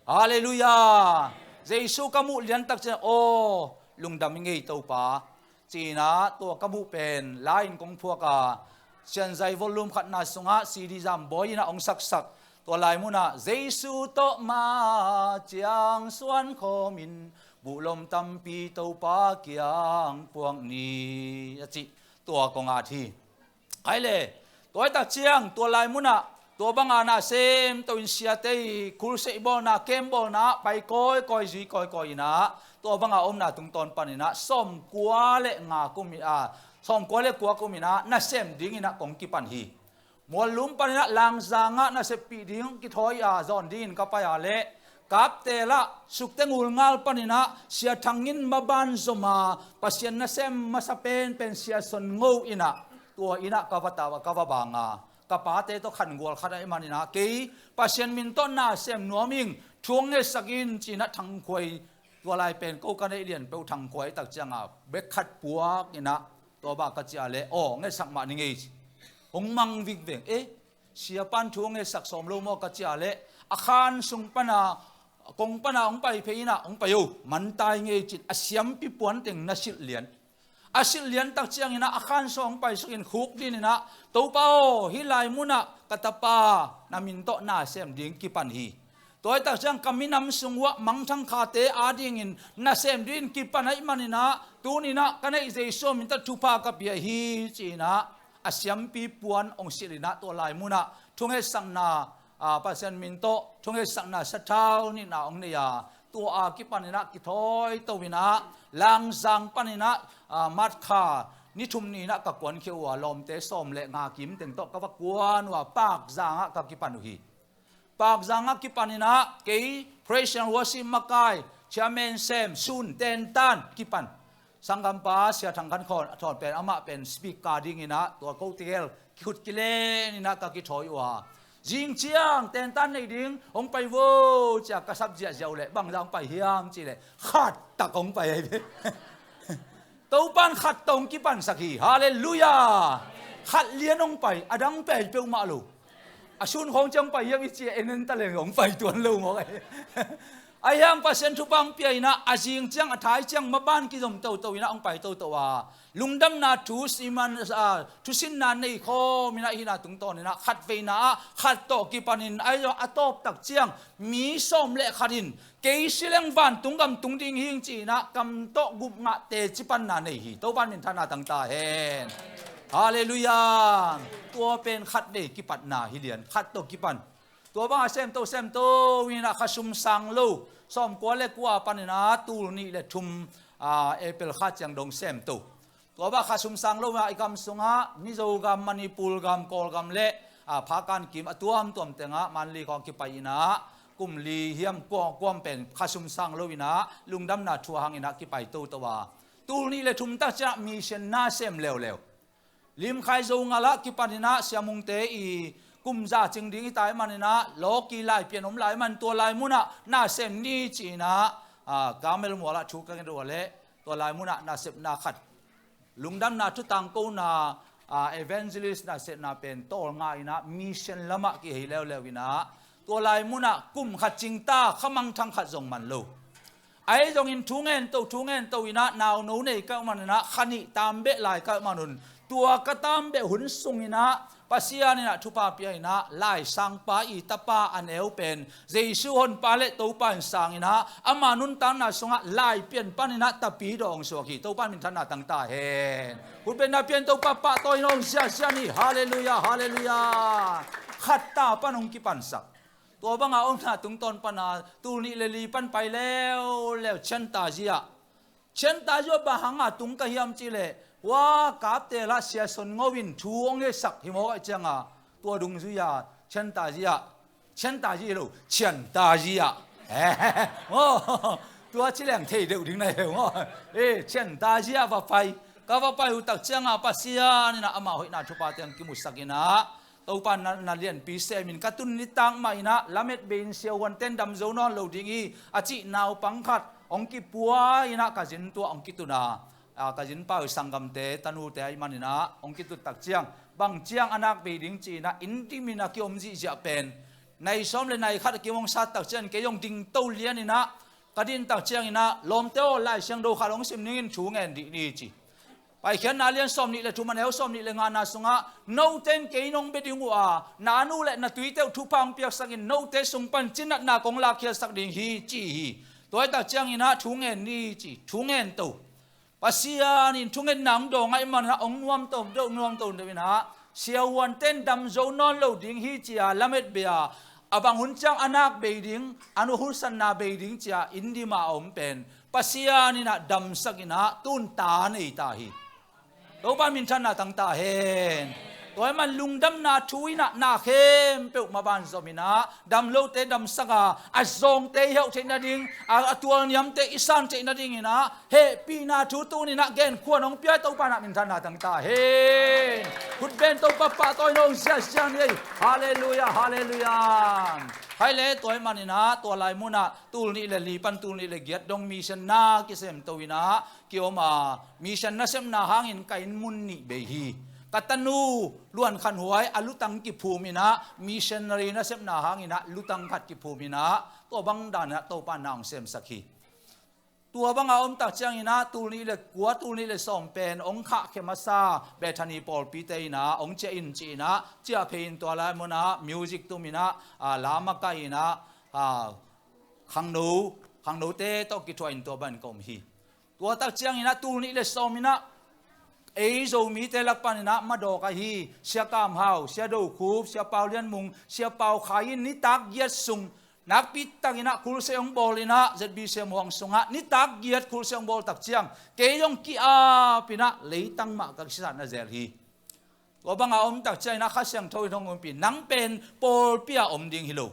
Halleluiah. Jesu ka muh liantak ciang, aw, lungdam ing ei Topa. Ci-in ah tua ka muh pen la-in kong phuak a, Sianzai volume khatna sungah C D Zam Bawi in ah hong saksak. Tua lai munah, Jesu tawh ma ciang suan khawmin, buhlom tampi Topa kiang puak ni, a cih tua kong at hi. Ai le, tua hi tak ciang, tua lai munah, tua banga na sem to in siate i, crusade bawlna, camp bawlna, pai kawikawi, zui kawikawi in ah, tua banga omna tungtawn panin ah, sawmkua le nga kum in ah, sawmkua le kua kum in ah, nasem dingin ah kong kipan hi. Muallum panin ah Langzang ah naseppih ding kithawi a, zawn dingin ka pai a leh, Kaptel ah Sukte Ngulngal panin ah Sia Thang Ngin maban zom a, Pasian nasem masa penpen Sia Son Ngo in ah, tua in ah ka va tau a, ka va bang a, ka pate tawh khangual khat ahih manin ah, kei Pasian min tawh na sem nuam ing, thu hong ngetsak in ci-in ah Thang Khuai, tua lai pen ko ka neih lian peuh Thang Khuai tak ciang a, bek khat puak in ah, tua bang ka ci a leh, aw, ngetsak mah ning ei ci. Hong mang vikveng, eh, Siapa'n thu hong ngetsak sawm lo maw ka ci a leh, a khan sung pana, kong pana hong pai phei in ah, hong pai o, man ta ing ei ci-in, a siampi puan teng na silh lian. A silh lian tak ciangin ah, a khan sung hong pai sukin khukdin in ah, Topa aw, hih lai munah ka tapa na min tawh na sem ding kipan hi. Tua hi tak ciang ka minam sung uah mangthang khate adingin nasem dingin kipan ahih manin ah, tuni-in ah ka neih Jesu min tawh thupha ka pia hi ci-in ah, a siampi puan hong silh in ah, tua lai munah thungetsakna, a, Pasian min tawh thungetsakna sathau nihna hong nei a, Tua a kipaninah kithawi to inah Langzang paninah, ah, March kha ni thum ni inah ka kuankhia uh a, lawmte sawm le nga kim teng tawh ka va kuan uh a, Pakzang ah ka kipan uh hi. Pakzang ah kipaninah kei Praise and Worship makai, Chairman Sem, Sun, Tentan kipan. Sanggampa Sia Thang Khan Khawn a thawn pen, amah pen speaker dinginah tua ko tegel kikhut kilen inah ka kithawi uh a, zing ciang Tentan nei ding hong pai vo cia ka sap ziahziah uh leh, bangzah hong pai hiam cihleh khat tak hong pai ahi ve. Topan khat tawh hong kipansak hi. Halleluiah. Khat lian hong pai, a dang pai peuhmah lo. A sun khawng ciang pai hiam i ci a, en en ta leng hong pai tuan lo mawk ahi. Ahi hang Pasian thupha hong pia inah a zing ciang, a thai ciang maban kizom toto inah hong pai toto a, lungdamna thu siman, ah, thusinna nei khawm inah hihna tungtawn inah khatveina ah khat tawh kipanin ahi zong a tawptak ciang mi sawm le khat in kei si leng vantung gam tung ding hing ci inah kam tawh gupngah teci panna nei hi. Topan minthanna tangta hen. Halleluiah. Tua pen khatvei kipatna hi lian, khat tawh kipan. Tua banga semto semto inah kha sum sang lo, sawmkua le kua paninah tul nih le thum, ah, April kha ciang dong semto. Tua banga kha sum sang lo inah i gam sungah Mizo gam, Manipur gam, Kawlgam le, ah, Phakan kim a tuamtuam tengah Manli khawng kipai inah kum li hiam kua kuam pen kha sum sang lo inah lungdamna thu a hang inah kipai toto a, tul nih le thum tak ciangah mission na sem leuleu. Limkhai Zo ngalah kipaninah Sia Mungte i kum za cing ding hi tai maninah lawki laipian om lai man tua lai munah na sem ni ci inah, ah, Kamel mualah thu ka ngen uh a leh tua lai munah nasepna khat, lungdamna thu tangkona, ah, evangelist nasepna pen tawlnga inah mission lamah kihei leuleu inah tua lai munah kum khat cingta kha mangthang khat zong man lo. Ahi zongin thu ngento, thu ngento inah nauno nei ka uh maninah kha nih tambeh lai ka uh manun tua ka tambeh hun sunginah Pasian inah thupha pia inah laisangpa i tapa a neu pen Jesu honpa le Topa in sang inah ama nuntakna sungah laipian paninah tapi dawng suak hi. Topa minthanna tangta hen. Khutbetna pian Topa pahtawi in hong siasian hi. Halleluiah, halleluiah. Khatta pan hong kipansak. Tua banga omna tungtawn pana tul nih le li pan pai leuleu Chiantazi ah. Chiantazi ah bang hanga tung ka hiam cihleh, hua kapte lah Sia Son Ngo in thu hong heisak hi mawk ahih cianga tua dungzui-a Chiantazi ah, Chiantazi lo, Chiantazi ah. Maw, tua ci leng thei deuh ding na hi maw. Eh, Chiantazi ah va pai. Ka va pai uh tak cianga Pasian inah ama hoihna thupha teng kimusak inah Topa na, na lianpi semin ka tun nitak mah inah lamet bei in siavuanten dam zo nawn lo ding hi a cih naupang khat hong kipua inah ka zin tuah hong kitun a, ah, ka zinpa uh sanggamte tanute ahih maninah hong kitut tak ciang bang ciang a nak bei ding ci inah inn dimin a kiom zihziah pen nai sawm le nai khat a kim hong sat tak ciang kei hong dingto lian inah ka din tak ciang inah lawmte aw, Lai Siangtho khat hong sim ning in thu ngen dih ni ci. Paikhiatna lian sawm nih le thum a neu sawm nih le ngana sungah note in kei nong bia ding uh a, na nu le na tuite uh thupha hong piaksak in note sung pan cinatna kong lakkhiatsak ding hi ci hi. Tua hi tak ciang inah thu ngen ni ci, thu ngen to. Pasian in thungetna hong dawng ahih manin hong nuamto deuh nuamto deuh inah siavuanten dam zo nawn lo ding hi cia lamet bei a, a bang hun ciang a nak bei ding, a nu husanna bei ding cia inn dima a om pen Pasian inah damsak inah tun ta nei ta hi. Topa minthanna tangta hen. Tua ahih man lungdamna thu inah na khempeuh maban zom inah dam lote damsak a, a zawngte i heuh theih nading, a, a tualniamte i san theih nading inah hehpihna thu tun inah genkhuan hong pia Topa inah minthanna tangta hen. Khutbeng Topa pahtawi in hong siasian hi. Halleluiah, halleluiah. Hai le tua ahih man inah tua lai munah tul nih le li pan tul nih le giat dong mission na kisemto inah kiom a, mission nasepna hangin ka inn mun nih bei hi. Ka tanu Luan Khan Huai a lutang kiphum inah missionary nasepna hang inah lutang khat kiphum inah tua bang dan inah Topa na hong semsak hi. Tua banga om tak ciang inah tul nih le kua tul nih le sawm pen hong khahkhia masa Bethany pawlpite inah hong ciah in ci inah ciah phei in tua lai munah music tum inah, ah, la makai inah, ah, khangno, khangnote tawh kithuah in tua bang ka om hi. Tua tak ciang inah tul nih le sawm inah ei Zomite lak pan inah madawk ahi Sia Kam Hau, Sia Do Khup, Sia Pau Lian Mung, Sia Pau Khai in nitak giat sung Nakpi takin ah khulsia hong bawl in ah Z B C muang sungah nitak giat khulsia hong bawl tak ciang kei zong ki-ap in ah leitang mah ka kisatna zel hi. Tua banga om tak ciangin ah Kha Siangtho in hong ompih, nang pen pawlpi ah om ding hi lo.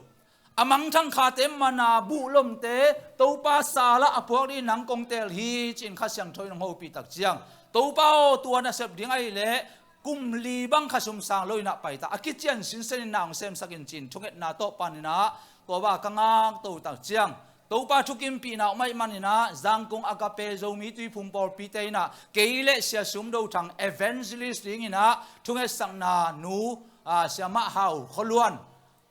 A mangthang khate mana buhlomte Topa sal ah a puak dingin nang kong teel hi ci-in Kha Siangtho in hong hopih tak ciang, Topa aw, tua nasep ding ahih leh kum li bang khasum sang lo in ah pai ta, a kician sinsen in na hong semsak in ci-in thungetna tawh pan in ah tua bang ka ngakto tak ciang, Topa thukimpihna om ahih manin ah Zangkong Agape Zomi Tuiphum pawlpite in ah kei le Sia Sum Do Thang evangelist dingin ah thungetsakna nu, ah, Siamah Hau Khua Luan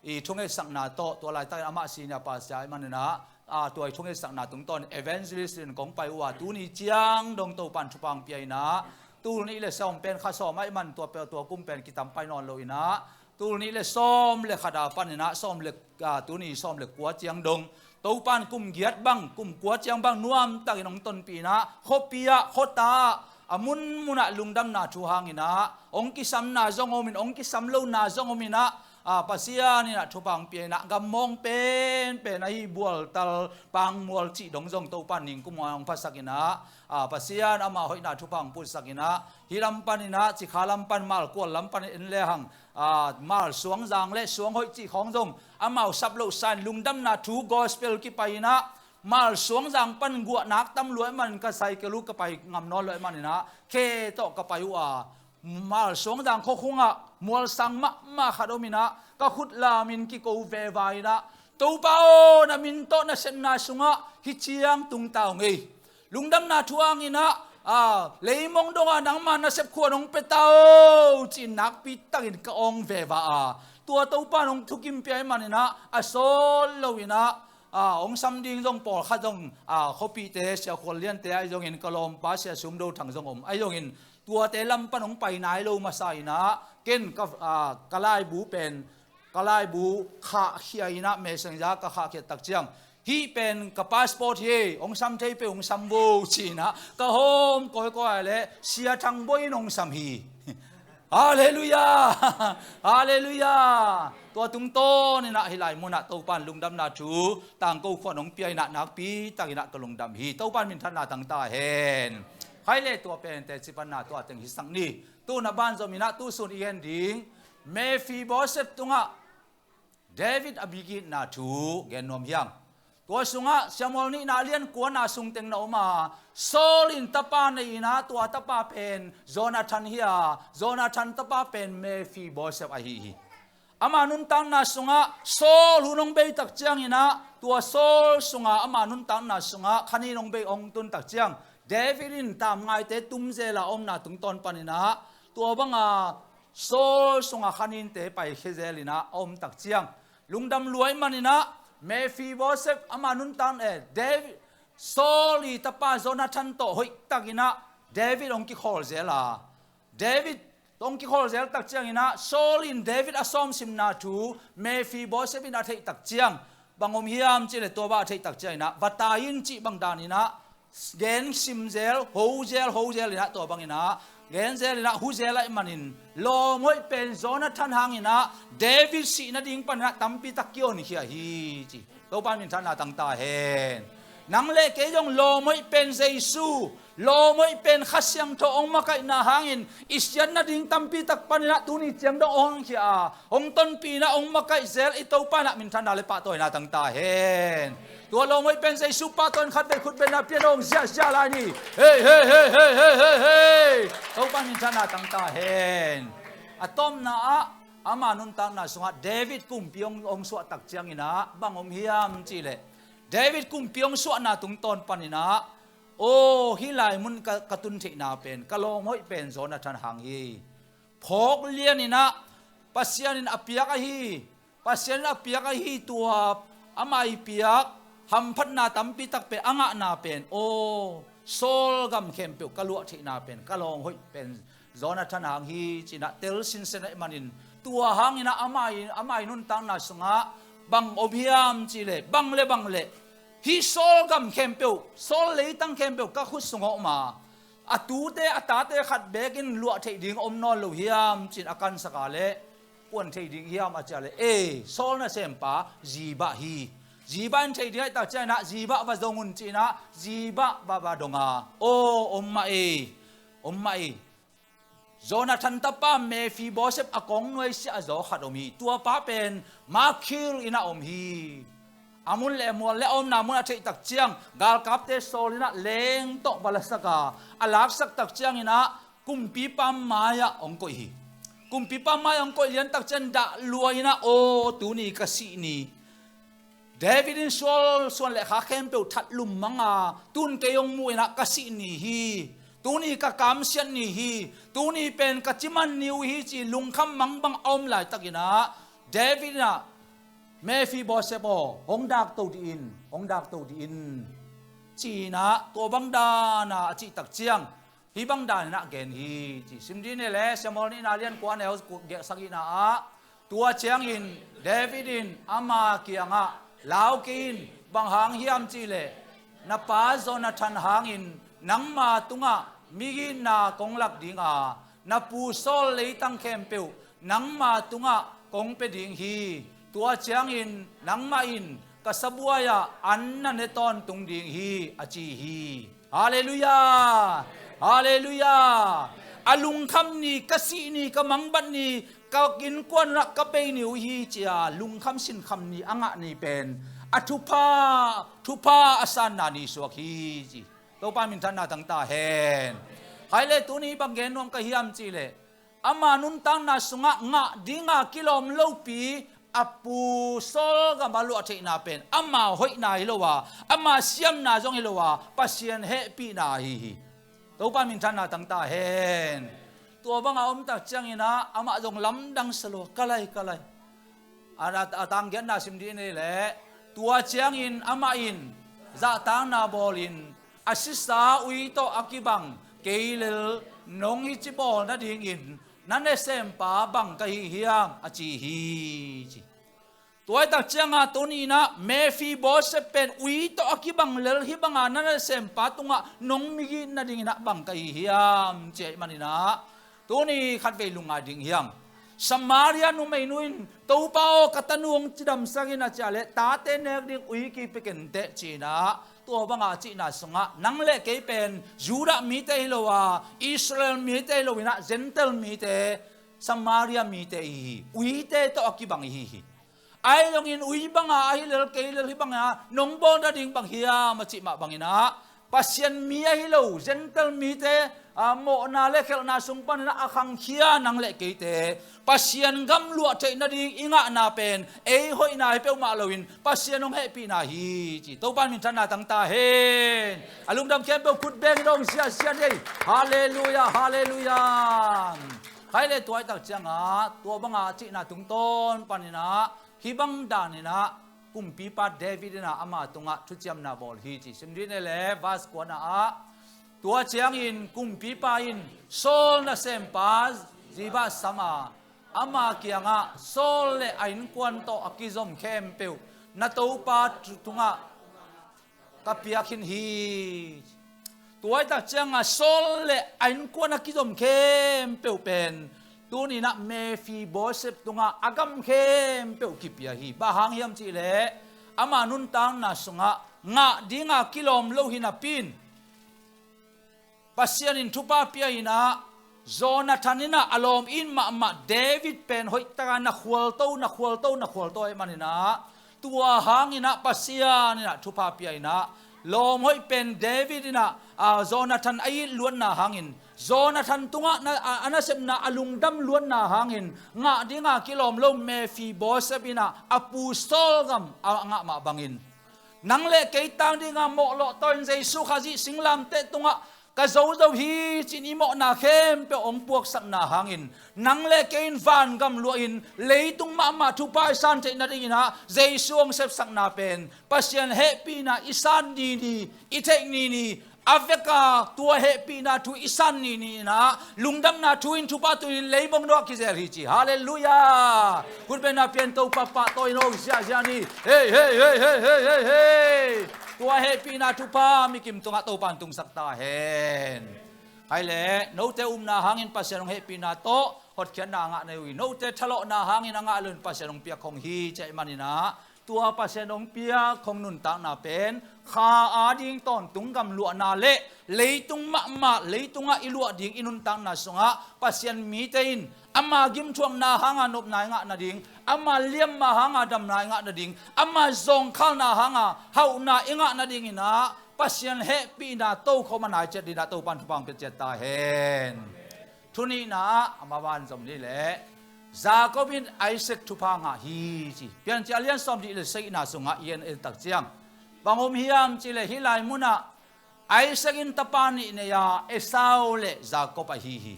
i thungetsakna tawh, tua laitakin amah senior pastor ahih manin ah, ah, tua i thungetsakna tungtawn evangelist in kong pai uh a, tuni ciang dong Topan thupha hong pia in ah, tul nih le sawm pen kha sawm ahih man tua pe-, tua kum pen kitam pai nawn lo in ah, tul nih le sawm le khat a pan in ah, sawm le, ah, tuni sawm le kua ciang dong Topan kum giat bang, kum kua ciang bang nuamtakin hong tonpih in ah, khuapi ah, khuata ah, a munmun ah lungdamna thu hangin ah hong kisamna zong om in, hong kisam lona zong om in ah, ah, Pasian in ah thupha hong pia in ah, gammawng penpen ahi Bualtal, Pangmual cih dong zong Topan ningkum hong phasak in ah, ah, Pasian ama hoihna thupha hong putsak in ah, hih lam pan in ah, Cikha lam pan, Malkual lam pan en lehang, ah, Malsuangzang le Suanghoih cih khawng zong amau sap loh sain lungdamna thu gospel kipai in ah, Malsuangzang pan guah nak tam lua ahih manin ka cycle uh ka pai ngam nawn lo ahih manin ah khe tawh ka pai uh a, Malsuangzang khuakhung ah mualsang mahmah khat om in ah, ka khut lamin kiko veva in ah, Topa aw, na min tawh nasepna sungah hih ciang tung ta ung ei. Lungdamna thu hangin ah, ah, leimong dongah nangma nasep khuan hong pia ta aw ci-in nakpi takin ka awng veva a, tua Topa in hong thukimpih ahih manin ah a sawt lo in ah, ah, hong sam ding zong pawlkhat zong, ah, khuapite, Sia Khual Liante ahi zongin, ka lawmpa Sia Sum Do Thang zong om ahi zongin, tuate lam pan hong pai nai lo masa in ah, ken ka, ah, ka laibu pen, ka laibu khahkhia in ah, messenger ka khahkhiat tak ciang, hih pen ka passport hi, hong sam thei peuh hong sam vo ci in ah, ka hawm kawikawi leh Sia Thang Bawi in hong sam hi. Halleluiah! Halleluiah! Tua tungtawn in ah hih lai munah Topan lungdamna thu tangko khuan hong pia in ah nakpi takin ah ka lungdam hi. Topan minthanna tang ta hen. Khai le tua pen teci panna tua teng hisak ni. Tu-in a banzom in ah tusun i gen ding Mephibosheth tungah David a bikitna thu gen nuam hi hang. Tua sungah Samuel nihna lian kuana sung teng na om a, Saul in tapa nei in ah, tua tapa pen Jonathan hi a, Jonathan tapa pen Mephibosheth ahi hi. Ama nuntakna sungah Saul hun hong bei tak ciangin ah, tua Saul sungah ama nuntakna sungah khanin hong bei hong tun tak ciang, David in tamngaite tumzel a omna tungtawn panin ah, tua banga Saul sungah khaninte paikhia zel in ah a om tak ciang, lungdam lua ahih manin ah Mephibosheth ama nuntak, eh, David, Saul i tapa Jonathan tawh hoih takin ah David hong kikhawl zel a, David hong kikhawl zel tak ciangin ah Saul in David a sawmsimna thu Mephibosheth in a theih tak ciang, bang om hiam cih leh tua bang a theih tak ciangin ah, va tai in cih bang danin ah gen sim zel, ho zel, ho zel in ah tua bangin ah gen zel in ah hu zel ahih manin, lawm hoih pen Jonathan hangin ah David sih nading panin ah tampi tak kihonkhia hi ci. Topa minthanna tang ta hen. Nang le kei zong lawm hoih pen Jesu, lawm hoih pen Kha Siangtho hong makaihna hangin i siat nading tampi tak panin ah tuni ciang dong hong honkhia a, hong tonpih in ah hong makaih zel i Topa in ah minthanna le pahtawina tang ta hen. Tua lawm hoih pen Jesu pahtawi in khatvei khutbetna pia dong ziahziah lai ni. Hei, hei, hei, hei. Topa minthanna tang ta hen. A tawpna ah ama nuntakna sungah David kumpi hong, hong suah tak ciangin ah bang om hiam cih leh, David kumpi hong suahna tungtawn panin ah, aw, hih lai mun ka, ka tun theihna pen, ka lawm hoih pen Jonathan hang hi. Phawk lian in ah Pasian in a piak ahi, Pasian in a piak ahi tua amah i piak hamphatna tampi tak pen a ngahna pen, aw, Saul gam khempeuh ka luah theihna pen ka lawm hoih pen Jonathan hang hi ci-in ah tel sinsen ahih manin, tua hangin ah amah i, amah i nuntakna sungah bang om hiam cih leh, bang le bang le, hih Saul gam khempeuh, Saul leitang khempeuh ka khut sungah om a, a tute a tate khat beek in luah theih ding om nawn lo hiam ci-in a kansak a leh, kuan thei ding hiam a cih leh, e, Saul nasempa Ziba hi. Ziba in theih ding ahih tak ciangin ah, Ziba va zong un ci-in ah, Ziba va va dong a, aw, om mah ei, om mah ei. Jonathan tapa Mephibosheth a kong nuaisiah zaw khat om hi. Tua pa pen Makir in ah om hi. A mun le mual le a omna mun a theih tak ciang, galkapte sawl in ah leng tawh va lasak a, a laksak tak ciangin ah kumpipa mai-ah hong koih hi. Kumpipa mai-ah hong koih lian tak ciang dah lua in ah, aw, tuni ka sih ni. David in Saul suan le kha khempeuh that lummang a, tun kei hong muh in ah ka sih ni hi. Tuni ka kamsiat ni hi. Tuni pen ka ciman ni uh hi ci lungkham mangbang a om laitakin ah, David in ah, Mephibosheth aw, hong dakto dih in, hong dakto dih in, ci-in ah, tua bang dan a a cih tak ciang, hih bang dan in ah gen hi ci. Sim dih ni le, Samuel nihna lian kua neu giahsagihna ah, tua ciangin David in ama kiangah, lau kei in, bang hang hiam cih leh, na pa Jonathan hangin nangma tungah migitna kong lak ding a, na pu Saul leitang khempeuh nangma tungah kong pia ding hi. Tua ciangin nangmah in ka sabuai-ah an na ne tawntung ding hi, a ci hi. Halleluiah! Halleluiah! A lungkham ni, ka sih ni, ka mangbat ni, ka innkuan unah ka bei ni uh hi ci-a lungkham sinkham ni a ngah ni pen a thupha, thupha a sanna ni suak hi ci. Topa minthanna tangta hen. Hai le tuni bang gen nuam ka hiam cih leh, ama nuntakna sungah ngah dinga kilawm lopi a pu Saul gam a luah theihna pen ama hoihna hi lo a, ama siamna zong hi lo a, Pasian hehpihna ahi hi. Topa minthanna tangta hen. Tua banga om tak ciangin ah amah zong lamdang sa lo, ka lai, ka lai. A, a, a tanggiatna sim dih ni leh, tua ciangin amah in zahtakna bawlin, a sisa ui tawh a kibang kei lel nong hih ci bawl nadingin na nasempa bang ka hi hiam, a ci hi ci. Tua hi tak cianga tuni-in ah Mephibosheth pen ui tawh a kibang lel hih banga na nasempa tungah nong migit nadingin ah bang ka hi hiam, ci ahih manin ah, tuni khatvei lungngai ding hiam. Samaria numeinu in, Topa aw, ka tanu hong cidamsak in, a cih leh tate nek ding ui kipia kenteh ci-in ah, tua banga a cihna sungah nang le kei pen Judah mite hi lo a, Israel mite hi lo in ah, Gentile mite, Samaria mite ihi hi. Uite tawh a kibang ihi hi. Ahi zongin ui banga ahi lel kei lel hih banga nong bawl nading bang hiam, a cih mah bangin ah, Pasian mi ahi lo Gentile mite, a, mawhna le khelhna sung panin ah a khangkhia nang le keite Pasian gam luah theih nading i ngahna pen ei hoihna hi peuhmah loin Pasian hong hehpihna hi ci. Topa in minthanna tangta hen. A lungdam khempeuh khut bengin hong siahsiah ni ei. Halleluiah, halleluiah. Khai le tua hi tak ciangah tua banga a cihna tungtawn panin ah hih bang danin ah kumpipa David in ah ama tungah thuciamna bawl hi ci. Sim dih ni leh, verse kuana ah, tua ciangin kumpipa in Saul nasempa Ziba sam a, ama kiangah, Saul le a innkuan tawh a kizom khempeuh na topa tungah ka piak khin hi. Tua hi tak ciangah Saul le a innkuan a kizom khempeuh pen tuni-in ah Mephibosheth tungah a gam khempeuh kipia hi. Bang hang hiam cih leh, ama nuntakna sungah ngah dinga kilawm lo hi napi-in, Pasian in thupha pia in ah, Jonathan in ah a lawm it mahmah David pen hoihtaka na khualto, na khualto, na khualto ahih manin ah, tua hangin ah Pasian in ah thupha pia in ah, lawm hoih pen David in ah, a, Jonathan a it luatna hangin, Jonathan tungah na, a, a nasepna a lungdam luatna hangin, ngah dinga kilawm lo Mephibosheth in ah a pu Saul gam a ngah mah bangin, nang le kei tang dinga mawhlawh tawh in Jesu Khazih singlamteh tungah ka zo zo hi ci-in i mawhna khempeuh hong puaksakna hangin, nang le kei in vangam luahin leitung mahmah thupha i san theih nadingin ah Jesu hong sepsakna pen Pasian hehpihna i san ni ni, i theih ni ni, a veka tua hehpihna thu i san ni ni in ah lungdamna thu in thupha tu in leibong dongah kizel hi ci. Halleluiah. Khutbetna pia in Topa pahtawi in hong siahsiah ni. Hei, hei, hei, hei. Tua hehpihna thupha mikim tungah Topa in tungsak ta hen. Hai le, note upna hangin Pasian hong hehpihna tawh hotkhiatna a ngah na hi uh hi. Note thalawhna hangin a ngah lo in Pasian hong piak khong hi ci ahih manin ah, Tua Pasian hong piak hong nuntakna pen kha ading tawntung gamluahna le leitung mahmah, leitungah i luah ding i nuntakna sungah Pasian mite in ama gimthuakna hanga nopna i ngah nading, ama liamma hanga damna i ngah nading, ama zawngkhalna hanga hauhna i ngah nadinginah Pasian hehpihna tokhom a nai ciat dinah Topan thupha hong pia ciat ta hen. Thunihna ah ama vanzom ni leh Jacob in Isaac thupha ngah hi ci. Piancil a lian sawm nih le sagihna sungah i en en tak ciang bang om hiam ci leh hih lai munah Isaac in tapa nih nei a, Esau le Jacob ahi hi.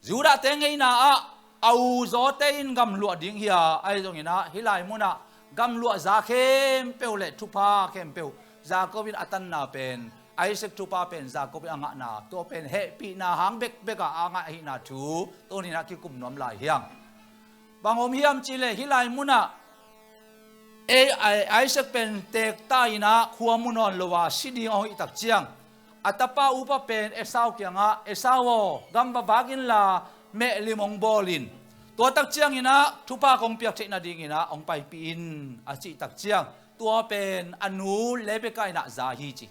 Judah te ngeina ah a u zawte in gamluah ding hi a, ahi zonginah hih lai munah gamluah za khempeuh le thupha khempeuh Jacob in a tanna pen Isaac thupha pen Jacob in a ngahna, tua pen hehpihna hang bekbek a a ngah ahihna thu tuninah kikum nuam lai hiang. Bang om hiam ci leh hih lai munah ei, ei, Isaac pen teekta inah khua mu nawn lo a si ding a hong hih tak ciang a tapa upa pen Esau kiangah, Esau aw, gam va vak inla mehlim hong bawl in. Tua tak cianginah thupha kong piak theih nadinginah hong paipih in a cih tak ciang tua pen a nu Rebekah inah za hi ci.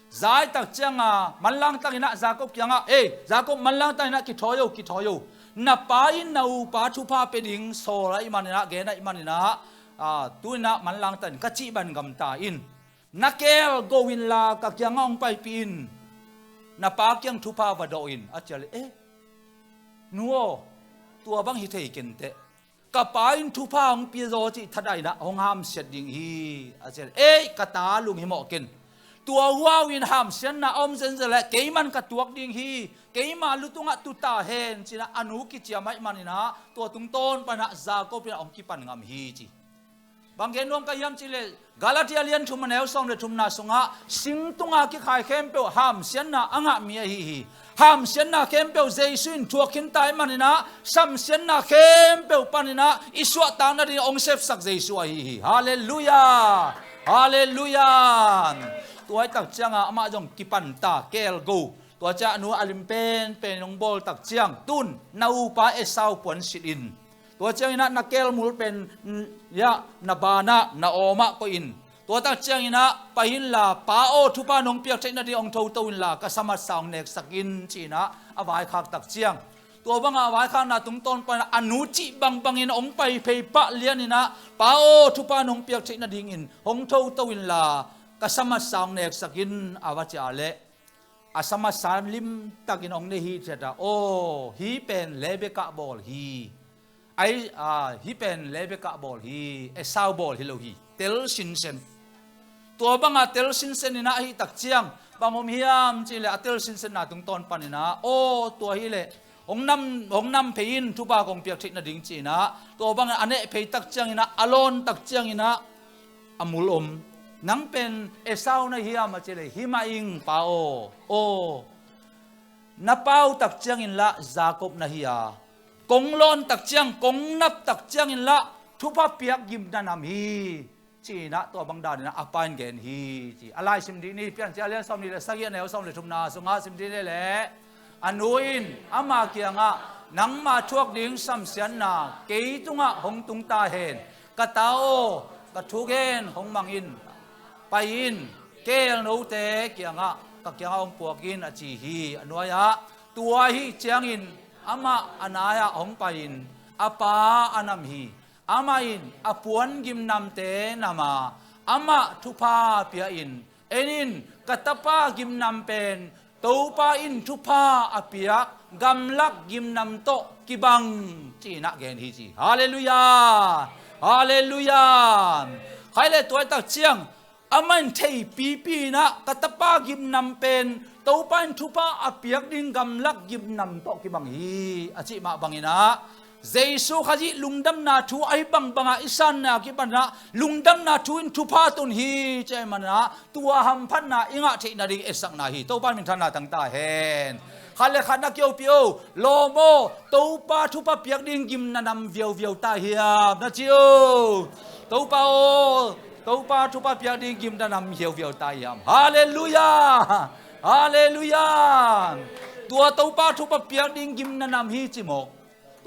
Za i tak cianga manlang tanginah Jacob kiangah, ei, Jacob, manlang tanginah kithawi o, kithawi o. Na pa in na upa thupha pia ding sawl ahih maninah, gen ahih maninah, ah, tuinah manlang tangin ka cih ban gamta in. Na keel go inla ka kiangah hong paipih in. Na pa kiang thupha va dawh in a ci a leh, eh, nu aw, tua bang hi thei kenteh. Ka pa in thupha hong pia zaw cih thadainah hong hamsiat ding hi a ci a leh, ei, ka ta, lunghimawh ken. Tua huau in hamsiatna a om zenzen leh keiman ka tuak ding hi. Keima lutungah tu ta hen cinah a nu kiciam ahih maninah tua tungtawn panah Jacob inah hong kipan ngam hi ci. Bang gen nuam ka hiam ci leh Galatia lian thum a neu sawm le thumna sungah singtunga kikhai khempeuh hamsiatna a ngah mi ahi hi. Hamsiatna khempeuh Jesu in thuak khinta ahih maninah samsiatna khempeuh paninah i suahtak nading hong sepsak Jesu ahi hi. Halleluiah. Halleluiah. Tua i tak cianga amah zong kipanta, keel go. Tua ciah a nu a lim penpen hong bawl tak ciang tun na upa Esau puansilh in. Tua cianginah na keel mul pen, mm, ya, na banah na awmah koih in. Tua tak cianginah pai inla pa aw, thupha nong piak theih nading hong thoto inla ka samatsa hong neksak in cinah a vaikhak tak ciang tua bangah a vaikhakna tungtawn panah a nu cih bangbangin hong pai phei pah lianinah pa aw, thupha nong piak theih nadingin hong thoto inla ka samatsa hong neksak in a va ciah leh a samatsa limtakin hong nei hi ciat a, aw, hi pen Rebekah bawl hi. Ai, a, hi pen Rebekah bawl hi, Esau bawl hi lo hi. Tel sinsen. Tua banga tel sinsen inah ahi tak ciang bang om hiam ci leh a tel sinsenna tungtawn paninah, aw, tua hi leh hong nam, hong nam phei in, thupha kong piak theih nading cinah tua bangin a neh phei tak cianginah, a lawn tak cianginah a mul om. Nang pen Esau na hiam a ci leh, hi mah ing pa aw. Aw, na pau tak ciangin lah Jacob na hi a, kong lawn tak ciang, kong nap tak ciangin lah thupha piak gimna nam hi. Cinah tua bang daninah a pa in gen hi ci. A lai sim dih ni, Piancil a lian sawm nih le sagih, a neu sawm le thumna sungah sim dih ni leh a nu in ama kiangah, nangma thuak ding samsiatna kei tungah hong tung ta hen. Ka ta aw, ka thugen hong mang in. Pai in, keel note kiangah, ka kiangah hong puak in a ci hi. A nuai-ah tua ahih ciangin amah a nai-ah hong pai in a pa a nam hi. Amah in a puan gimnamte nam a, amah thupha pia in, en in, ka tapa gimnam pen Topa in thupha a piak gamlak gimnam tawh kibang, cinah gen hi ci. Halleluiah. Halleluiah. Khai le tuaitak ciang amah in theipipi inah ka tapa gimnam pen Topa in thupha a piak ding gamlak gimnam tawh kibang hi a cih mah banginah Jesu Khazih lungdamna thu ahi bangbangah i sanna kipanah lungdamna thu in thupha tun hi ci ahih manah tua hamphatna i ngah theih nading etsakna hi. Topa in minthanna tang ta hen. Khat le khat na kiopih o, lawm aw, Topa thupha piak ding gimna nam viauviau ta hiam na ci o. Topa aw, Topa thupha piak ding gimna nam viauviau ta hiam. Halleluiah. Halleluiah. Tua Topa thupha piak ding gimna nam hi ci mawk.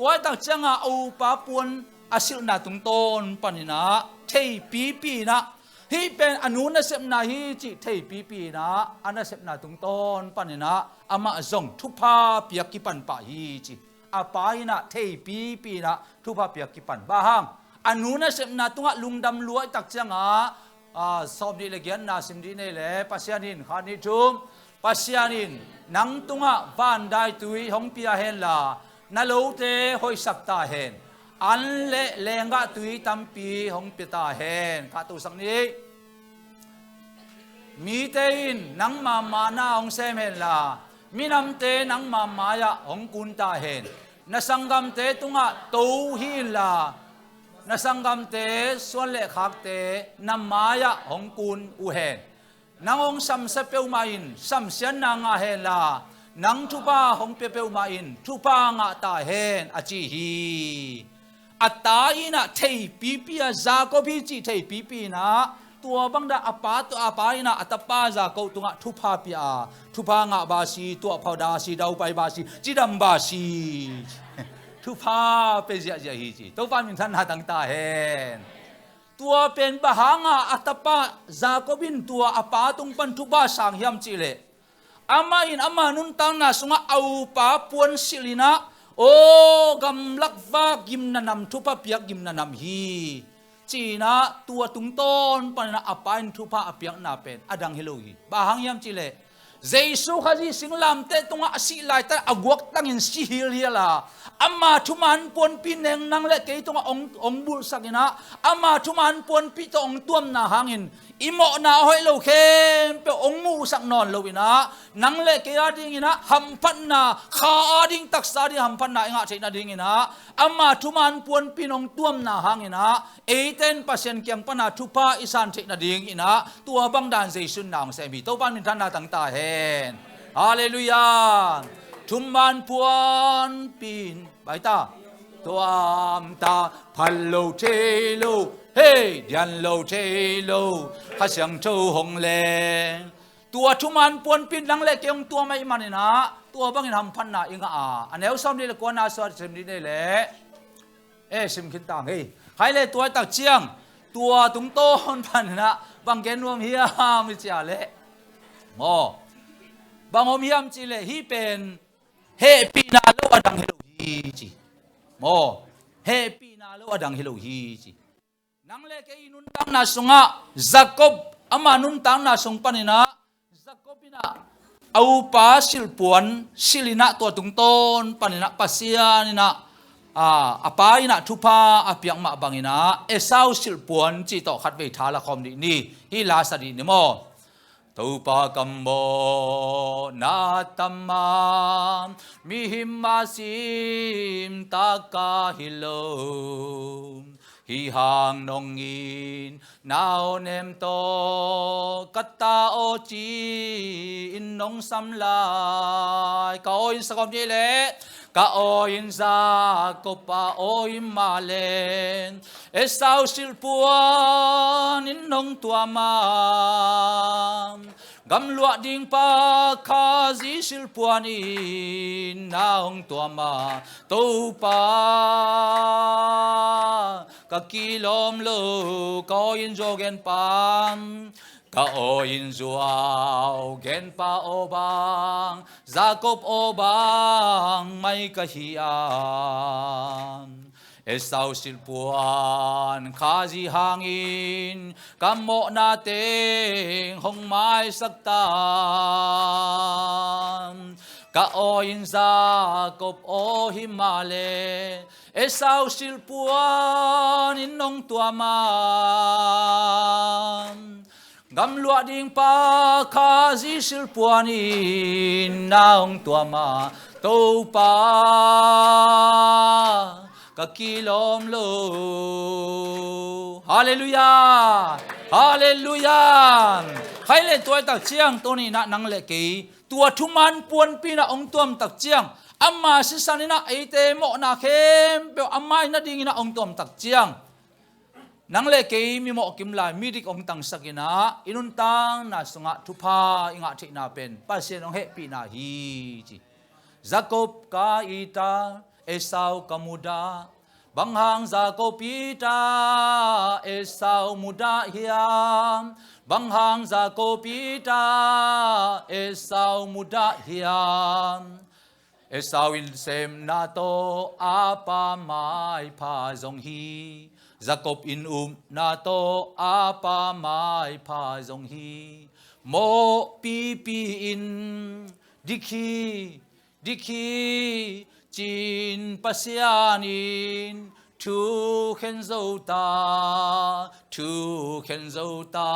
Tuaitak cianga a upa puan a silhna tungtawn paninah theipipi in ah, hih pen a nu nasepna hi cih theipipi in ah, a nasepna tungtawn panin ah amah zong thupha piak kipan pah hi ci. A pa in ah theipipi in ah thupha piak kipan. Bang hang? A nu nasepna tungah lungdam luai tak ciangah, a, sawm nih le giatna sim dih nei le, Pasian in, khat nih thum, Pasian in nang tungah vandaitui hong pia henla, na lote hoihsak ta hen. An le lenggah tui tampi hong pia ta hen. Khat to sak nih. Mite in nangma mai-ah hong sem henla, minamte nangma mai-ah hong kun ta hen. Na sanggamte tungah to hi inla, na sanggamte suan le khakte na mai-ah hong kun uh hen. Nang hong samsia peuhmah in samsiatna ngah henla, nang thupha hong pia peuhmah in thupha ngah ta hen, a ci hi. A ta in ah theipipi a, Jacob hi cih theipipi in ah, tua bangdah a pa, tua a pa in ah a tapa Jacob tungah thupha pia a, thupha ngah ba si, tuahpha da si, daupai ba si, cidam ba si. Thupha pia ziahziah hi ci. Topa minthanna tang ta hen. Tua pen bang hangah a tapa Jacob in tua a pa tung pan thupha sang hiam cih leh, amah in ama nuntakna sungah a upa puan silh in ah, aw, gamlak vak gimna nam, thupha piak gimna nam hi ci-in ah, tua tungtawn panin ah a pa in thupha a piakna pen a dang hi lo hi. Bang hang hiam cih leh, Jesu Khazih singlamteh tungah a sih laitak a guaktangin si hilhial a, ama thuman puanpi neng nang le kei tungah hong, hong bulhsak in ah, ama thuman puanpi tawh hong tuamna hangin i mawhna a hoih lo khempeuh hong muhsak nawn lo in ah, nang le kei a dingin ah hamphatna, kha a ding, taksa a ding hamphatna i ngah theih nadingin ah, ama thuman puanpi in hong tuamna hangin ah, eite in Pasian kiang pana thupha i san theih nadingin ah, tua bangdan Jesu in na hong sem hi. Topa minthanna tang ta hen. Halleluiah. Thuman puanpi in, baita, tuam ta, phat lo thei lo, hei, dian lo thei lo, Kha Siangtho hong leng. Tua thuman puanpi in nang le kei hong tuam ahih manin ah, tua bangin hamphatna i ngah a. A neu sawm nih le kuana suah sim dih nei le. Eh, sim khin tang hei. Khai le tua tak ciang, tua tungtawn panin ah bang gen nuam hiam i cih leh, maw, bang om hiam cih leh, hih pen hehpihna lo a dang hi lo hi ci. Maw, hehpihna lo a dang hi lo hi ci. Nang le kei i nuntakna sungah, Jacob ama nuntakna sung panin ah, Jacob in ah a upa silhpuan silh in ah, tua tungtawn panin ah Pasian in ah, a, a pa in ah thupha a piak mah bangin ah Esau silhpuan cih tawh khatvei tha la khawm dih ni. Hih la sa dih ni maw. Topa, ka mawhna tam a, mihing mah sim tak ka hi lo. Hih hang nong in nau nem tawh ka ta aw ci-in nong sam lai. Ka aw in sa kawm ni leh, ka aw in Jacob a aw hi mah leh, Esau silhpuan in nong tuam a, gamluah ding pa Khazih silhpuan in na hong tuam a, Topa, ka kilawm lo. Ka aw in Zuau gen pa, ka aw in Zuau gen pa aw bang, Jacob aw bang mai ka hi a. Esau silhpuan Khazih hangin ka mawhna teng hong maisak ta. Ka aw in Jacob aw hi mah leh, Esau silhpuan in nong tuam a, gamluah ding pa Khazih silhpuan in na hong tuam a, Topa, ka kilawm lo. Halleluiah. Halleluiah. Khai le tua tak ciang, tuni in ah nang le kei tua thuman puanpi in ah hong tuam tak ciang, ama sisan in ah eite mawhna khempeuh ama in a dingin ah hong tuam tak ciang, nang le kei mi mawhkim lai, midik hong tangsak in ah, i nuntakna sungah thupha i ngah theihna pen Pasian hong hehpihna hi ci. Jacob ka it a, Esau ka mudah, Bang hang Jacob ii ta Esau mudah hiam? Bang hang Jacob ii ta Esau mudah hiam? Esau in semna tawh a pa maipha zong hi, Jacob in upna tawh a pa maipha zong hi. Mawh pipi in dik hi, dik hi, ci-in Pasian in thu khen zo ta, thu khen zo ta.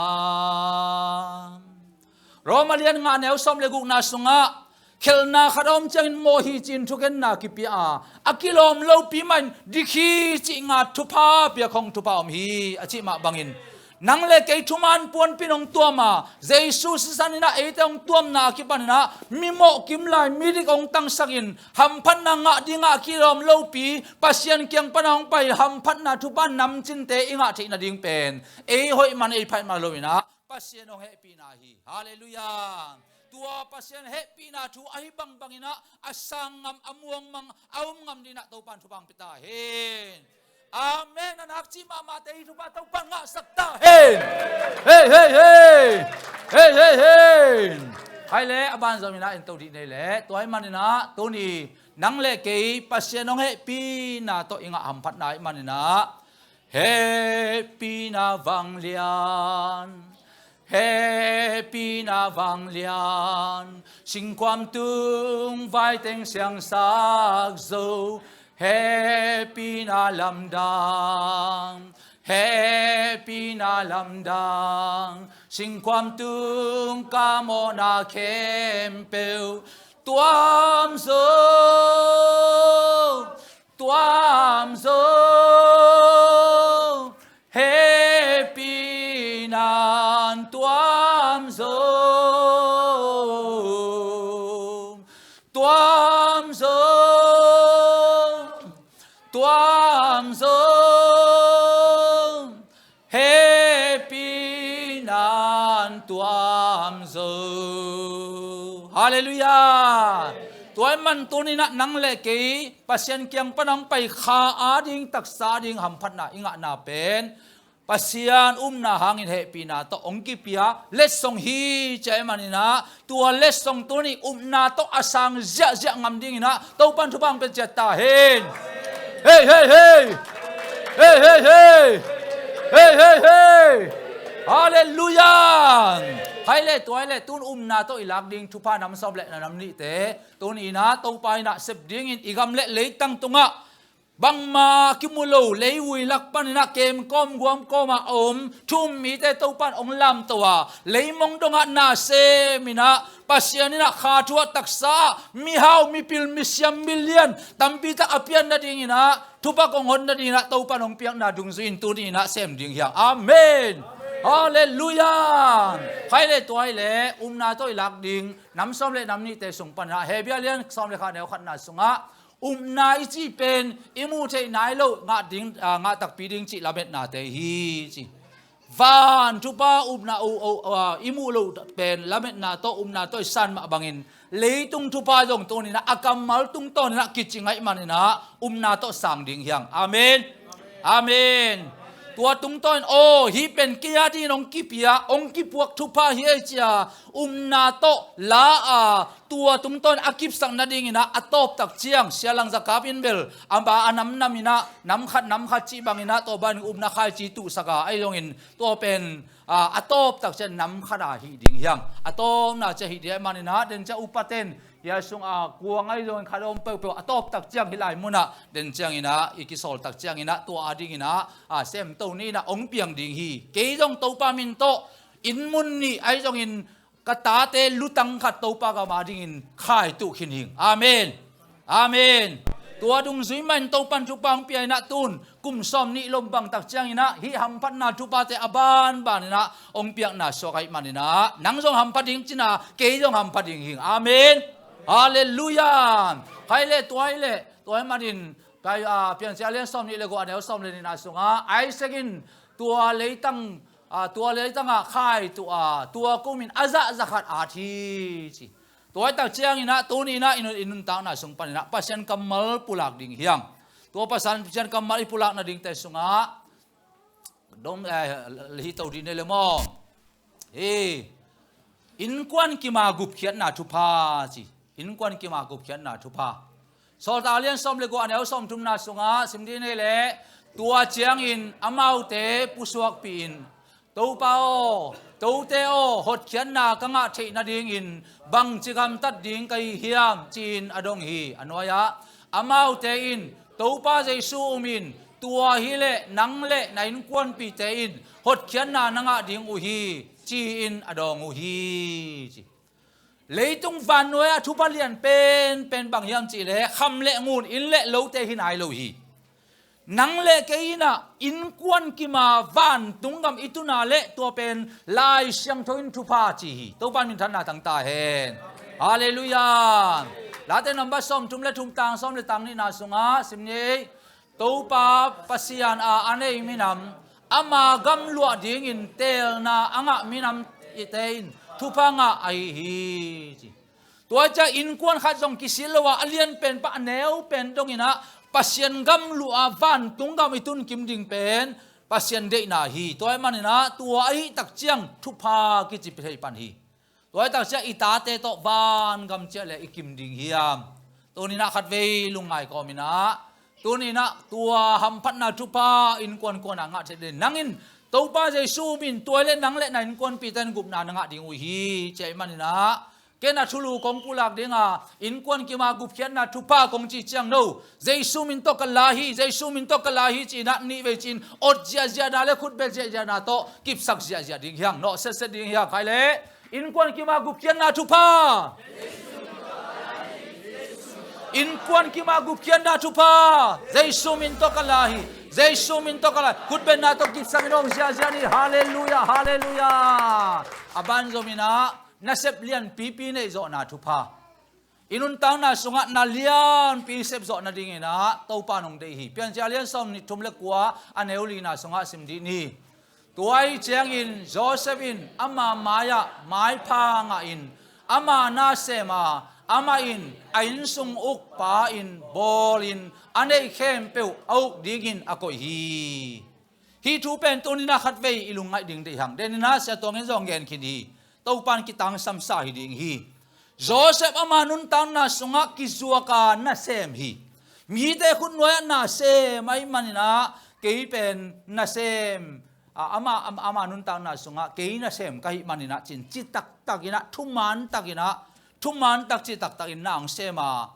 Roma lian nga neu sawm le gukna sungah, khelhna khat a om ciangin mawh hi ci-in thukhenna kipia a, a kilawm lopi mah in dik hi cih ngat thupha pia khong thupha om hi a cih mah bangin, nang le kei thuman puanpin hong tuam a, Jesu sisan in ah eite hong tuamna a kipan in ah, mi mawh kim lai, mi dik hong tangsakin, hamphatna ngah dingah a kilawm lopi, Pasian kiang pana hong pai hamphatna thupha namcinte i ngah theih nading pen, ei hoih man ei phaih man lo in ah, Pasian hong hehpihna hi. Halleluiah. Tua Pasian hehpihna thu ahi bangbang in ah, a sang ngam, a muang mang, a um ngam dingin ah Topan thupha hong pia ta hen. Amen. A nak cih mahmahte i thupha Topan ngahsak ta hen. Hei, hei, hei. Hei, hei, hei. Hai le, a ban zong in ah en to dih nei le. Tua ahih man in ah, tuni nang le kei Pasian hong hehpihna tawh i ngah hamphatna ahih man in ah, hehpihna vanglian, hehpihna vanglian, singkhuam tung vai teng siangsak zo, hehpihna lamdang, hehpihna lamdang, singkhuam tung ka mawhna khempeuh tuam zo, tuam zo, hehpihna in tuam zo, tuam zo, tuam zo, hehpihna in tuam zo. Halleluiah. Tua ahih man tuni in ah nang le kei Pasian kiang pana hong pai kha ading, taksa ading hamphatna i ngahna pen, Pasian upna hangin hehpihna tawh hong kipia letsong hi ci ahih man in ah, tua letsong tuni upna tawh a sang ziahziah ngam dingin ah Topan thupha hong pia ciat ta hen. Hei, hei, hei. Hei, hei, hei. Hei, hei, hei. Halleluiah. Hai le, tua hai le, tun upna tawh i lak ding thupha nam sawm le nam nihte, tuni in ah Topa in ah sep dingin i gam le leitang tungah bangmah kimu lo, leivui lak panin ah kemkawm guamkawm a om thu-um mite Topan hong lamto a, leimong dongah na semin ah, Pasian in ah kha thu ah taksa ah mihau, mipil, misiam, milian tampi tak a pian nadingin ah, thupha hong hon nadingin ah Topan hong piakna dungzui in tuni in ah sem ding hi hang. Amen. Halleluiah. Hai le, tua hai le, upna tawh i lak ding nam sawm le nam nihte sung panin ah, Hebru lian sawm le khat neu khatna sungah, upna i cih pen i muh theih nai loh, ngah ding, ah, ngah takpi ding cih lametnate hi ci. Van thupha upna, uh, uh, uh, i muh loh pen lametna tawh, upna tawh i san mah bangin, leitung thupha zong tuni in ah a kammal tungtawn in ah kici ngah ahih man in ah upna tawh sang ding hi hang. Amen. Amen. Tua tungtawn in, aw, hih pen kei adingin hong kipia, hong kipuak thupha hi ei ci a, upna tawh la a, tua tungtawn in a kipsak nadingin ah a tawptak ciang, Sia Lang Za Kap in bel, a ba a namnam in ah, nam khat nam khat cih bangin ah, tua bangin upna khaici tuhsak a, ahi zongin tua pen, a, a tawptak ciang nam khat a hih ding hi hang. A tawpna ciang hih ding ahih man in ah, den ciang upaten, hia sung a kuang ahi zongin khat a om peuhpeuh a tawptak ciang hih lai munah, den ciangin ah, i kisawltak ciangin ah, tua adingin ah, a, semto ni in ah hong piang ding hi. Kei zong Topa min tawh, inn mun nih ahi zongin ka tate lutang khat Topa gam adingin khai tuh khin hing. Amen. Amen. Tua dungzui mah in Topan thupha hong pia in ah tun, kum sawm nih lom bang tak ciangin ah, hih hamphatna thuphate a banban in ah hong piakna suak ahih man in ah, nang zong hampha ding cin a, kei zong hampha ding hing. Amen. Halleluiah. Hai le, tua hai le, tua ahih manin, kai, a, Piancil lian sawm nih le guk a neu sawm le nihna sungah, Isaac in tua leitang, a, tua leitangah khai tuh a, tua kumin a zah za khat at hi ci. Tua hi tak ciangin ah, tuni in ah i nun, i nuntakna sung panin ah Pasian kammal pulak ding hi hang. Tua Pasian, Pasian kammal i pulak nadingte sungah dong, eh, hi to dih nei le maw? Hi. Innkuan kima gupkhiatna thupha ci. Innkuan kima gupkhiatna thupha. Sawltak a lian sawm le guk, a neu sawmthumna sungah sim dih nei le, tua ciangin amaute pusuakpih in, "Topa aw, tote aw, hotkhiatna ka ngah theih nadingin bangci gamtat ding ka hi hiam?" ci-in a dong hi. A nuai-ah amaute in, "Topa Jesu um in, tua hileh nang le na innkuanpihte in hotkhiatna na ngah ding uh hi," ci-in a dawng uh hi, ci. Leitung vannuai-ah thupha lian penpen bang hiam cihleh, kham le ngun, inn le lote hi nai lo hi. Nang le kei in ah innkuan kima vantung gam i tun a leh tua pen Lai Siangtho in thupha ci hi. Topa minthanna tang ta hen. Halleluiah. Late number sawmthum le thum, tang sawm le tang nihna sungah sim ni ei. Topa Pasian a a nei minam, ama gam luah dingin teelna a ngah minamte in thupha ngah ahi hi, ci. Tua ciang innkuan khat zong kisil lo a, a lian pen pan a neu pen dongin ah Pasian gam luah a vantung gam i tun kim ding pen Pasian deihna hi. Tua ahih manin ah tua ahih tak ciang thupha kici thei pan hi. Tua ahih tak ciang i tate tawh vangam ciah le i kim ding hiam? Tuni-in ah khatvei lungngai kawmin ah, tuni-in ah tua hamphatna thupha innkuan kuan ah ngah theih ding. Nang in Topa Jesu min tua le nang le na innkuanpihte in gupna na ngah ding uh hi, ci ahih manin ah, ken a thulu kong pulak ding a, innkuan kima gupkhiatna thupha kong cih ciang no, "Jesu min tawh ka la hi, Jesu min tawh ka la hi," ci-in ah nih vei ci-in ot ziahziahna le khutbet ziahziahna tawh kipsak ziahziah ding hi hang, nawh setset ding hi hang. Khai le, innkuan kima gupkhiatna thupha. Innkuan kima gupkhiatna thupha. "Jesu min tawh ka la hi, Jesu min tawh ka la hi." Khutbetna tawh kipsak in ong ziahziah ni. Halleluiah, halleluiah. A ban zom in ah nasep lianpipi neih zawhna thupha. I nuntakna sungah na lianpi sep zawh nadingin ah Topa in ong deih hi. Piancil a lian sawmthum le kua, a neu lina sungah sim dih ni. Tua ahih ciangin Josef in ama mai-ah maipha ngahin ama na sem a, amah in a innsung ukpa-in bawlin a neih khempeuh a uk dingin a koih hi. Hih thu pen tuni-in ah khatvei i lungngaih ding deih hang. Denin ah Sia Tuang in zong gen khin hi. Topa in kitangsamsa hi ding hi. Josef ama nuntakna sungah kizuak a nasem hi. Mite khutnuai-ah nasem ahih manin ah kei pen nasem, a, ama, ama, ama nuntakna sungah kei nasem ka hih manin ah ci-in citaktakin ah, thumantakin ah, thumantak citaktakin na hong sem a,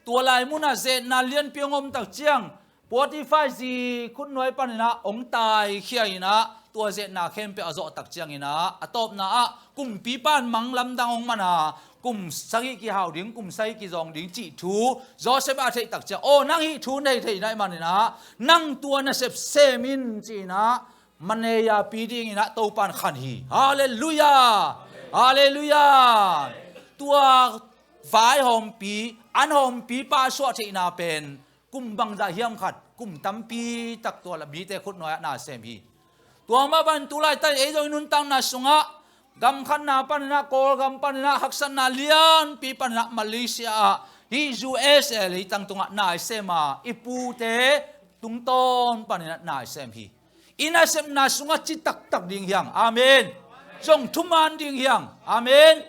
tua lai munah zetna lianpi hong om tak ciang Potifar zi khutnuai panin ah hong taikhia in ah, tua zetna khempeuh a zawh tak ciangin ah, a tawpna ah kumpipa in mang lamdang hong man a, kum sagih kihau ding, kum sagih kizawng ding cih thu Josef a theih tak ciang, "Aw, nang hih thu nei thei na hih manin ah nang tua nasep sem in," ci-in ah maneyapi dingin ah Topa in khan hi. Halleluiah! Halleluiah! Tua vaihawmpi, anhawmpipa suah theihna pen kum bangzah hiam khat, kum tampi tak tua la mite khutnuai-ah nasem hi. Tua mah bangin tu laitak ei zong i nuntakna sungah, gam khatna panin ah, Kawlgam panin ah haksatna lianpi panin ah, Malaysia ah, hih U S A leitang tungah nasem a, i pute tungtawn panin ah nasem hi. I nasepna sungah citaktak ding hi hang. Amen. Zong thuman ding hi hang. Amen.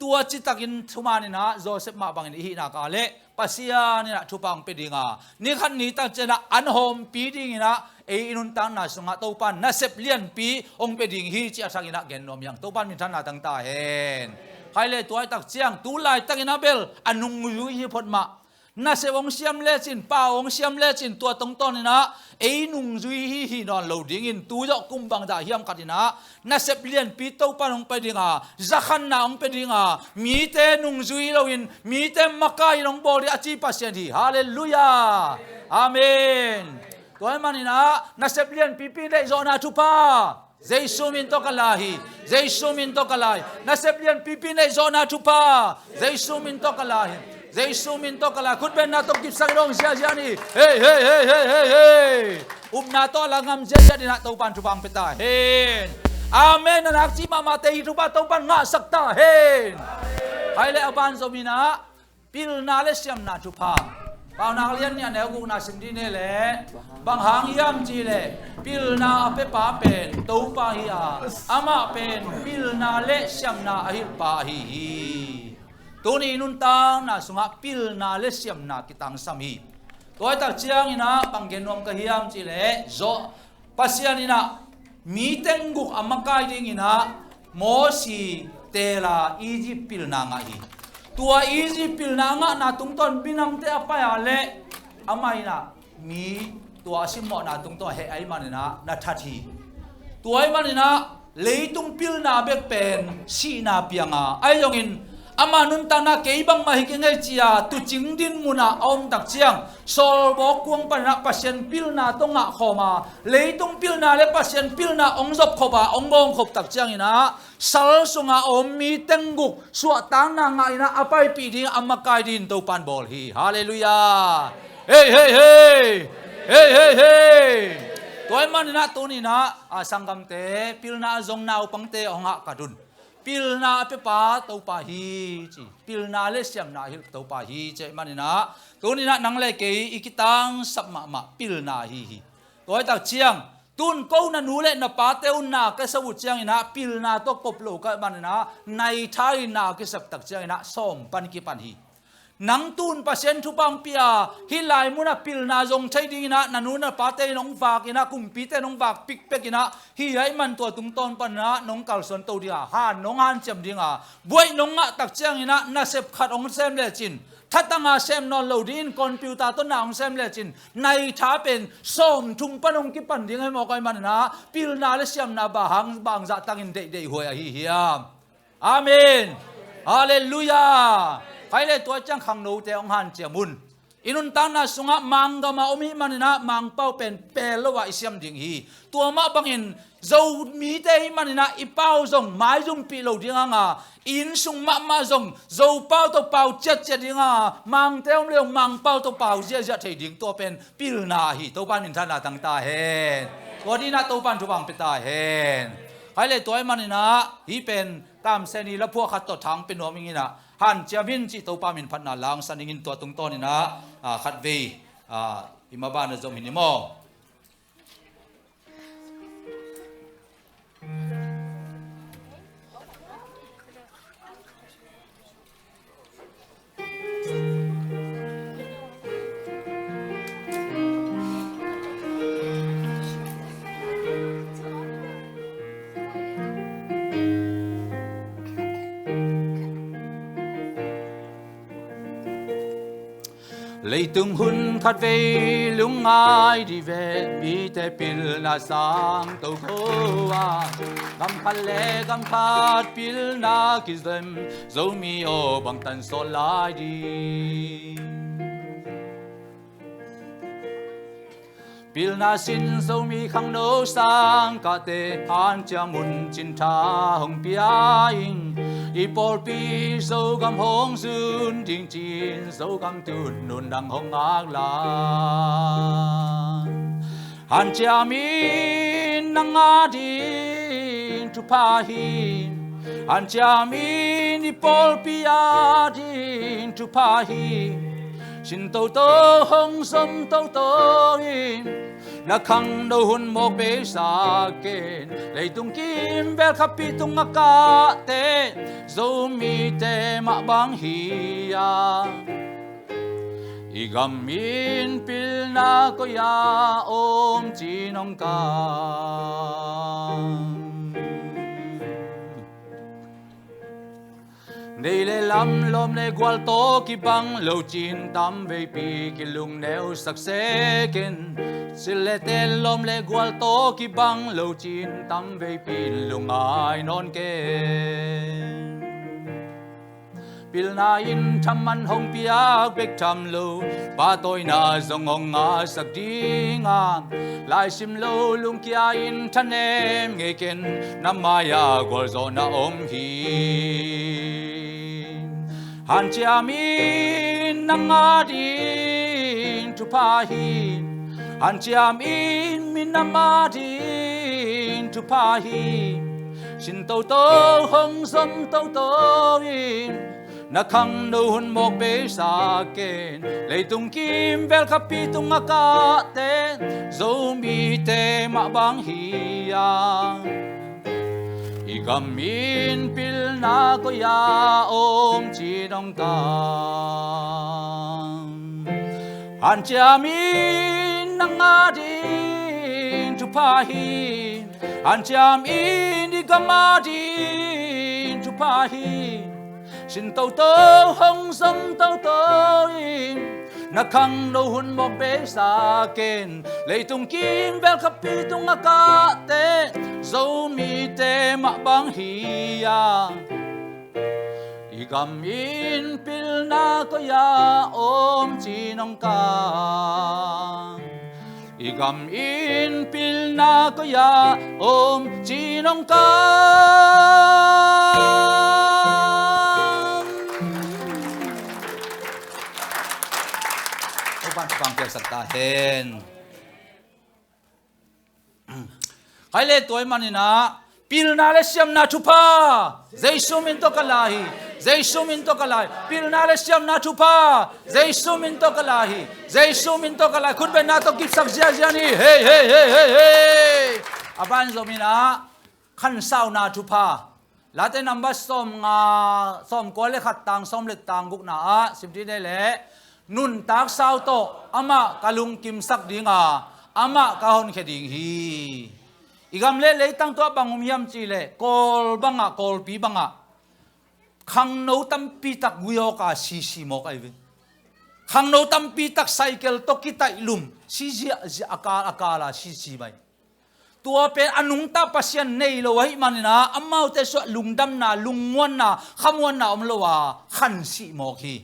Tua citakin thuman in ah Josef mah bangin i hih nak leh Pasian in ah thupha hong pia ding a, ni khat ni tak ciangin ah anhawmpi dingin ah ei i nuntakna sungah Topa in nasep lianpi hong pia ding hi, ci a thak in ah gen nuam hi hang. Topa in minthanna tang ta hen. Khai le, tua ahih tak ciang tu laitakin ah bel a nungzui hi phot mah. Nasep hong siam lecin, pau hong siam lecin, tua tungtawn in ah ei nungzui hi hi nawn lo dingin, tu zawh kum bangzah hiam khat in ah nasep lianpi Topa in hong pia ding a, zakhanna hong pia ding a, mite nungzui loin, mite makai in hong bawl ding a ci Pasian hi. Halleluiah. Amen. Tua ahih manin ah nasep lianpipi neih zawhna thupha. Jesu min tawh ka la hi. Jesu min tawh ka la hi. Nasep lianpipi neih zawhna thupha. Jesu min tawh ka la hi. Jesu min tawh ka la hi. Khutbetna tawh kipsak in ong ziahziah ni. Hei, hei, hei, hei, hei, hei. Upna tawh a la ngam ziahziah dingin ah Topa in thupha hong pia ta hen. Amen. Na nakci mahmahte hih thupha Topa in ngahsak ta hen. Khai le, a ban zom in ah pilna le siamna thupha. Paunak lian nih a neu gukna sim dih ni leh, bang hang hiam cih leh pilna a piapa pen Topa hi a, amah pen pilna le siamna a hilhpa ahi hi. Tuni nuntakna sungah pilna le siamna kitangsam hi. Tua hi tak ciangin ah bang gen nuam ka hiam cih leh, Zo- Pasian in ah mi teng guk a makai dingin ah Mosi teel a Egypt pilna ngah hi. Tua Egypt pilna ngahna tungtawn minamte a pai a leh amah in ah mi tua a simmawhna tungtawn heh ahih manin ah na that hi. Tua ahih manin ah leitung pilna bek pen sihna piang a, ahi zongin ama nuntakna kei bangmah hi keng ei ci-a tuucing dinmun ah a om tak ciang, sawlbawk kuang panin ah Pasian pilna tawh ngah khawm a, leitung pilna le Pasian pilna hong zopkhop a, hong gawngkhop tak ciangin ah sal sunga a om mi teng guk suahtakna ngahin ah a paipih ding, a makai dingin Topa in bawl hi. Halleluiah. Hei, hei, hei. Hei, hei, hei. Tua ahih manin ah tuni-in ah, a, sanggamte, pilna a zong naupangte hong hahkat un. Pilna a piapa Topa hi ci. Pilna le siamna a hilh Topa hi ci ahih manin ah, tuni-in ah nang le kei i kitangsap mahmah pilna ahi hi. Tua hi tak ciang, tun ko na nu le na pate un na ka sep uh ciangin ah pilna tawh kop lo ka hih manin ah, nai tha in na ka sep tak ciangin ah sawm pan kipan hi. Nang tun Pasian thupha hong pia, hih lai munah pilna zong thei dingin ah na nu na pate in hong vak in ah, kumpite in hong vak pikpek in ah, hi ahih man tua tungtawn panin ah nong kalsuan to ding a, han nong hanciam ding a, buaih nong ngah tak ciangin ah nasep khat hong sem lecin, thatang a sem nawn lo dingin computer tawh na hong sem lecin, nai tha pen sawmthum pan hong kipan ding hi mawk ahih manin ah, pilna le siamna bang hang, bang zahtakin deihdeih huai ahi hiam? Amen. Halleluiah. Khai le tua ciang khangnote hong hanciam un. I nuntakna sungah Manggam a om i hih manin ah Mangpau pen pel lo a i siam ding hi. Tua mah bangin Zomite i hih manin ah i pau zong maizumpih lo ding hang a, i innsung mahmah zong Zopau tawh pau ciatciat ding hang a, Mangte om le zong Mangpau tawh pau ziahziah thei ding, tua pen pilna hi. Topa in minthanna tang ta hen. Tua dingin ah Topa in thupha hong pia ta hen. Khai le tua ahih manin ah hih pen Kamseni laphuah khat tawh thang pia nuam ing in ah, hanciam in cih Topa min phatna la hong san ing in, tua tungtawn in ah, a, khatvei, a, i maban a zom hi ni maw? Leitung hun khatvei lungngai dih ve, mite pilna sang to ko a, gam khat le gam khat pilna kizem, Zomi aw bangtan sawt lai dih. Pilna sin Zomi khangno sangkahte hanciam un, cintha hong pia ing. I pawlpi Zogam hong zun ding ci-in Zogam tun nundang hong ngak lai. Hanciam in nang ading thupha hi. Hanciam in i pawlpi ading thupha hi. Sin toto hong zom toto in na khangno hun mawk beisak in. Leitung kimvel khatpi tungah kahte Zomite mah bang hi a, i gam in pilna koi-ah om ci-in hong kam. Nei le lam, lawm le gual tawh kibang lo ci-in tamveipi kilungneusak sek in. Sil le ten, lawm le gual tawh kibang lo ci-in tamveipi lungngai nawn kei. Pilna in thaman hong piak bek tham lo, pahtawina zong hong ngahsak ding a, laisim lo lungkia in thanem ngei ken, na mai-ah gualzawhna om hi. Hanciam in nang ading thupha hi. Hanciam in minam ading thupha hi. Sin toto hong zom toto in Na khangno hun mawk beisa ken, leitung kimvel khapi tungah kahte, Zomite mah bang hi-a, i gam in pilna koi-ah om ci nong kang. Hanciam in nang ading thupha hi, hanciam in i gam ading thupha hi. Sin toto, hong zom toto in, na khangno hun mawk beisa ken, leitung kimvel khapi tungah kahte, Zomite mah bang hi-a, i gam in pilna koi-ah om ci nong kang. I gam in pilna koi-ah om ci nong kang. Topa'n thupha piaksak ta hen. Khai le tuai maninah, pilna le siamna thupha, Jesu min tawh ka la hi. Jesu min tawh ka la hi. Pilna le siamna thupha, Jesu min tawh ka la hi. Jesu min tawh ka la hi. Khutbetna tawh kipsak ziazia ni. Hei, hei, hei, hei, hei. A ban zominah, khansauna thupha. Late number sawm nga, sawm kua le khat tang, sawm le tang gukna ah sim dih nei leh, nuntak sau tawh amah ka lungkimsak dinga, amah ka honkhia ding hi. I gam le leitang tawh bang om hiam cih leh, Kawl bangah, Kawlpi bangah khangno tampi tak guiawka sisi mawk ahi ve. Khangno tampi tak cycle tawh kitaih lum, si ziahziah, a kal a kala sisi mai. Tua pen a nungta Pasian nei lo ahih maninah, amaute suah lungdamna, lungnguanna, khamuanna om lo a, khansih mawk hi.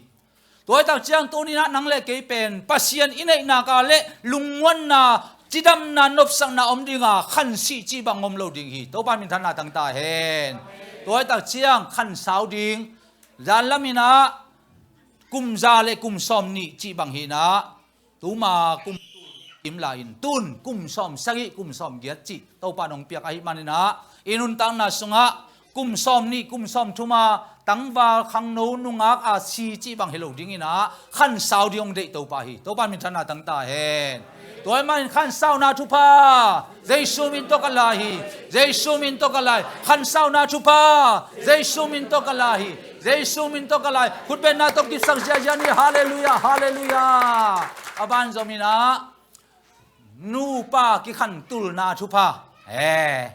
Tua hi tak ciang tuninah nang le kei pen Pasian i neihnak ah le lungnguanna, cidamna, nopsakna om dinga, khansih cih bang om lo ding hi. Topa minthanna tangta hen. Tua hi tak ciang khansau ding, zanlaminah kum za le kum sawm nih cih bang hinah, tuma kum kim lai-in, tun kum sawm sagih, kum sawm giat cih Topa nong piak ahih maninah, i nuntakna sungah kum sawm nih, kum sawm thuma tangval khangno nungak a si cih bang hi lo dinginah, khansau ding hong deih Topa hi. Topa minthanna tangta hen. Tua ahih manin khansauna thupha, Jesu min tawh ka la hi. Jesu min tawh ka la hi. Khansauna thupha, Jesu min tawh ka la hi. Jesu min tawh ka la hi. Khutbetna tawh kipsak ziazia ni. Halleluiah, halleluiah. A ban zominah, nupa kikhantulna thupha. Eh,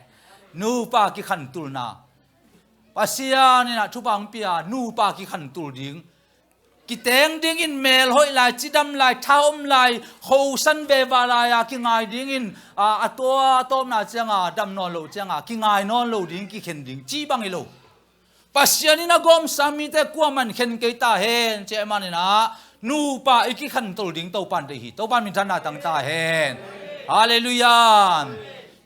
nupa kikhantulna. Pasian inah thupha hong pia, nupa kikhantul ding. Kiteng dingin mel hoih lai, cidam lai, tha om lai, khosan veva lai-a kingai dingin, a, a tua a tawpna cianga dam nawn loh cianga kingai nawn lo ding, kikhen ding cih bang hi lo. Pasian in a gawmsa mite kuaman khen kei ta hen, cih maninah nupa i kikhantul ding Topa'n deih hi. Topa'n minthanna tangta hen. Halleluiah.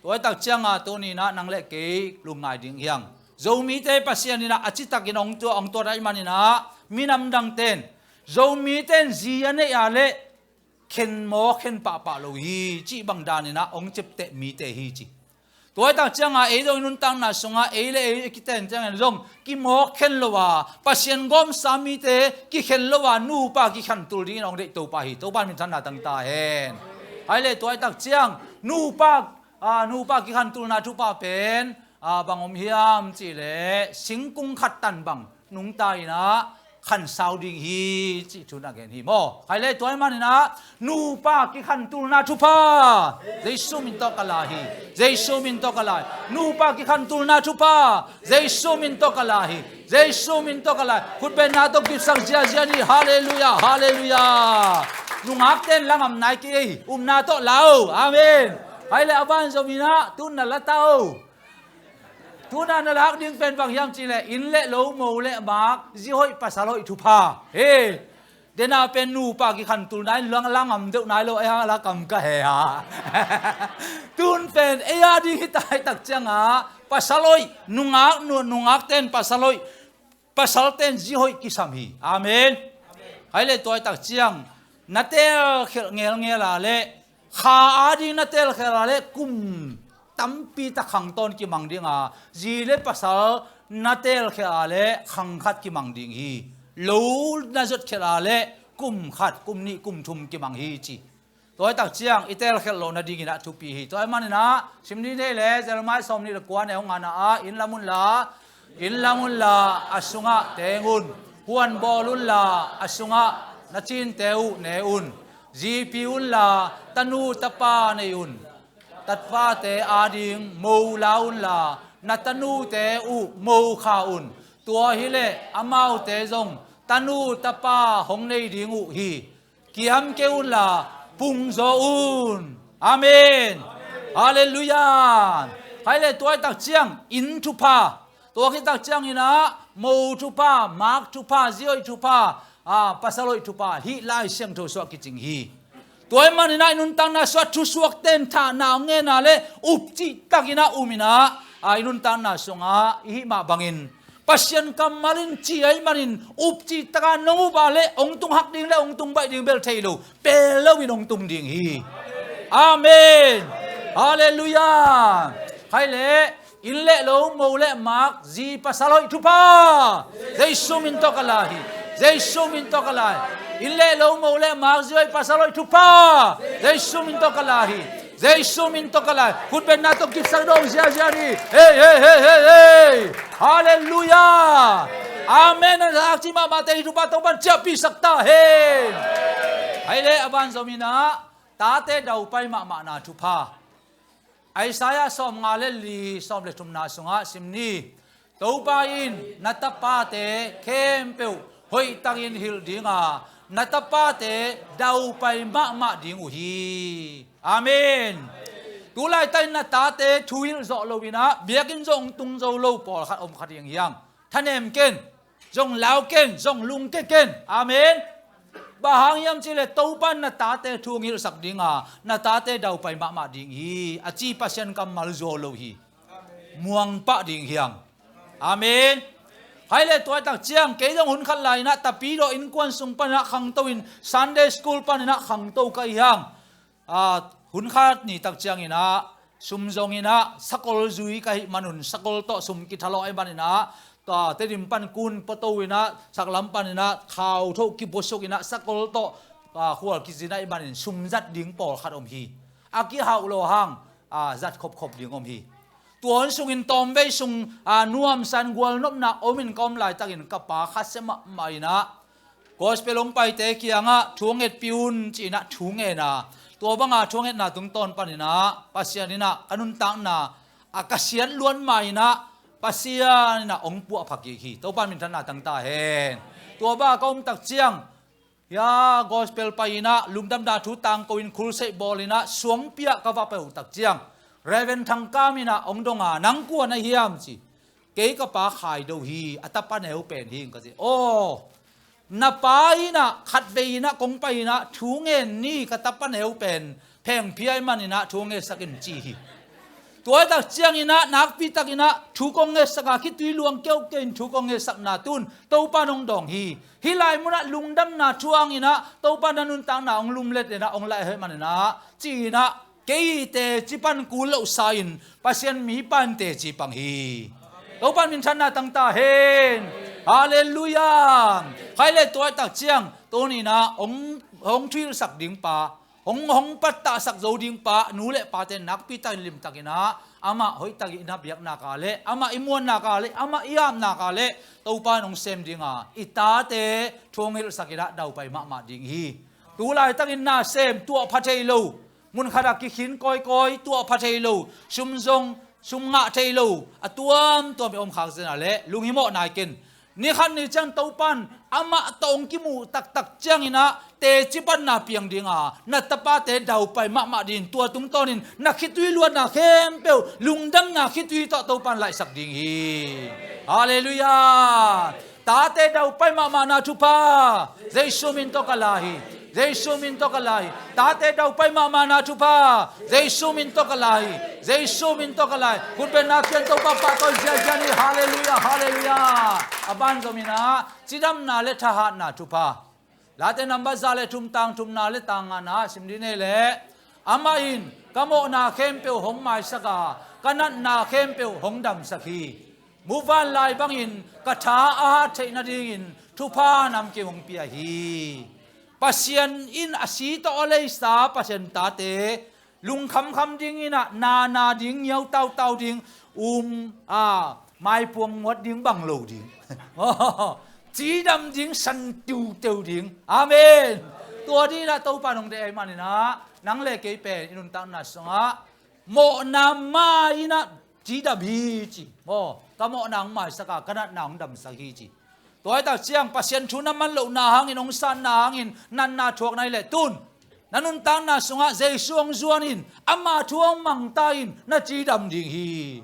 Tua hi tak cianga tuninah nang le kei lungngai ding hiang. Zomite Pasian inah a citakin hong tua, hong tuat ahih maninah, minam dangten, Zomite in zi a neih a leh khen maw, khen pahpah lo hi, cih bang daninah hong ciapteh mite hi ci. Tua hi tak cianga ei zong i nuntakna sungah ei le ei kiten ciangin zong kimawk khen lo a, Pasian gawmsa mite kikhen lo a, nupa kikhantul dingin hong deih Topa hi. Topa minthanna tangta hen. Hai le tua hi tak ciang nupa, a, nupa kikhantulna thupha pen, a, bang om hiam cih leh, singkung khat tan bang nungta inah khansau ding hi cih thu na gen hi maw. Hai le tua ahih maninah nupa kikhantul na thupha, Jesu min tawh ka la hi. Jesu min tawh ka la hi. Nupa kikhantul na thupha, Jesu min tawh ka la hi. Jesu min tawh ka la hi. Khutbetna tawh kipsak ziazia ni. Halleluiah, halleluiah. Nungakte in la ngam nai kei, upna tawh la o. Amen. Hai le a van zominah tun na la ta o. Tuna na lak ding pen bang hiam cih leh, inn le lo, mo le mak, zi hoih pasal hoih thupha. He, dena pen nupa kikhantul nai, la ngam deuh nai lo, ei hang la kam ka he ha. Tun pen ei a ding hi ta, hi tak cianga pasal hoih, nungak, nu, nungak ten pasal hoih, pasal ten zi hoih kisam hi. Amen. Hai le tua hi tak ciang na telkhialh ngelngel a le, kha a ding na telkhialh a le kum tampi tak khang tawn kimang dinga, zi le pasal na telkhialh a le khang khat kimang ding hi. lo na zot khial a le kum khat, kum nih, kum thum kimang hi ci. Tua hi tak ciang i telkhial loh nadingin ah thupi hi. Tua hi manin ah sim ni nei le Jeremiah sawmnih le kua neu ngana ah, inn lam unla, inn lam unla a sungah teng un, huan bawl unla a sungah na cinte uh ne un, zipi unla tanu tapa nei un, tatpate ading mo la unla na tanute uh mo kha un. Tua hileh amaute zong tanu tapa hong nei ding uh hi. Kiam kei unla pungzaw un. Amen. Halleluiah. Khaile tua hi tak ciang inn thupha, tua hi tak ciangin ah mo thupha, mak thupha, zi hoih thupha, a, pasal hoih thupha hih Lai Siangtho sungah kicing hi. Tua hi manin ah i nuntakna sungah thusuak ten thahna hong ngen a le up cihtakin ah um in ah, a, i nuntakna sungah i hih mah bangin Pasian kammal in ci ahih manin up cihtak a nong up a le hong tung hak ding le hong tung baih ding bel thei lo, pel loin hong tung ding hi. Amen. Halleluiah. Khaile inn le lo, mo le mak, zi pasal hoih thupha, Jesu min tawh ka la hi. Jesu min tawh ka la hi. Inn le lo, mo le mak, zi hoih pasal hoih thupha, Jesu min tawh ka la hi. Jesu min tawh ka la hi. Khutbetna tawh kipsak dawng ziazia ni. Hei, hei, hei, hei, hei. Halleluiah. Amen. A ci mahmahte hih thupha Topan ciahpihsak ta hen. Hai le a ban zom in ah tate daupai mahmahna thupha. Isaiah sawmnga le li, sawm le thumna sungah sim ni. Topa in na tapate khempeuh hoihtakin hilh dinga, na tapate daupai mahmah ding uh hi. Amen. Tulaitak in na tate thuhilh zawh loin ah biakinn zong tung zo lo pawlkhat om kha ding hiang. Thanem ken, zong lau ken, zong lungke ken. Amen. Bang hang hiam cihleh Topa in na tate thu hong hilhsak dinga, na tate daupai mahmah ding hi, a ci Pasian kammal zuau lo hi. Muang pah ding hiang. Amen. Hai le tua hi tak ciang kei zong hun khat lai in ah Tapidaw innkuan sung panin ah khangto in, Sunday school panin ah khangto ka hi hiang. A, hun khat ni tak ciangin ah sum zongin ah sakol zui ka hih manun sakol tawh sum kithalawh ahih manin ah, tua Tedim pan kun pua to in ah saklam panin ah khau tho kipuasuk in ah sakol tawh, a, khual kizin ahih manin sum zat ding pawlkhat om hi. A kihauh lo hang, a, zat khopkhop ding om hi. Tua hun sungin tawmvei sung, a, nuamsa in gualnopna om in ka om laitakin ka pa khasia mahmah in ah gospel hong paite kiangah thu hong ngetpih un ci-in ah thu ngen a, tua banga thu hong ngetna tungtawn panin ah Pasian in ah ka nuntakna a ka siat luat ma-in ah Pasian in ah hong puahpha kik hi. Topa minthanna tang ta hen. Tua banga ka om tak ciang, ya, gospel pai-in ah lungdamna thu tangko in khulseih bawl in ah suangpi ah ka va pai uh tak ciang Reverend Thangkam in ah hong dong a, nang kua na hiam ci. Kei ka pa Khai Do hi, a tapa neu pen hi ing ka ci. Aw, na pa in ah khatvei in ah kong pai in ah thu ngen ni, ka tapa neu pen phengphi ahih manin ah thu ngetsak in ci hi. Tua hi tak ciangin ah nakpi takin ah thu kong ngetsak a, khitui luang keukeu in thu kong ngetsakna tun Topa in hong dawng hi. Hih lai munah lungdamna thu hangin ah Topa in na nuntakna hong lumlet in ah hong laih ahih manin ah ci-in ah kei teci pan kul lohsa in Pasian mipa in teci pang hi. Topa in minthanna tang ta hen. Halleluiah. Khai le tua hi tak ciang tuni in ah hong, hong thuhilhsak ding pa, hong, hong pattahsak zo ding pa, nu le pate nakpi takin limtakin ah amah hoihtakin i na biaknak a le, amah i muannak a le, amah i apnak a le Topa in hong sem dinga i tate thu hong hilhsak in ah daupai mahmah ding hi. Tulaitakin na sem, tuahpha thei lo, mun khatah kikhin kawikawi, tuahpha thei lo, sum zong sum ngah thei lo, a tuamtuam i om khak zen a le lunghimawh nai ken. Ni khat ni ciang Topa in amah tawh hong kimuh taktak ciangin ah teci panna piang dinga, na tapate daupai mahmah dingin, tua tungtawnin na khitui luatna khempeuh lungdamna khitui tawh Topa in laihsak ding hi. Halleluiah. Tate daupai mahmahna thupha Jesu min tawh ka la hi. Jesu min tawh ka la hi. Tate daupai mahmahna thupha Jesu min tawh ka la hi. Jesu min tawh ka la hi. Khutbetna kiang Topa pahtawi ziazia ni. Halleluiah, halleluiah. A ban zom in ah cidamna le thahatna thupha. Late nambat za le thum, tang thumna le tang ngana sim dih ni le, amah in ka mawhna khempeuh hong maisak a, ka natna khempeuh hong damsak hi. Muvanlai bangin ka tha a hat theih nadingin thupha namkim hong pia hi. Pasian in a si tawh a leisa Pasian tate lungkhamkham ding in ah, nana ding, ngiau tautau ding, um a maipuang muat ding bang lo ding. Cidam ding, san tiuteu ding. Amen. Tua ding in ah Topa nong deih ahih manin ah, nang le kei pen i nuntakna sungah mawhna ma in ah cidam hi ci. Maw, ka mawhna hong maisak a, ka natna hong damsak hi ci. Tua hi tak ciang Pasian thu na man lohna hangin, hong sanna hangin natna thuak na hih leh, tun na nuntakna sungah Jesu hong zuan in, ama thu hong mangta in, na cidam ding hi.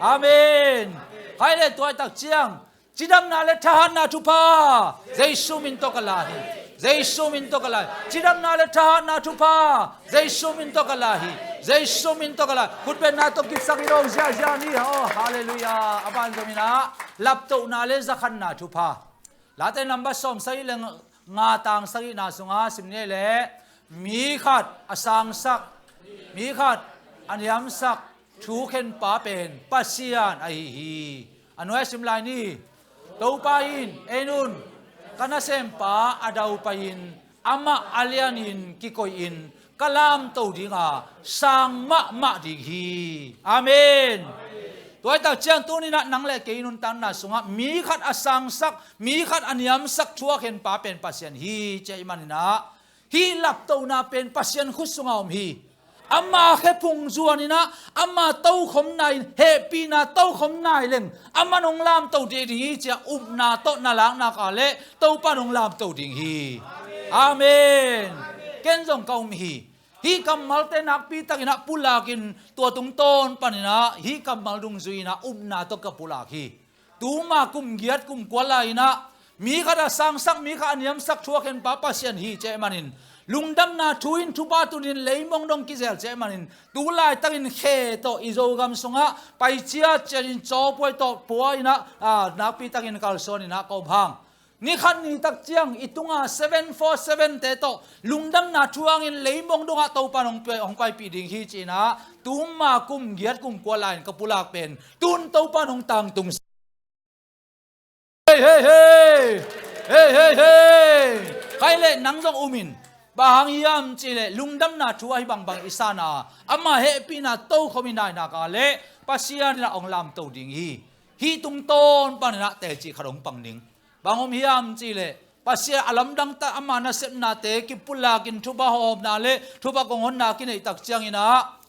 Amen. Khaile tua hi tak ciang, cidamna le thahatna thupha Jesu min tawh ka la hi. Jesu min tawh ka la hi. Cidamna le thahatna thupha Jesu min tawh ka la hi. Jesu min tawh ka la hi. Khutbetna tawh kipsak hi lo ziahziah ni. Oh, halleluiah. A ban zong in ah, laptohna le zakhanna thupha. Late number sawm sagih le nga tang sagihna sungah sim ni leh, mi khat a sangsak, mi khat a niamsak thukhenpa pen Pasian ahi hi. A nuai a sim lai ni. Topa in, en un, ka nasempa a daupai-in, amah a lianin kikoihin ka lamto ding a, sang mahmah ding hi. Amen. Tua hi tak ciang tuni in ah nang le kei i nuntakna sungah mi khat a sangsak, mi khat a niamsak thukhenpa pen Pasian hi ci ahih manin ah, hih laptohna pen Pasian khut sungah om hi. Ama khephung zuan in ah, ama tokhomna in, hehpihna tokhomna in leng, aman hong lamto ding hi ci-a upna tawh na laknak a leh Topa in hong lamto ding hi. Amen. Ken zong ka um hi. Hih kammalte nakpi takin ah pulakin, tua tungtawn panin ah hih kammal dungzui in ah upna tawh ka pulak hi. Tuma kum giat kum kua lai-in ah, mi khat a sangsak, mi khat a niamsak thukhenpa Pasian hi ci ahih manin, lungdamna thu in thupha tun in leimong dong kizel ci ahih manin, tu laitakin khe tawh i Zogam sungah pai ciatciat in, cawpuai tawh pua in ah, a, nakpi takin kalsuan in ah ka om hang. Ni khat ni tak ciang i tunga seven four seven te tawh lungdamna thu hangin leimong dongah Topa in hong pai, hong paipih ding hi ci-in ah, tuma kum giat kum kua lai-in ka pulak pen tun Topa in hong tangtung. Hei, hei, hei. Hei, hei, hei. Khaile nang zong um in. Bang hang hiam cih leh lungdamna thu ahi bangbang i san a, ama hehpihna tokhom i nainak a leh Pasian in ah hong lamto ding hi. Hih tungtawn panin ah teci khat hong pang ding. Bang om hiam cih leh, Pasian a lamdang tak ama nasepnate kipulakin thupha hawmna le thupha kong honna kineih tak ciangin ah,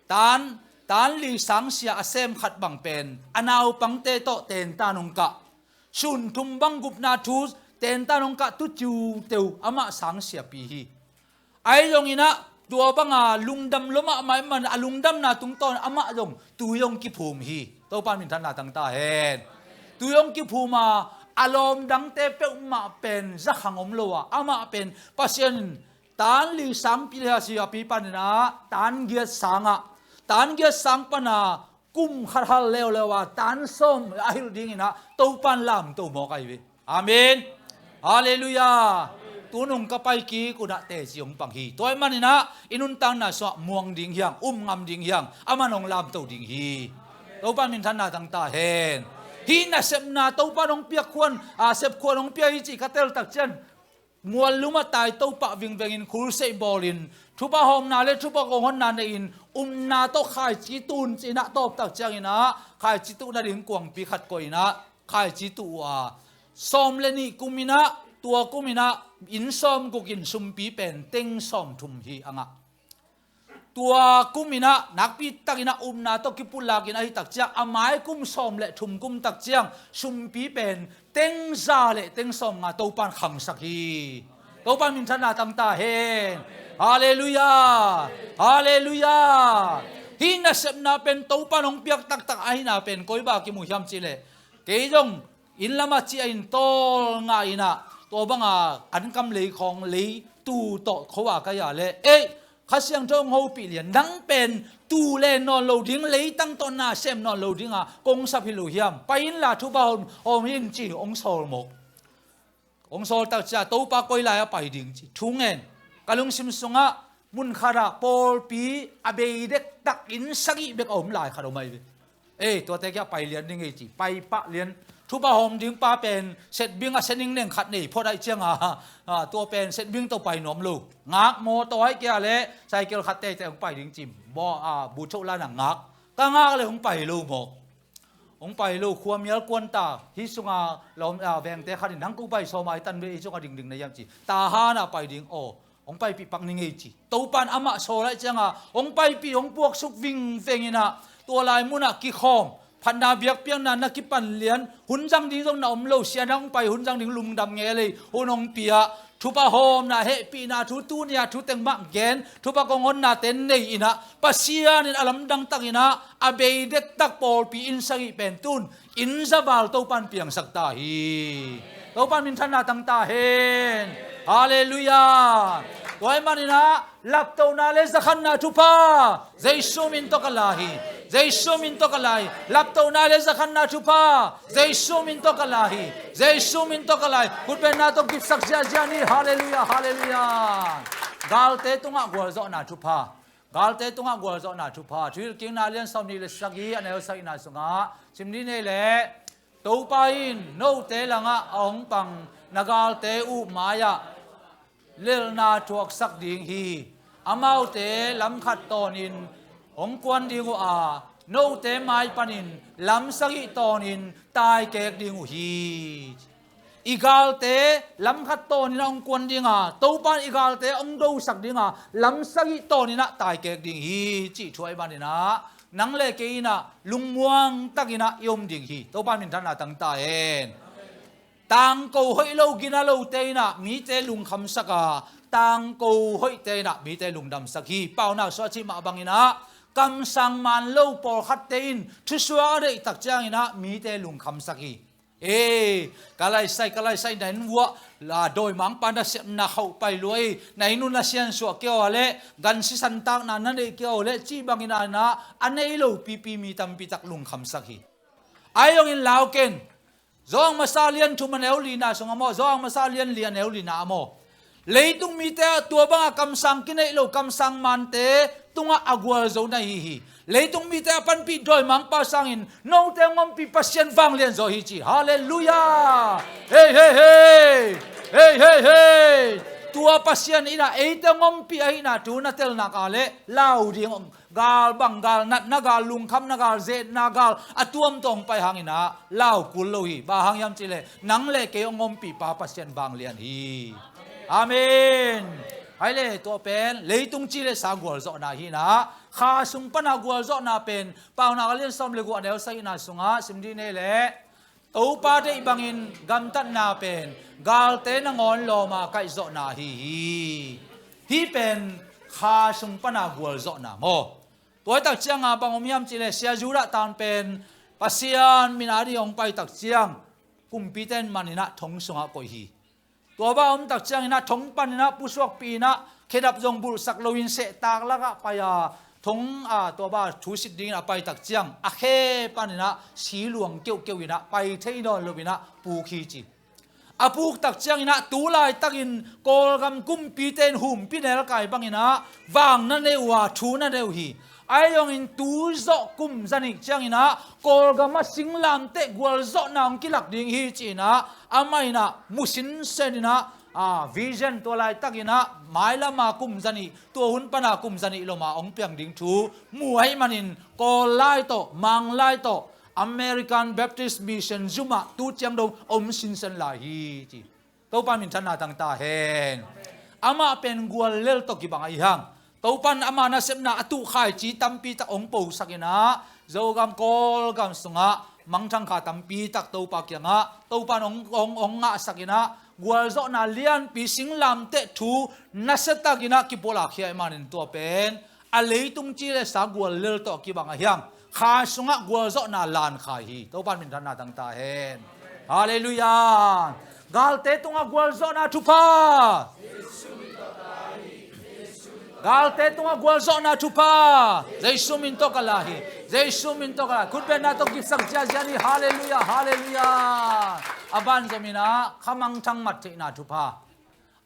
tan, tan li sangsia a sem khat bang pen a naupangte tawh tentan hong kah. Sun thum bang gupna thu tentan hong kah tu ciuteu amah sangsiapi hi. Ahi zongin ah, tua banga lungdam lua mahmah ahih manin a lungdamna tungtawn amah zong tui hong kiphum hi. Topa in minthanna tang ta hen. Tui hong kiphum a, a lawm dangte peuhmah pen zakhang om lo a, amah pen Pasian in tan li sangpi le a siapi panin ah, tan giat sangah, tan giat sang pana kum khat hal leuleu a, tan sawm a hilh dingin ah Topa in lamto mawk ahi ve. Amen. Halleluiah. Tunung ka pai kik un ah teci hong pang hi. Tua ahih manin ah i nuntakna sungah muang ding hi hang, um ngam ding hi hang, aman hong lamto ding hi. Topa in minthanna tang ta hen. Hih nasepna Topa in hong piak khuan, a, sep khuan hong pia hi cih ka tel tak ciang, muallum ah tai Topa vingvengin, khulseih bawlin, thupha hawmna le thupha kong honna nei-in, upna tawh khaici tu un ci-in ah tawp tak ciangin ah, khaici tuhna ding kuangpi khat koih in ah, khaici tuh uh a, sawm le nih kum in ah, tua kum in ah inn sawmguk in sumpi pen teng sawmthum hi a ngah. Tua kum in ah nakpi takin ah upna tawh kipulakin ahi tak ciang, a mai kum sawm le thum kum tak ciang sumpi pen teng za le teng sawmnga Topa in khangsak hi. Topa in minthanna tang ta hen. Halleluiah. Halleluiah. Hih nasepna pen Topa in hong piak taktak ahihna pen koi bang kimu hiam cih leh, kei zong inn lamah ciah in tawlnga in ah, tua banga an kam lei khawng lei tu tawh kho a ka hia leh, ei, Kha Siangtho hong hopih lian, nang pen tu len nawn lo ding, leitang tawh na sem nawn lo ding a kong sap hi lo hiam? Pai inla thupha hawm, hawm in ci hong sawl mawk. Hong sawl tak ciang Topa koi lai a pai ding ci thu ngen. Ka lungsim sungah mun khat ah pawlpi a bei dektak inn sagih bek a om lai khat om ahi ve. Ei, tuate kia pai lian ding ei ci, pai pah lian, Thupha hawm ding pa pen setbing a sening neng khat nei phot ahih cianga, a, tua pen setbing tawh pai nuam lo. Ngak mawtaw ahih kei leh cycle khat teitei hong pai ding ci. Baw, a, bu choh lana ngak. Ka ngak le hong pai lo mawk. Hong pai lo, khuamial kuan ta. Hih sunga lawm, a, vengte khat in nang ko pai sawm a i tan ve, hih sunga dingding na hiam ci. Tahan a pai ding aw. Hong paipih pak ni ngei ci. Topa in amah sawl ahih cianga hong paipih, hong puaksuk vingveng inah, tua lai munah kikhawm, phatna biakpiakna na kipan lian, hun zang ding zong na om lo, sia nang hong pai, hun zang ding lungdam ngelei, hun hong pia, thupha hawmna, hehpihna thu, tuni-a thu teng mah gen, thupha kong honnate nei inah, Pasian in a lamdang tak inah, a bei dektak pawlpi inn sagih pen tun, inn zaval Topa in piangsak ta hi. Topa in minthanna tang ta hen. Halleluiah. Tua ahih maninah, laptohna le zakhanna thupha, Jesu min tawh ka la hi. Jesu min tawh ka la hi. Laptohna le zakhanna thupha, Jesu min tawh ka la hi. Jesu min tawh ka la hi. Khutbenna tawh kipsak ziahziah ni. Halleluiah, halleluiah. Galte tungah gualzawhna thupha. Galte tungah gualzawhna thupha. Thuhilhkikna lian sawmnih le sagih, a neu sagihna sungah sim dih ni ei leh, Topa in note langah a hong pang na galte uh mai-ah lelhna thuaksak ding hi. Amaute lam khat tawnin hong kuan ding uh a, note mai panin lam sagih tawnin taikek ding uh hi. I galte lam khat tawninah hong kuan dinga, Topa in i galte hong dosak dinga, lam sagih tawninah taikek ding hi, cih thu ahih maninah, nang le kei inah lungmuang takinah i om ding hi. Topa in minthanna tang ta hen. Tangko hoih lo, gina lote inah mite lungkhamsak a, tangko hoihte inah mite lungdamsak hi. Paunak sungah cih mah banginah, kamsang man lo pawlkhatte in thusuak a deihtak cianginah mite lungkhamsak hi. Ee, ka laisai, ka laisai, na inn vuah, la, dawimangpa nasepna khauh pai lua ei, na inn uh na siansuah kei aw leh, gansi santakna na neih kei aw leh, cih bangin a, a nei lo pipi mi tampi tak lungkhamsak hi. Ahi zongin lau ken, Johan masa lian thum a neu lina sungah maw, Johan masa lian li a neu lina ah maw, leitung mite ah tua banga kamsang kineih lo, kamsang mante tungah a gualzo na hi hi. Leitung mite a panpih dawimangpa sangin note hong ompih Pasian vanglian zaw hi ci. Halleluiah. Hei, hei, hei. Hei, hei, hei. Tua Pasian inah eite hong ompih ahihna thu na telnak a leh lau ding, gal bang, gal natna gal, lungkhamna gal, zetna gal a tuamtuam pai hanginah lau kul lo hi. Bang hang hiam cihleh, nang le kei hong ompihpa Pasian vanglian hi. Amen. Hai le, tua pen leitung ci le sa gualzawhna hinah, kha sung pana gualzawhna pen, Paunak a lian sawm le guk a neu sagihna sungah sim dih ni ei leh, Topa deih bangin gamtatna pen galte nangawn lawma kaihzawhna ahi hi. Hih pen kha sung pana gualzawhna maw? Tua hi tak cianga bang om hiam cihleh, Sia Judah tan pen Pasian min a ding hong pai tak ciang, kumpite in maninah thong sungah koih hi. Tua bang a om tak cianginah thong paninah pusuakpih inah, khedap zong bulhsak loin sehtak lakah pai a, thong, a, tua bang a thusit dingin a pai tak ciang, a khe paninah si luang keuhkeuh inah pai thei nawn loinah puk hi ci. A puk tak cianginah tu laitakin Kawlgam kumpite in humpinelkai banginah vang na nei uh a, thu na nei uh hi. Ahi zongin tu zawh kum zanih cianginah Kawlgam ah singlamteh gualzawhna hong kilak ding hi ci-inah amah inah mu sinsen inah, a, vision tua laitakinah mailama kum zanih, tua hun pana kum zanih loma hong piang ding thu mu ahih manin Kawl lai tawh, Mang lai tawh, American Baptist Mission zum ah tu ciang dong om sinsen lai hi ci. Topa minthanna tang ta hen. Amah pen guallel tawh kibang ahi hang. Topa in ama nasepna a tuh khaici tampi tak hong posak inah, Zogam Kawlgam sungah mangthang kha tampi tak Topa kiangah, Topa in hong, hong, hong ngahsak inah, gualzawhna lianpi singlamteh thu nasiatak inah kipulak hi ahih manin tua pen a leitung ci le sa guallel tawh kibang ahi hang. Kha sungah gualzawhna lan kha hi. Topa in minthanna tang ta hen. Halleluiah. Galte tungah gualzawhna thupha. Galte tungah gualzawhna thupha. Jesu min tawh ka la hi. Jesu min tawh ka la hi. Khutbenna tawh kipsak ziahziah ni. Halleluiah, halleluiah. A banzom inah khamangthang mat theihna thupha.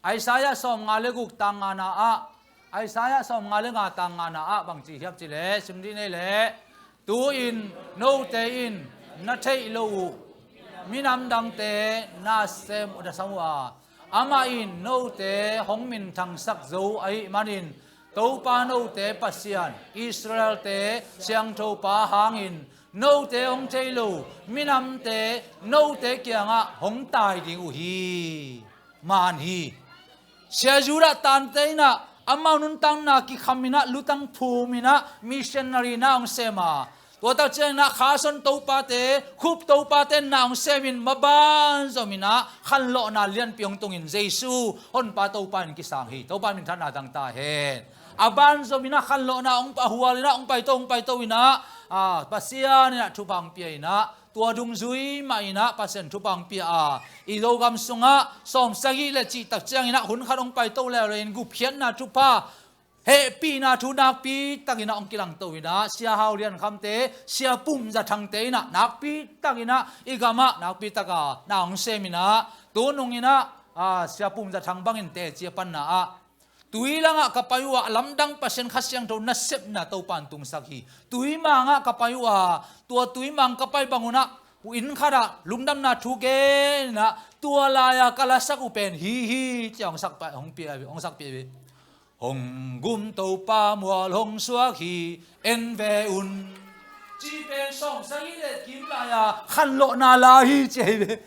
Isaiah sawmnga le guk tang ngana ah, Isaiah sawmnga le nga tang ngana ah bangci hiam cihleh, sim dih ni ei leh, tu-in note in na theih loh uh, minam dangte na sem uh, na sam uh a, amah in note hong minthangsak zo ahih manin, Topa note Pasian, Israelte siangthopa hangin note hong thei lo minamte note kiangah hong tai ding uh hi. Man hi. Sia Judah Thante in ah amau nuntakna kikham in ah, lutang phum in ah, missionary na hong sem a, tua tak ciangin ah Carson topate, Cook topate na hong sem in, maban zom in ah khanlawhna lianpi hong tungin Jesu Honpa Topa in kisang hi. Topa minthanna dang ta hen. A ban zom in ah khanlawhna hong pa, hual in ah hong paito, hong paito in ah, a, Pasian in ah thupha hong pia in ah, tua dungzui mah in ah Pasian thupha hong pia a, i Zogam sungah sawm sagih le cih tak ciangin ah hun khat hong paito leuleu in gupkhiatna thupha, hehpihna thu nakpi takin ah hong kilangto in ah, Sia Hau Lian Khamte, Sia Pum Za Thangte in ah nakpi takin ah i gamah nakpi taka na hong sem in ah, tu nung in ah, a, Sia Pum Za Thang bangin teci a panna ah, tui langah ka pai uh a, a lamdang Pasian Kha Siangtho nasepna Topa in tungsak hi. Tui mangah ka pai uh a, tua tui mang ka pai bang un ah, uh, inn khatah lungdamna thu gen in ah, tua lai-a ka lasak uh pen hi hi, ci-a hong sak pa, hong pia, hong sakpih hi. Hong gum Topa mual hong suak hi, en ve un, ci pen sawm sagih le kim lai-a khanlawhna la hi, ci hi ve.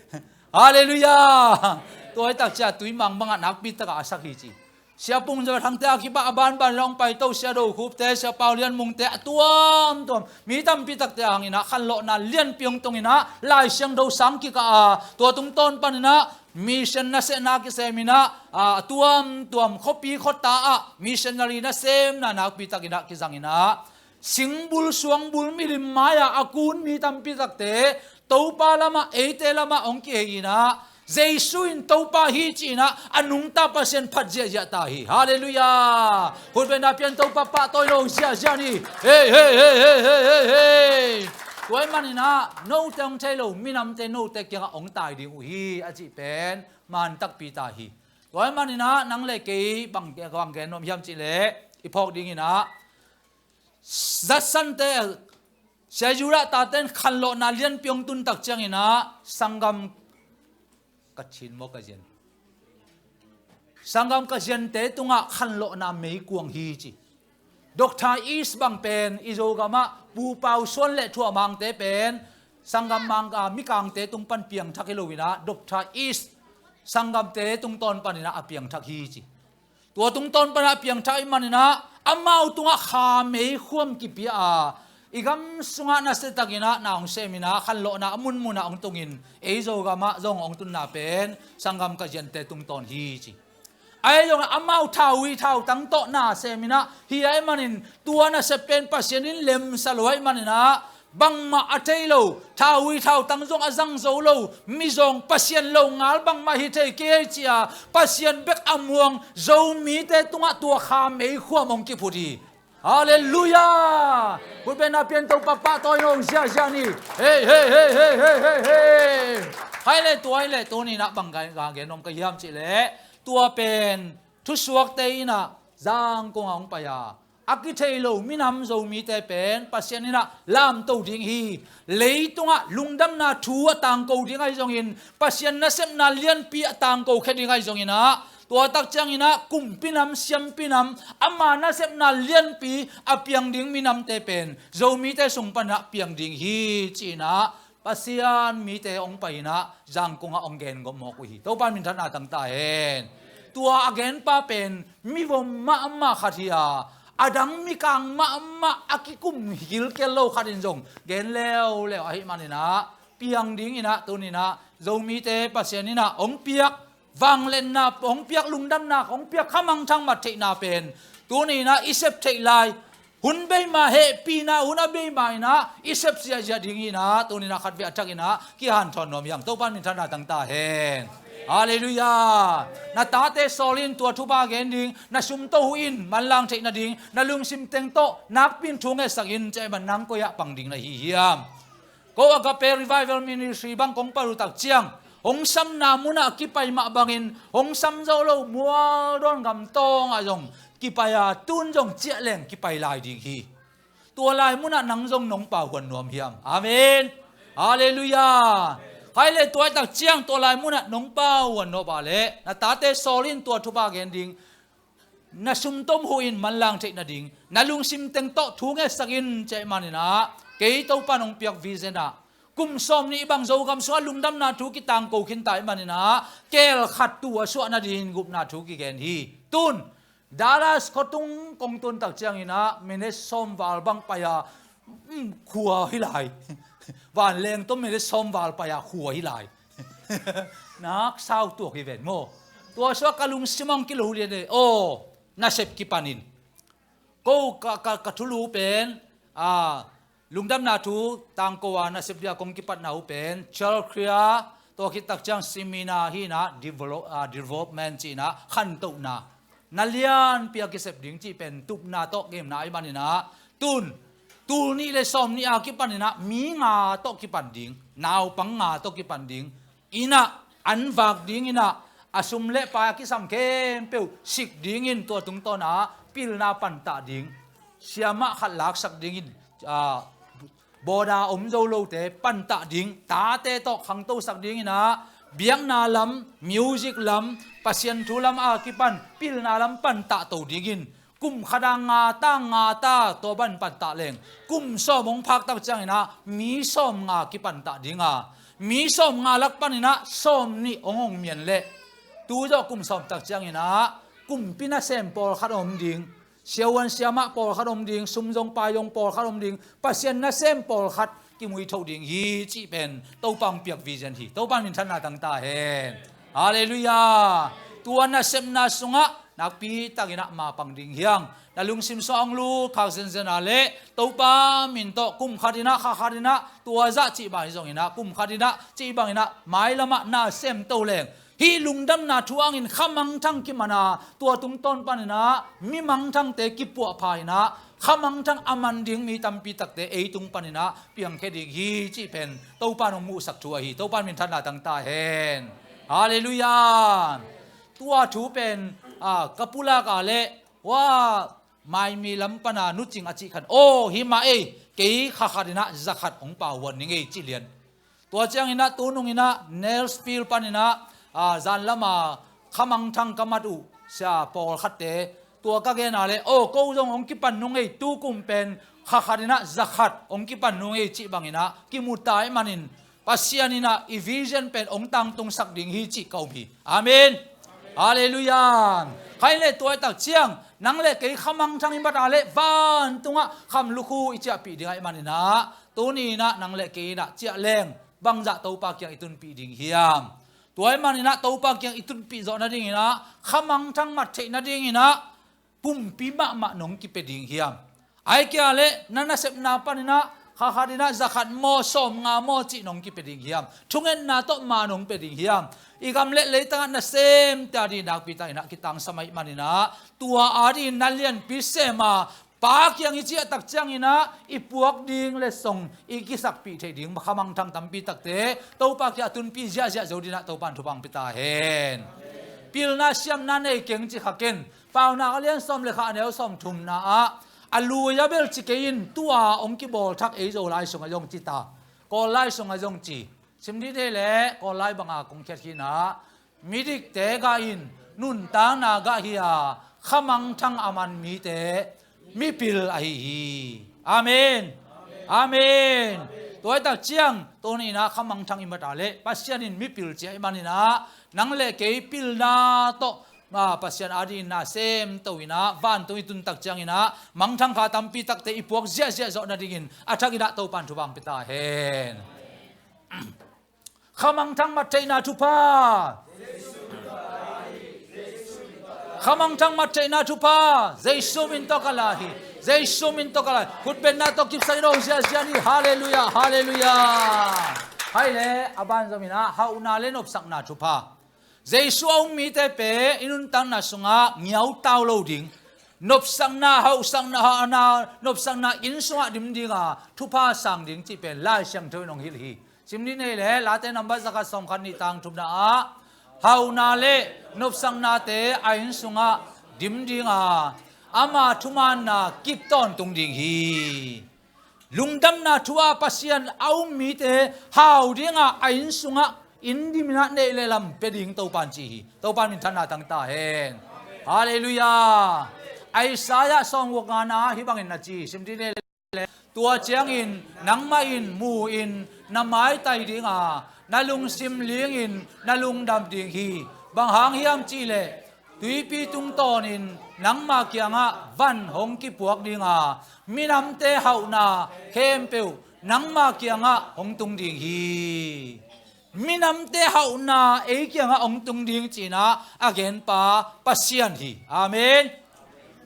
Halleluiah. Tua hi tak ciah tui mang bangah nakpi takah a sak hi ci. Sia Pum Za Thangte a kipan a banban in ah hong paito, Sia Do Khupte, Sia Pau Lian Mungte a tuamtuam, mi tampi takte a hang in ah khanlawhna lianpi hong tung in ah, Lai Siangtho sang kikah a, tua tungtawn pan in ah mission nasepna kisem in ah, a, a tuamtuam khuapi khuata ah missionary nasemna nakpi takin ah kizang in ah, singbul suangbul milim mai-a a kun mi tampi takte Topa lamah, eite lamah hong kihei in ah, Jesu in Topa hi ci in ah a nungta Pasian phat ziahziah ta hi. Halleluiah. Khutbetna pia in, Topa pahtawi lo ziahziah ni. Hei, hei, hei. Tua ahih man in ah note hong thei lo minamte note kiangah hong tai ding uh hi, a cih pen man takpi ta hi. Tua ahih man in ah nang le kei bang, bang gen nuam hiam cih leh, i phawk ding in ah, Judson te, Sia Judah Thante in khanlawhna lianpi hong tun tak ciangin ah, sanggam ka chin maw, ka zian, sanggam ka ziante tungah khanlawhna meikuang hi ci. Doctor East bang pen i Zogamah Pu Pau Suan le Thuah Mangte pen sanggam mang, a, Mikangte tung pan piangthak hi lo in ah, Doctor East sanggamte tungtawn pan in ah a piangthak hi ci. Tua tungtawn pan a piangthak ahih man in ah, amau tungah kha meikhuam kipia a, i gam sungah nasia takin ah na hong sem in ah, khanlawhna a munmun ah hong tungin, ei Zogamah zong hong tunna pen sanggam ka ziante tungtawn hi ci. Ahi zongin amau thau hui thau tang tawh na sem in ah, hi ahih manin tua nasep pen Pasian in lemsa lo ahih man in ah, bangmah a thei lo, thau hui thau tang zong a zang zo lo, mizawng, Pasian longal bangmah hi thei kei ci-a Pasian bek a muang Zomite tungah tua kha meikhuam hong kiphut hi. Halleluiah. Khutbetna pia in, Topa pahtawi lo ziahziah ni. Hei, hei, hei. Hai le tua hi leh tuni in ah bang gen nuam ka hiam cih leh, tua pen thusuakte in ah Zangkong ah hong pai a, a kithei lo minam Zomite pen Pasian in ah lamto ding hi. Leitungah lungdamna thu a tangko ding ahi zongin, Pasian nasepna lianpi a tangko khia ding ahi zongin ah, tua tak ciangin ah kumpinam, siampinam, ama nasepna lianpi a piang ding minamte pen Zomite sung pan ah piang ding hi ci in ah, Pasian mite hong pai in ah Zangkong ah hong gen gawp mawk uh hi. Topa minthanna tang ta hen. Tua a genpa pen mivom mahmah khat hi a, a dang mikang mahmah a kikum gilkel lo khat in zong gen leuleu ahih man in ah, piang ding in ah tuni in ah Zomite Pasian in ah hong piak vangliatna, hong piak lungdamna, hong piak khamangthang mat theihna pen tuni in ah i sep theih lai, hun bei ma, hehpihna hun a bei ma in ah i sep ziahziah ding hi in ah, tuni in ah khatvei a thak in ah kihanthawn nuam hi hang. Topa minthanna tang ta hen. Halleluiah. Na tate sawl in, tua thupha gen ding, na sum tawh huh in, manlang theih nading, na lungsim teng tawh nakpi in thu ngetsak in, ci ahih man nang koi ah pang ding na hi hiam? Ko Agape Revival Ministry bang kong pai uh tak ciang, hong samna munah kipai mah bangin, hong sam zo lo mualdawn gam tawngah zong kipai a, tun zong ciah leng kipai lai ding hi. Tua lai munah nang zong nong pau huan nuam hiam? Amen. Halleluiah. Khai le tua tak ciang tua lai munah nong pau a nop ah le na tate sawl in tua thupha gen ding, na sumtom huh in manlang theih nading, na lungsim teng tawh thu ngetsak in cih ahih maninah, kei Topa nong piak vision ah kum sawm nih bang Zogam sungah lungdamna thu kitangko khinta ahih maninah, keel khat tu a suah nading gupna thu kigen hi. Tun Dallas khuatung kong tun tak cianginah minute sawm val bang pai-a, um, khua hi lai. Vanleng tawh minute sawm val pai-a khua hi lai. Nak sau tuak hi ven maw? Tua suak ka lungsim ang kilo lian e. Aw, nasep kipanin ko ka, ka, ka thulu pen, a, lungdamna thu tangko a nasep dia kong kipatna uh pen Church Kria, tua khit tak ciang seminar hinah develop, a, development cihnah khantohna na lianpi a kisep ding cih pen tupna tawh gemna ahih maninah, tun tul nih le sawm nih a kipaninah mi nga tawh kipan ding, naupang nga tawh kipan ding, innah an vak dinginah a sum le pai a kisam khempeuh sik dingin tua tungtawnah pilna pantah ding, siamah khat laksak dingin, a, bawda om zo lote pantah ding, tate tawh khangtosak dinginah biakna lam, music lam, Pasian thu lam a kipan pilna lam pantah to dingin kum khat a nga ta nga ta tua ban pantah leng kum sawm hong phak tak cianginah mi sawm nga kipantah dinga, mi sawm nga lak paninah sawm nih hong hong mian leh tu zawh kum sawm tak cianginah kumpi nasem pawlkhat om ding, siavuan siamah pawlkhat om ding, sum zong pai zong pawlkhat om ding, Pasian nasem pawlkhat kimuitho ding hi cih pen Topa hong piak vision hi. Topa minthanna tangta hen. Halleluiah. Tua nasepna sungah nakpi takinah mapang ding hiang. Na lungsim sungah hong lut khak zenzen a le Topa min tawh kum khatinah kha khatinah tua zah cih bang hi zonginah kum khatinah cih banginah mailamah na semto leng hih lungdamna thu angin khamangthang kimana tua tungtawn paninah mi mangthangte kipuahpha inah khamangthang a man ding mi tampi takte ei tung paninah piangkhia ding hi cih pen Topa nong muhsak thu ahi. Topa minthanna tangta hen. Halleluiah. Tua thu pen, a, ka pulak a le wa maimi lam pana nucing a cih khan aw hi mah ei, kei kha khatinah za khat hong pauhuan ning ei cih lian. Tua cianginah tununginah Nelsville paninah, a, zanlama khamangthang ka mat uh sia pawlkhatte tua ka gena le aw ko zong hong kipan nung ei, tukum pen kha khatinah za khat hong kipan nung ei cih banginah kimuta ahih manin Pasian inah i vision pen hong tangtungsak ding hi cih ka um hi. Amen. Halleluiah. Khai le tua i tak ciang nang le kei khamangthang i mat a le vantungah kham lukhu i ciahpih ding ahih maninah tuni inah nang le kei inah ciah leng bangzah Topa kiang i tunpih ding hiam? Tua ahih maninah Topa kiang i tunpih zawh nadinginah khamangthang mat theih nadinginah pumpi mahmah nong kipia ding hiam? Ai kia le na nasepna paninah kha khatinah za khat maw sawm nga maw cih nong kipia ding hiam? Thungetna tawh ma nong pia ding hiam? I gam le leitangah nasemte a ding nakpi takinah kitangsam ahih maninah tua a dingin na lianpi sema Pa kiang i ciah tak cianginah i puak ding le song i kisakpih theih ding khamangthang tampi takte Topa kiang a tunpih ziahziah zo dinah Topa in thupha hong pia ta hen. Pilna siamna nei keng ci khakin Paunak a lian sawm le kha a neu sawm thumna ah a lui a bel ci kei in tua hong kibawl thak ei Zolai sungah zong ci ta, Kawllai sungah zong ci. Sim dih dei le Kawllai banga kong khiat khinah midikte gah in nuntakna gah hi a khamangthang a man mite mipil ahi hi. Amen. Amen. Tua i tak ciang tuni inah khamangthang i mat a le Pasian in mipil ci ahih maninah nang le kei pilna tawh, a, Pasian a dingin na semto inah vantung i tun tak cianginah mangthang kha tampi takte i puak ziahziah zawh nadingin a thakinah Topa in thupha hong pia ta hen. Khamangthang mat theihna thupha. Khamangthang mat theihna thupha Jesu min tawh ka la hi. Jesu min tawh ka la hi. Khutbenna tawh kipsakin aw ziahziah ni. Halleluiah. Halleluiah. Hai le a ban zominah hauhna le nopsakna thupha. Jesu a um mite pen i nuntakna sungah ngiautau lo ding, nopsakna hauhsakna hauhna nopsakna inn sungah dim dinga thupha sang ding cih pen Lai Siangtho in hong hilh hi. Sim dih nei le Late nambat zakhat sawmkhat nih tang thumna ah hauhna le nopsaknate a inn sungah dim dinga ama thumaanna kip tawntung ding hi. Lungdamna thu-a Pasian a um mite hau dinga a inn sungah inn dimin ah neih le lam pia ding Topan ci hi. Topan minthanna tang ta hen. Halleluiah. Isaiah sawmguk ngana hih bangin na ci, sim dih ni le, tua ciangin nangmah in mu-in na maitai dinga, na lungsim lingin na lungdam ding hi. Bang hang hiam cihleh, tuipi tungtawnin nangma kiangah van hong kipuak dinga, minamte hauhna khempeuh nangma kiangah hong tung ding hi. Minamte hauhna ei kiangah hong tung ding ci-in ah a genpa Pasian hi. Amen.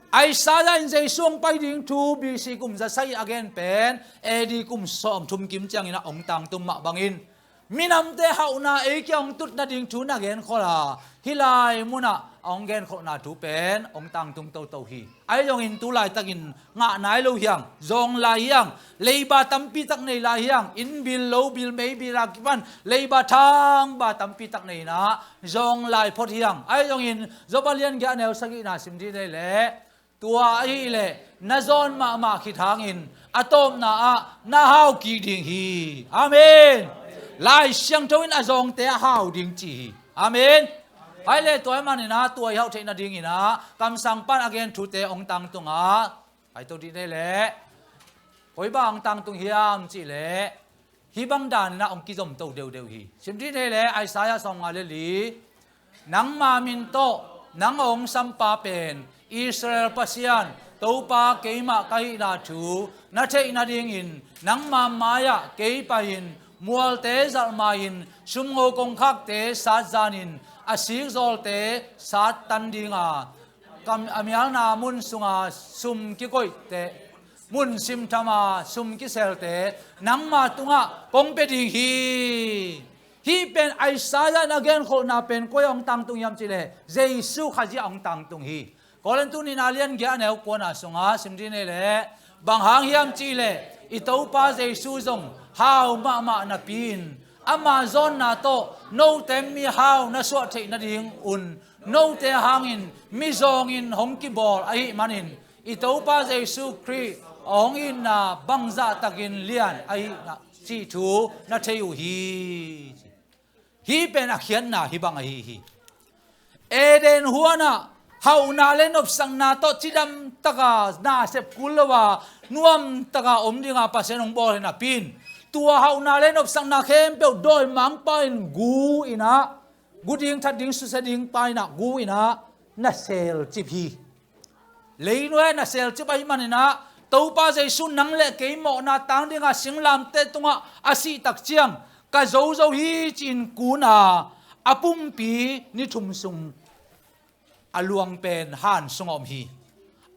Isaiah in Jesu hong pai ding thu B C kum za sagih a gen pen A D kum sawmthum kim ciangin ah hong tangtung mah bangin, minamte hauhna ei kiang hong tut nading thu na genkhol a, hih lai munah a hong genkholhna thu pen hong tangtung toto hi. Ahi zongin tu laitakin ngah nai lo hi hang, zawng lai hi hang, leiba tampi tak nei lai hi hang, inn bil, lo bil, mei bil a kipan leiba thangba tampi tak nei in ah zawng lai phot hi hang. Ahi zongin Job a lian giah a neu sagihna sim dih ni le, tua ahih leh na zawn mahmah khit hangin a tawpna ah na hau kik ding hi. Amen. Lai Siangtho in a zawngte a hau ding ci hi. Amen. Ahi leh tua ahih manin ah tua i hauh theih nadingin ah kamsang pan a gen thute hong tangtung a, pai to dih ni le, koi bang hong tangtung hiam cihleh, hih bang danin ah hong kizom to deuhdeuh hi. Sim dih ni le, Isaiah sawmnga le li, nangma min tawh nang a hong sampa pen Israel Pasian Topa keimah ka hihna thu na theih nadingin nangma mai-ah kei pai-in mualte zalh ma-in sumngo kongkhakte sat zanin a sikzawlte sat tan dinga, kam, a mialna mun sunga sum kikoihte, mun simthama sum kiselte nangma tungah kong pia ding hi. Hih pen Isaiah in a genkholhna pen koi ah hong tangtung hiam cihleh, Jesu Khazih ah hong tangtung hi. Korintu nihna lian giah a neu kuana sungah sim dih ni le, bang hang hiam cihleh, i Topa Jesu zong hau mahmah napi-in ama zawnna tawh note mihau na suah theih nadingun note hangin mizawngin hong kibawl ahih manin, i Topa Jesu Khrih a hong itna bangzahtakin lian ahihna cih thu na thei uh hi. Hih pen a khiatna hih bang ahi hi. Eden huanah hauhna le nopsakna tawh cidam taka nasep kul lo a nuam taka om dinga Pasian hong bawl hi napi-in, tua hauhna le nopsakna khempeuh dawimangpa in gu in ah, gu ding that ding susia dingpa in ah gu in ah na selcip hi. Leinuai na selcip ahih manin ah, Topa Jesu nang le kei mawhna tang dinga singlamteh tungah a sih tak ciang ka zozo hi ci-in kun a, a pumpi ni thum sung a luang pen han sungah om hi.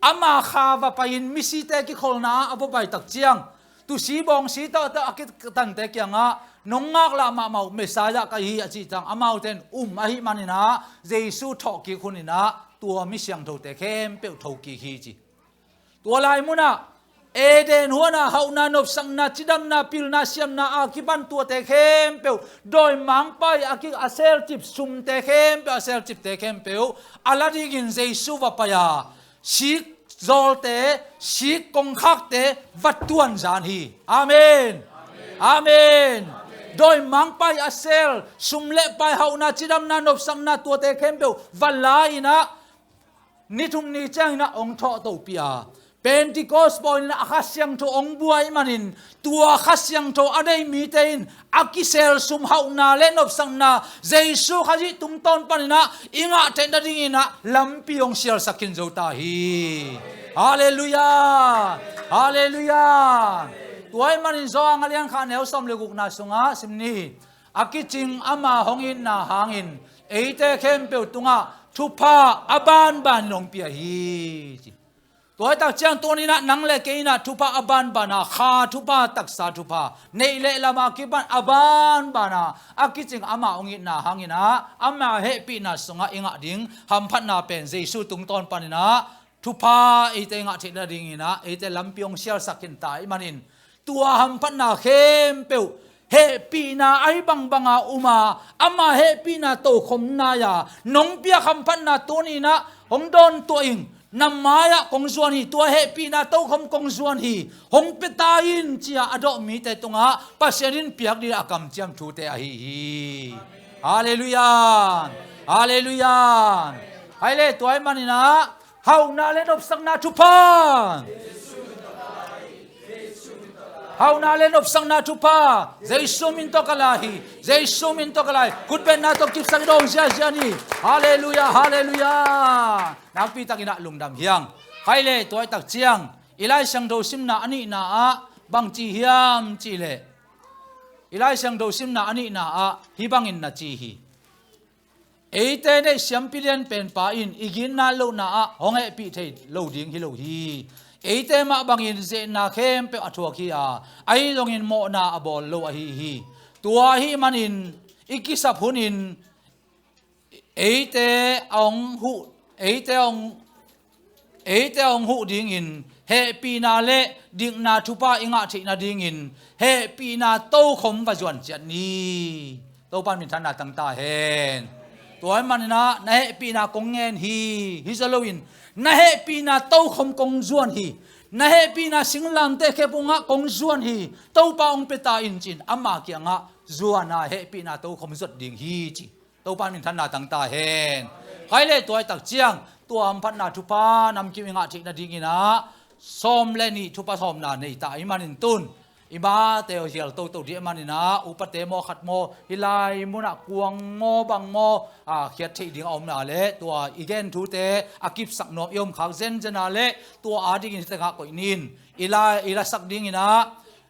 Ama kha va pai-in misite kikholhna ah a va pai tak ciang, tusi bawngsi tawh a kitante kiangah, nong ngaklah mahmah uh Messiah ka hi a cih ciang amaute in um ahih manin ah Jesu thawhkik hun in ah tua mi siangthote khempeuh thokik hi ci. Tua lai munah Eden huanah hauhna, nopsakna, cidamna, pilna, siamna a kipan tuate khempeuh, dawimangpa i a ki a selcip sumte khempeuh, a selcipte khempeuh a la dingin Jesu va pai a, sik zawlte, sik kongkhakte va tuanzan hi. Amen. Amen. Dawimangpa i a sel sum le pai, hauhna, cidamna, nopsakna tuate khempeuh va la in ah, ni thum ni ciangin ah hong thawh topi a, Pentecost pawi in ah a Kha Siangtho hong buai manin, tua Kha Siangtho a nei mite in a kisel sum, hauhna le nopsakna Jesu Khazih tungtawn panin ah i ngah theih nadingin ah lampi hong sialsak khin zo ta hi. Halleluiah. Halleluiah. Tua ahih manin Johan a lian khat, a neu sawm le gukna sungah sim ni. A kicing ama hong itna hangin eite khempeuh tungah thupha a banbanin hong pia hi ci. Tua hi tak ciang tuni in ah nang le kei in ah thupha a banbana, kha thupha, taksa thupha, neih le lam a kipan a banbana a kicing ama hong itna hangin ah ama hehpihna sungah i ngah ding hamphatna pen Jesu tungtawn panin ah thupha eite i ngah theih nadingin ah eite lampi hong sialsak khin ta ahih manin, tua hamphatna khempeuh hehpihna ahi bangbanga um a, ama hehpihna tokhom nai-a nong piak hamphatna tuni in ah hong dawntuah ing, Na mai-ah kong zuan hi, tua hehpihna tokhom kong zuan hi, hong pia ta in, ci-a a dawh mite tungah Pasian in piak ding a kamciam thute ahi hi. Halleluiah. Halleluiah. Hai le, tua ahih manin ah hauhna le nopsakna thupha. Hauhna le nopsakna thupha Jesu min tawh ka la hi. Jesu min tawh ka la hi. Khutbetna tawh kipsak i dawng ziazia ni. Halleluiah, halleluiah. Nakpitakin ah lungdam hi hang. Hai le, tua ahih tak ciang i Lai Siangtho simna a nihna ah bang ci hiam cih leh, i Lai Siangtho simna a nihna ah hih bangin na ci hi. Eite neih siampi lian penpa in i ginna lohna ah hong hehpih thei lo ding hi lo hi. Eite mah bangin zehna khempeuh a thuak hi a, ahi zongin mawhna a bawl lo ahi hi. Tua ahih manin i kisap hunin eite a hong huh, eite a hong eite a hong huh dingin hehpihna le dikna thupha i ngah theih nadingin hehpihna tokhom va zuan ciat ni. Topa in minthanna tang ta hen. Tua ahih manin ah na hehpihna kong ngen hi, hi zaw loin na hehpihna tokhom kong zuan hi. Na hehpihna singlamteh khepung ah kong zuan hi. Topa hong pia ta in, ci-in ama kiangah zuan a, hehpihna tokhom zuat ding hi, ci. Topa in minthanna tang ta hen. Hai le, tua ahih tak ciang tua hamphatna thupha namkim i ngah theih nadingin ah sawm le nih thupha sawmna nei ta ahih manin tun i mate aw hial toto dih ahih manin ah upate maw khat maw hih lai munah kuang maw bang maw, a, khiat theih ding a omna le tua i gen thute a kipsak nuam i om khak zenzen a le tua adingin hih tengah koih ni in i la, i lasak dingin ah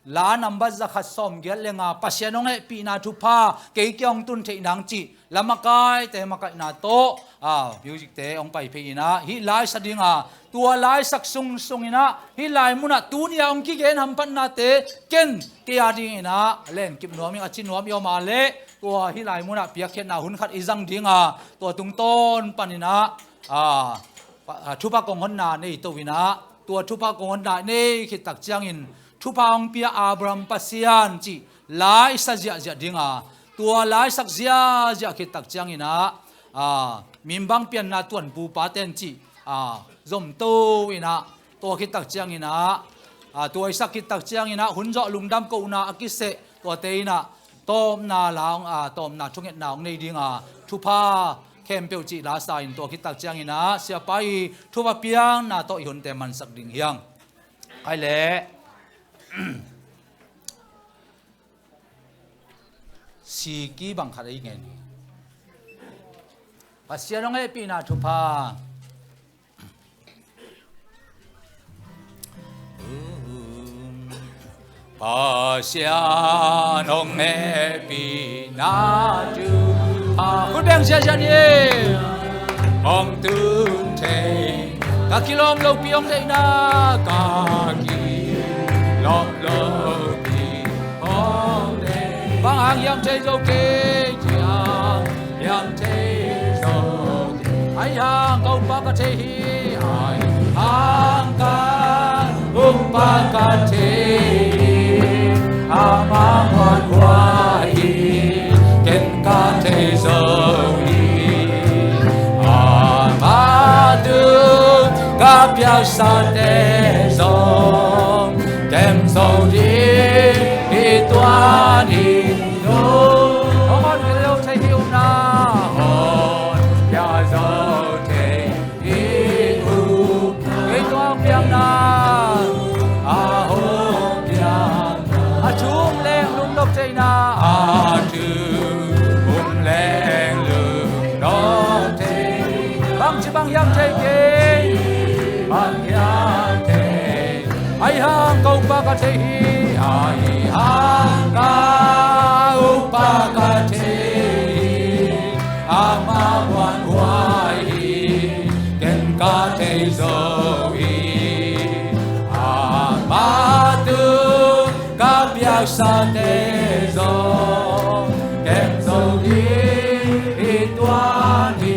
la nambat zakhat sawmgiat le nga, Pasian hong hehpihna thupha kei kiang hong tun theih nang cih la makaite makaihna tawh, a, music-te hong pai phei in ah hih la i sa ding a, tua la i sak sungsung in ah hih lai munah tuni-a hong kigen hamphatnate ken kei adingin ah lenkip nuam ing a ci nuam i om a le tua hih lai munah piakkhiatna hun khat i zang ding a, tua tungtawn panin ah, a, pa-, a, thupha kong honna nei to in ah, tua thupha kong honna nei khit tak ciangin thupha hong pia Abraham Pasian cih la i sa ziahziah ding a, tua la i sak ziahziah khit tak ciangin ah, a, mimbang pianna tuanpupa ten cih, a, zomto in ah, tua khit tak ciangin ah, a, tua i sak khit tak ciangin ah hun zawh lungdam kohna a kiseh tuate in ah tawpna la hong, a, tawpna thungetna hong nei ding a, thupha khempeuh cih la sa in tua khit tak ciangin ah siapa i thupha piakna tawh i hunte mansak ding hi hang. Hai le, siki bang khat a i ngen hi. Pasian hong hehpihna thupha. Pasian hong hehpihna thupha. Khut beng ziahziah ni. Hong tun thei. Ka kilawm lopi hong deihna. Ka kilawm lopi hong deih. Bang hang hiam thei zo kei. Hiam hiam thei zo kei. Ahi hang ka upa ka thei hi. Ahi hang ka upa ka thei hi. Ama muanhuai hi. Ken ka thei zo hi. Ama tu ka piaksate zong kem zo ding hi tuan hi. Hong honkhia zo thei hi uh na. Honkhia zo thei hi uh. Kei tua hong piakna. A hong piakna. A thu um leng lungnop theihna. A thu um leng lungnop thei. Bangci bang hiam thei kei. Bang hiam thei. Ahi hang ka upa ka thei hi. Ahi hang ka upa ka thei hi. Ama muanhuai hi. Ken ka thei zo hi. Ama tu ka piaksate zong kem zo ding hi tuan hi.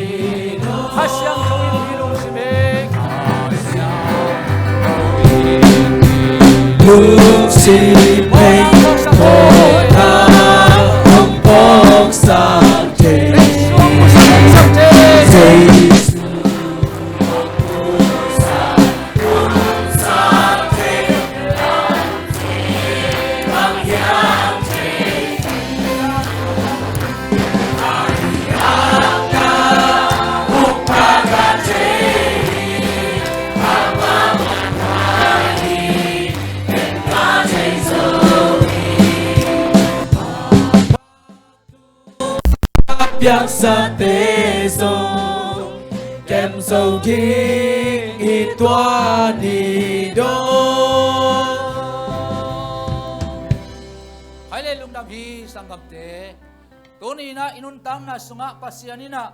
Kha Siangtho in i lungsim hi. Kha Siangtho in i lungsim hi. Hong phawksak thei. Hong phawksak thei. Jesu. Piaksate zong kem zo ding hi tua ni dong. Hai le lungdam hi sanggamte. Tuni inah i nuntakna sungah Pasian inah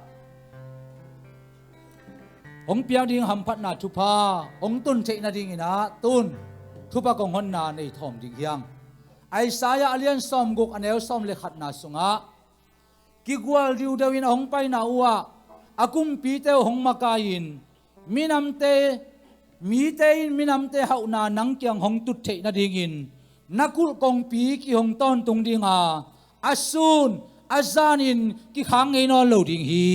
hong piak ding hamphatna thupha hong tun theih nadingin ah tun thupha kong honna nei thawm ding hi hang. Isaiah a lian sawmguk a neu sawm le khatna sungah kigual diudeu in a hong paina uh ah a kumpite uh hong makai-in minamte, mite in minamte hauhna nang kiang hong tut theih nadingin na kulh kongpi kihong tawntung dinga a sun a zanin kikhang ngei nawn lo ding hi.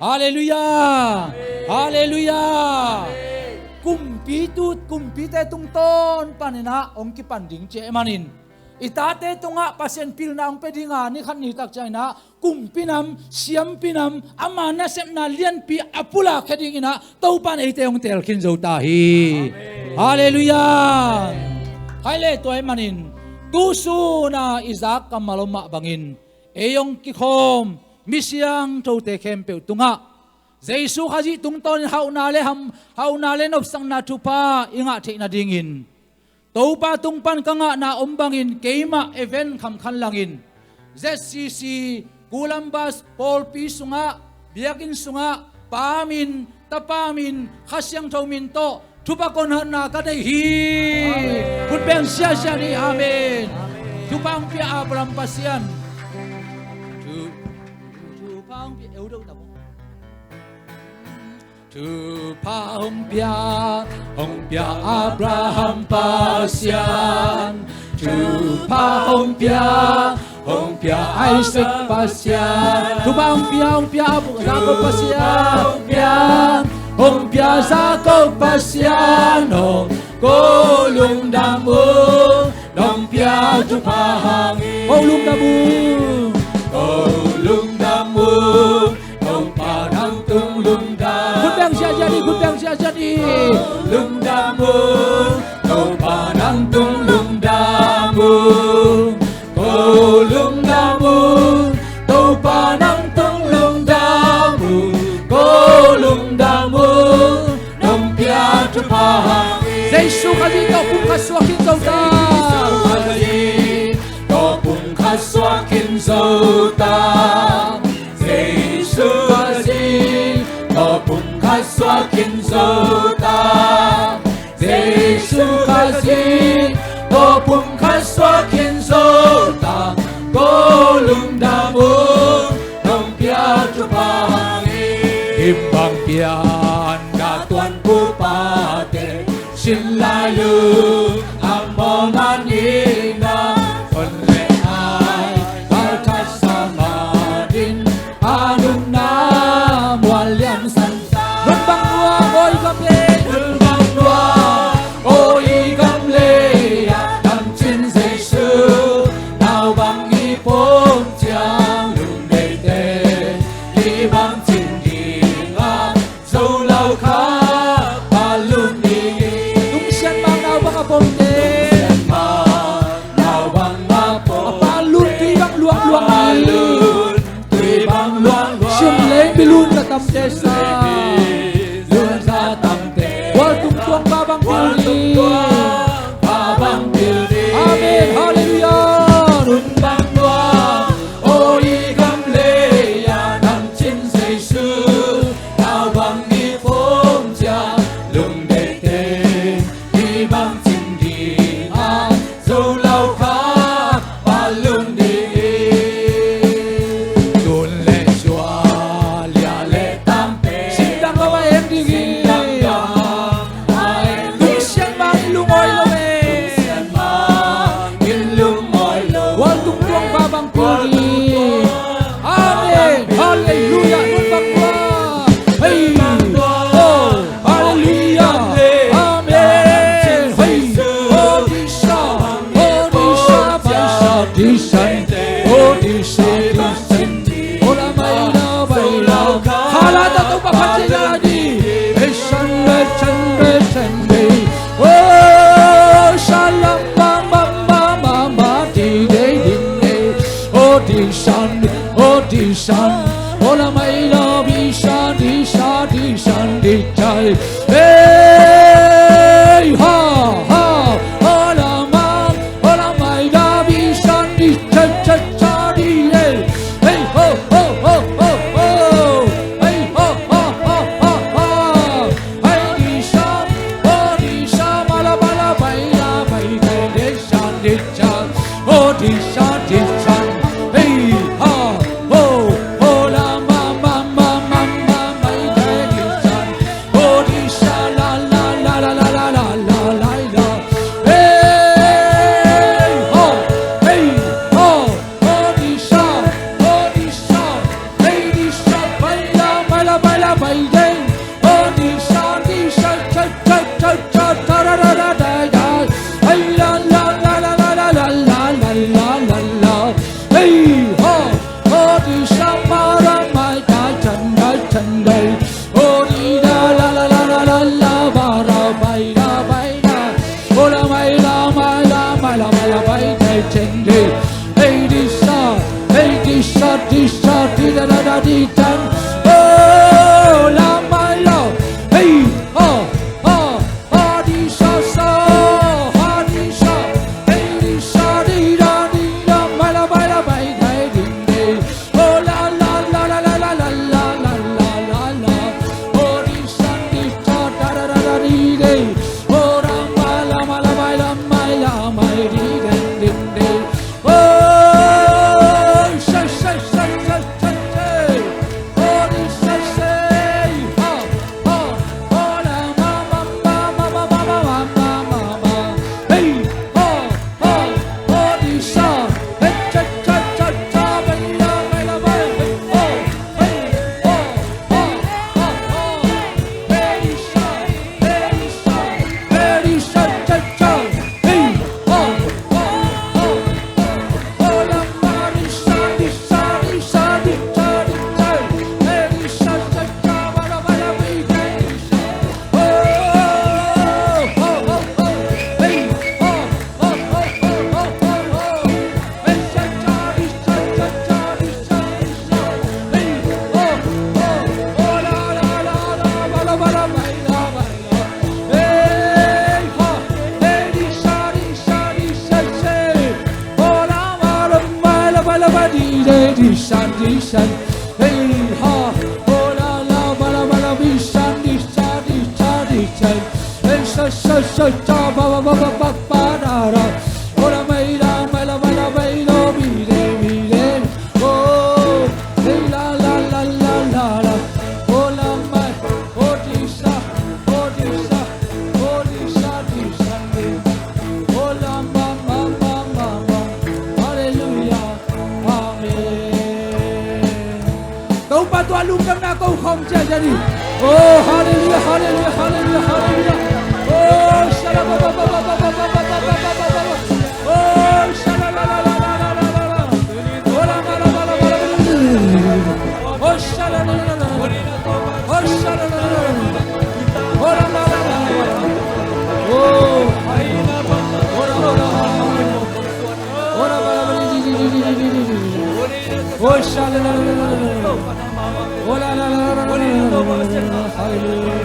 Halleluiah. Halleluiah. Kumpi tu kumpite tungtawn paninah hong kipan ding ciah e manin i tate tungah Pasian pilna hong pia dinga ni khat ni tak cianginah kumpinam siampinam ama nasepna lianpi a pulakkhia dinginah Topan eite hong teelkhin zo ta hi. Halleluiah. Hai le tua e manin tu suna i zak kammal om mah bangin ei hong kikhawm misiangthote khempeuh tungah Jesu Khazih tungtawnin hauhna le ham, hauhna le nopsakna thupha i ngah theih nadingin Topa tung pan ka ngahna om bangin keimah event khamkhan langin Z C C Columbus pawlpi sungah biakinn sungah Pa min, Tapa min, Kha Siangtho min tawh thupha kong honna ka nei hi. Khut beng siasia ni. Amen. Thupha hong pia Abraham Pasian. Thu, thupha hong pia eu deuh ta bo. Thupha hong pia, hong pia Abraham Pasian. Thupha hong pia, hong pia Isaac Pasian. Thupha hong pia, hong pia Ab-, Jacob Pasian. Thupha hong pia, hong pia Jacob Pasian. Hong ko lungdam uh, nong pia thupha hangin. Ko lungdam uh. Ko lungdam uh. Topa nang tung lungdam. Khut beng siasia ni, khut beng siasia ni. Lungdam uh, Topa nang tung lungdam uh. Ko lungdam uh, Topa nang tung lungdam uh. Ko lungdam uh, nong pia thupha hangin. Jesu Khazih tawh pumkhat suak khin zo ta. Jesu Khazih tawh pumkhat suak khin zo ta. Jesu Khazih tawh pumkhat suak khin zo ta. Jesu Khazih tawh pumkhat suak khin zo ta. Ko lungdam uh, nong pia thupha hangin. Himbang pian dah tuan pupate sin lai lung a mawhman ina hon le ai kalthat sa ma din a nunna mual liamsan sa. Lungdam uh, oi gam le. Lungdam uh, oi gam le. Hola mai la bi san di sa di san di chai. Hey, ha, ha. Hola ma, hola mai la bi san di cha cha cha di hey. Hey, ho, ho, ho, ho, ho. Hey, ho, ho, ho, ho, ho. Hey, di sa, oh, di sa, ma la, ma la, bai la, bai, bai, di sa, di sa. Oh, di sa, di sa. Hey, ha, ho, ho, la, ma, ma, ma, ma, ma, bai, bai, di sa. Oh, di sa, la, la, la. Hey, ho, hey, ho. Oh, di sa, oh, di sa. Hey, di sa, bai la, bai la, bai la, bai, hey. Oh, di sa, di sa, cha, cha, cha, cha, ta, ra, ra, ra, da, da. Hey, la, la, la. Hey, ho. Oh, di sa, ma, ra, mai, da, chan, da, chan, bai. Oh, di, da, la, la, ba, ra, bai, da, bai, da. Oh, la, mai, la, mai, la, mai, la, mai, la, bai, da, chan, di. Hey, di sa, hey, di sa, di sa, di da da da di dan. Oh, la mai lo. Hey, ho, ho, ho, di sa sa, ha di sa. Hey, di sa, di da, di da, mai la, mai la, mai dai, di, di. Oh, la, la, la. Oh, di sa, di sa, da, da, da, da, di, di. Oh, la, mai, la, mai, la, mai, la, mai, di, di, di, di. Oh, say, say, say, say, say, say. Oh, this say, say, ha, ha. Oh, la, ma, ma, ma. Hey, ha, ha. Oh, this, ah. Hey, cha, cha, cha, cha, ba, ya, ba, la, ba. Hey, oh, hey, oh, ha, ha, ha. Hey, this, ah. Hey, this, ah. Hey, this, ah, cha, cha. Hey, ha, ha, ha. Hey, ha, oh, la, la, ba, la, ba, la, bi, san, di, sa, di, sa, di, sa, di, sa. Hey, sa, sa, sa, sa, ba, ba, ba, ba, ba, ba, da, da. Oh, la, mai, la, mai, la, mai, la, mai, lo, bi, de, bi, de. Oh, hey, la, la, la, la, la, la. Oh, la, mai, oh, di, sa, oh, di, sa, oh, di, sa, di, sa, di. Oh, la, ma, ma, ma, ma, ma. Hallelujah. Amen. Topa tungah lungdamna ko khawm ciahciah ni. Oh, hallelujah, hallelujah, hallelujah, hallelujah. Oh, shala ba ba ba. Oh, shala la la la. Oh, la la la la. Oh, shala la la la. Oh, shala la la la. Oh, la la la la. Oh, hai. Oh, la la la la. Oh, la la la la. Oh, shala la la la. Oh, la la la la. Hallelujah.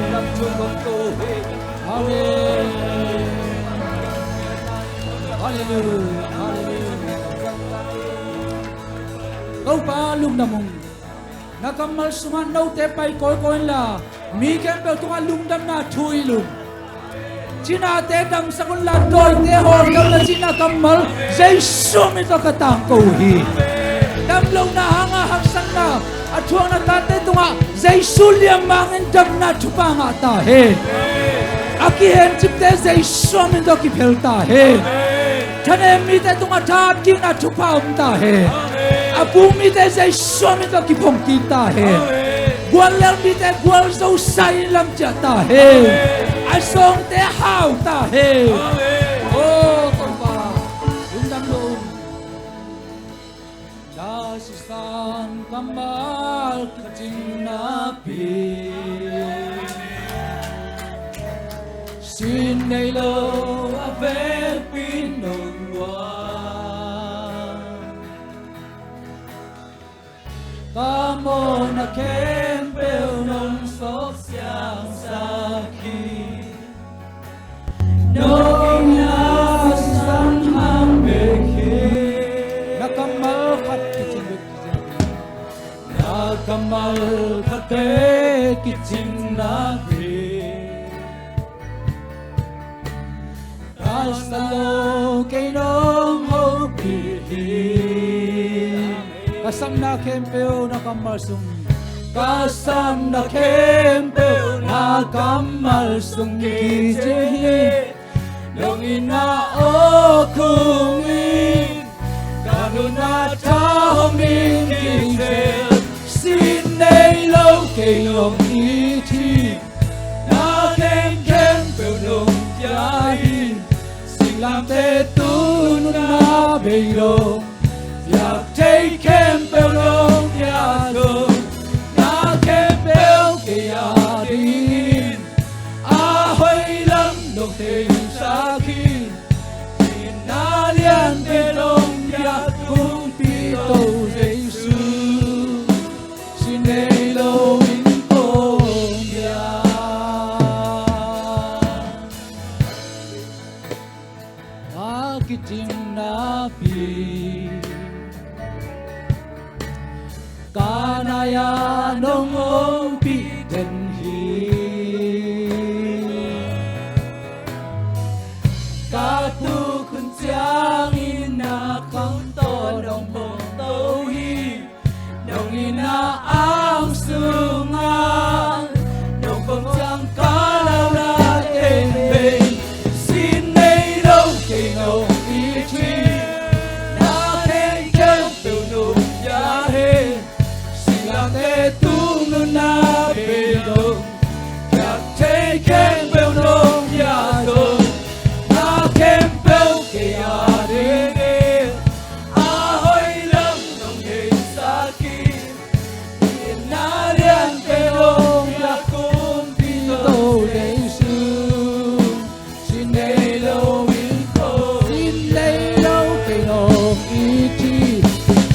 Amen. Hallelujah. Hallelujah. Topa lungdam ung. Na kammal sungah note pai kawikawi inla, mi khempeuh tungah lungdamna thu hilh un. Cinate damsak unla, dawite hawldamna cina kammal Jesu min tawh ka tangko uh hi. Damlohna hanga haksatna a thuakna tate tungah Jesu liammangin damna thupha ngah ta hen. A kihencipte Jesu min tawh kiphel ta hen. Thanem mite tungah thahatkikna thupha om ta hen. A puk mite Jesu min tawh kiphong kik ta hen. Guallel mite gualzo sa-in lam ciah ta hen. A sawngte hau ta hen. Oh, Topa, lungdam lo. Tha sisan kammal ka cing napi, sin nei lo a vekpi nong guan. Ka mawhna Kei nong hopih hi. Ka satna khempeuh na kammal sung. Ka satna khempeuh na kammal sung kician hi. Nong itna aw khum in, ka nunna tha hong min kician. Sin nei lo kei nong it hi. Na khen khempeuh nong pia hi. Singlamteh tung nunna bei lo. Piak thei khempeuh nong pia zong, na khempeuh kei a dingin a hoih lam nong theisak hi. Itna lianpen nong piak Kumpi Topa Jesu. Sin nei lo in kong piak. A kicing napi ka nai-ah nong ompih den hi. Ka tuk hun ciangin na khang tawh nong pom to hi. Nong itna ang sungah nong pom ciang ka lau na teng bei. Sin nei lo kei nong it hi. Na khen khempeuh nong pia hi. Singlamteh tung nunna bei lo. Piak thei khempeuh nong pia zong, na khempeuh kei a dingin a hoih lam nong theisak hi. Itna lianpen nong piak Kumpi Topa Jesu. Sin nei lo in kong, sin nei lo kei nong it hi.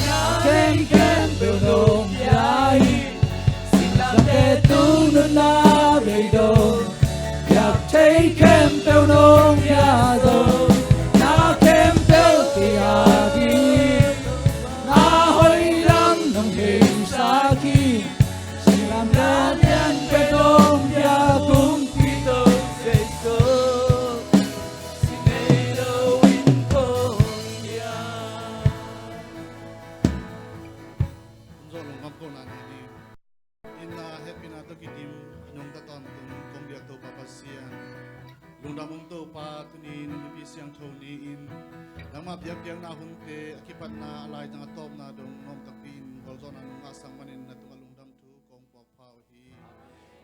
Na khen khempeuh nong pia hi. Singlamteh tung nunna bei lo. Piak thei khempeuh nong pia zong, na khempeuh kei a dingin a hoih lam nong theisak hi. Singlamteh lianpen nong piak Kumpi Topa Jesu. Sin nei lo in kong piak. Hong zawh lungdam kohna nei ni. Itna hehpihna tawh kidim, a nungta tawntung kong biak Topa Pasian. Lungdam ung Topa, tuni na mipi siangtho ni-in nangmah biakpiakna hunte a kipatna, a laitang a tawpna dong nuam takpiin gualzawhna nong ngahsak manin na tungah lungdam thu kong puak pha uh hi.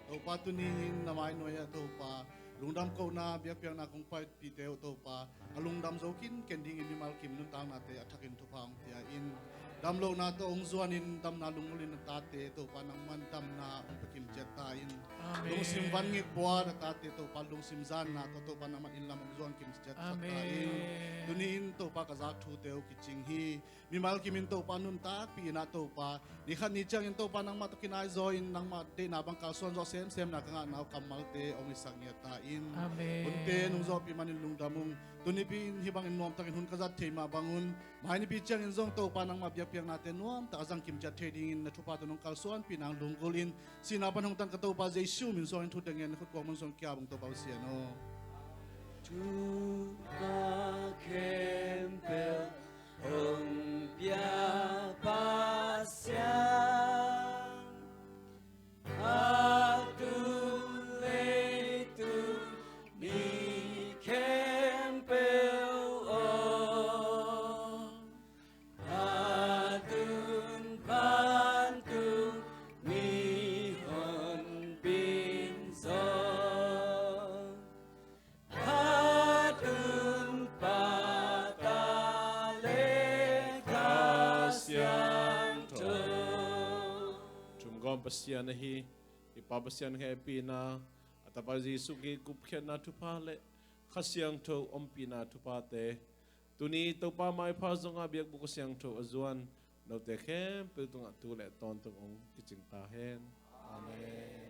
Topa, tuni-in na mai nuai-ah Topa, lungdam kohna biakpiakna kong paipihte uh Topa, a lungdam zo kinken dingin mimal kim nuntaknate a thakin thupha hong pia in. Damlohna tawh hong zuanin damna lunggulhin na tate Topa, nangman damna hong pia kim ciat ta in. Amen. Lungsim vangik pua na tate Topa, lungsim zanna tawh Topa, nangman inn lam hong zuan kim ciat ta in. Amen. Tuni-in Topa, ka zak thute uh kicing hi. Mimal kimin Topa nuntakpih in ah Topa, ni khat ni ciangin Topa nangmah tawh kinaizaw in nangmah deihna bang kalsuan zawh semsemna ka ngahna uh kammalte hong hisak ngiat ta in. Amen. Hunte nong zawhpih manin lungdam ung. Tunipi in hih bangin nuamtakin hun ka zat thei mah bangun, mai nipi ciangin zong Topa nangmah biakpiaknate nuamtak a zang kim ciat thei dingin na thupha tawh nong kalsuanpih nang lunggulhin, sihna pan hong tan ka Topa Jesu min suangin thute ngen na khut kuang mun suang kia bang Topa Pasian aw. Thupha khempeuh hong pia Pasian, a tung leitung mi khempeuh aw, a tung vantung mi honpin zong, a tunpa, Ta le Kha Siangtho. Thumgawm Pasian ahi i Pa Pasian hehpihna, a Tapa Jesuh Khrih gupkhiatna thupha le Kha Siangtho ompihna thuphate, tuni Topa maipha zongah biakbuk a siangtho a zuan note khempeuh tungah tu le tawntung hong kicing ta hen. Amen.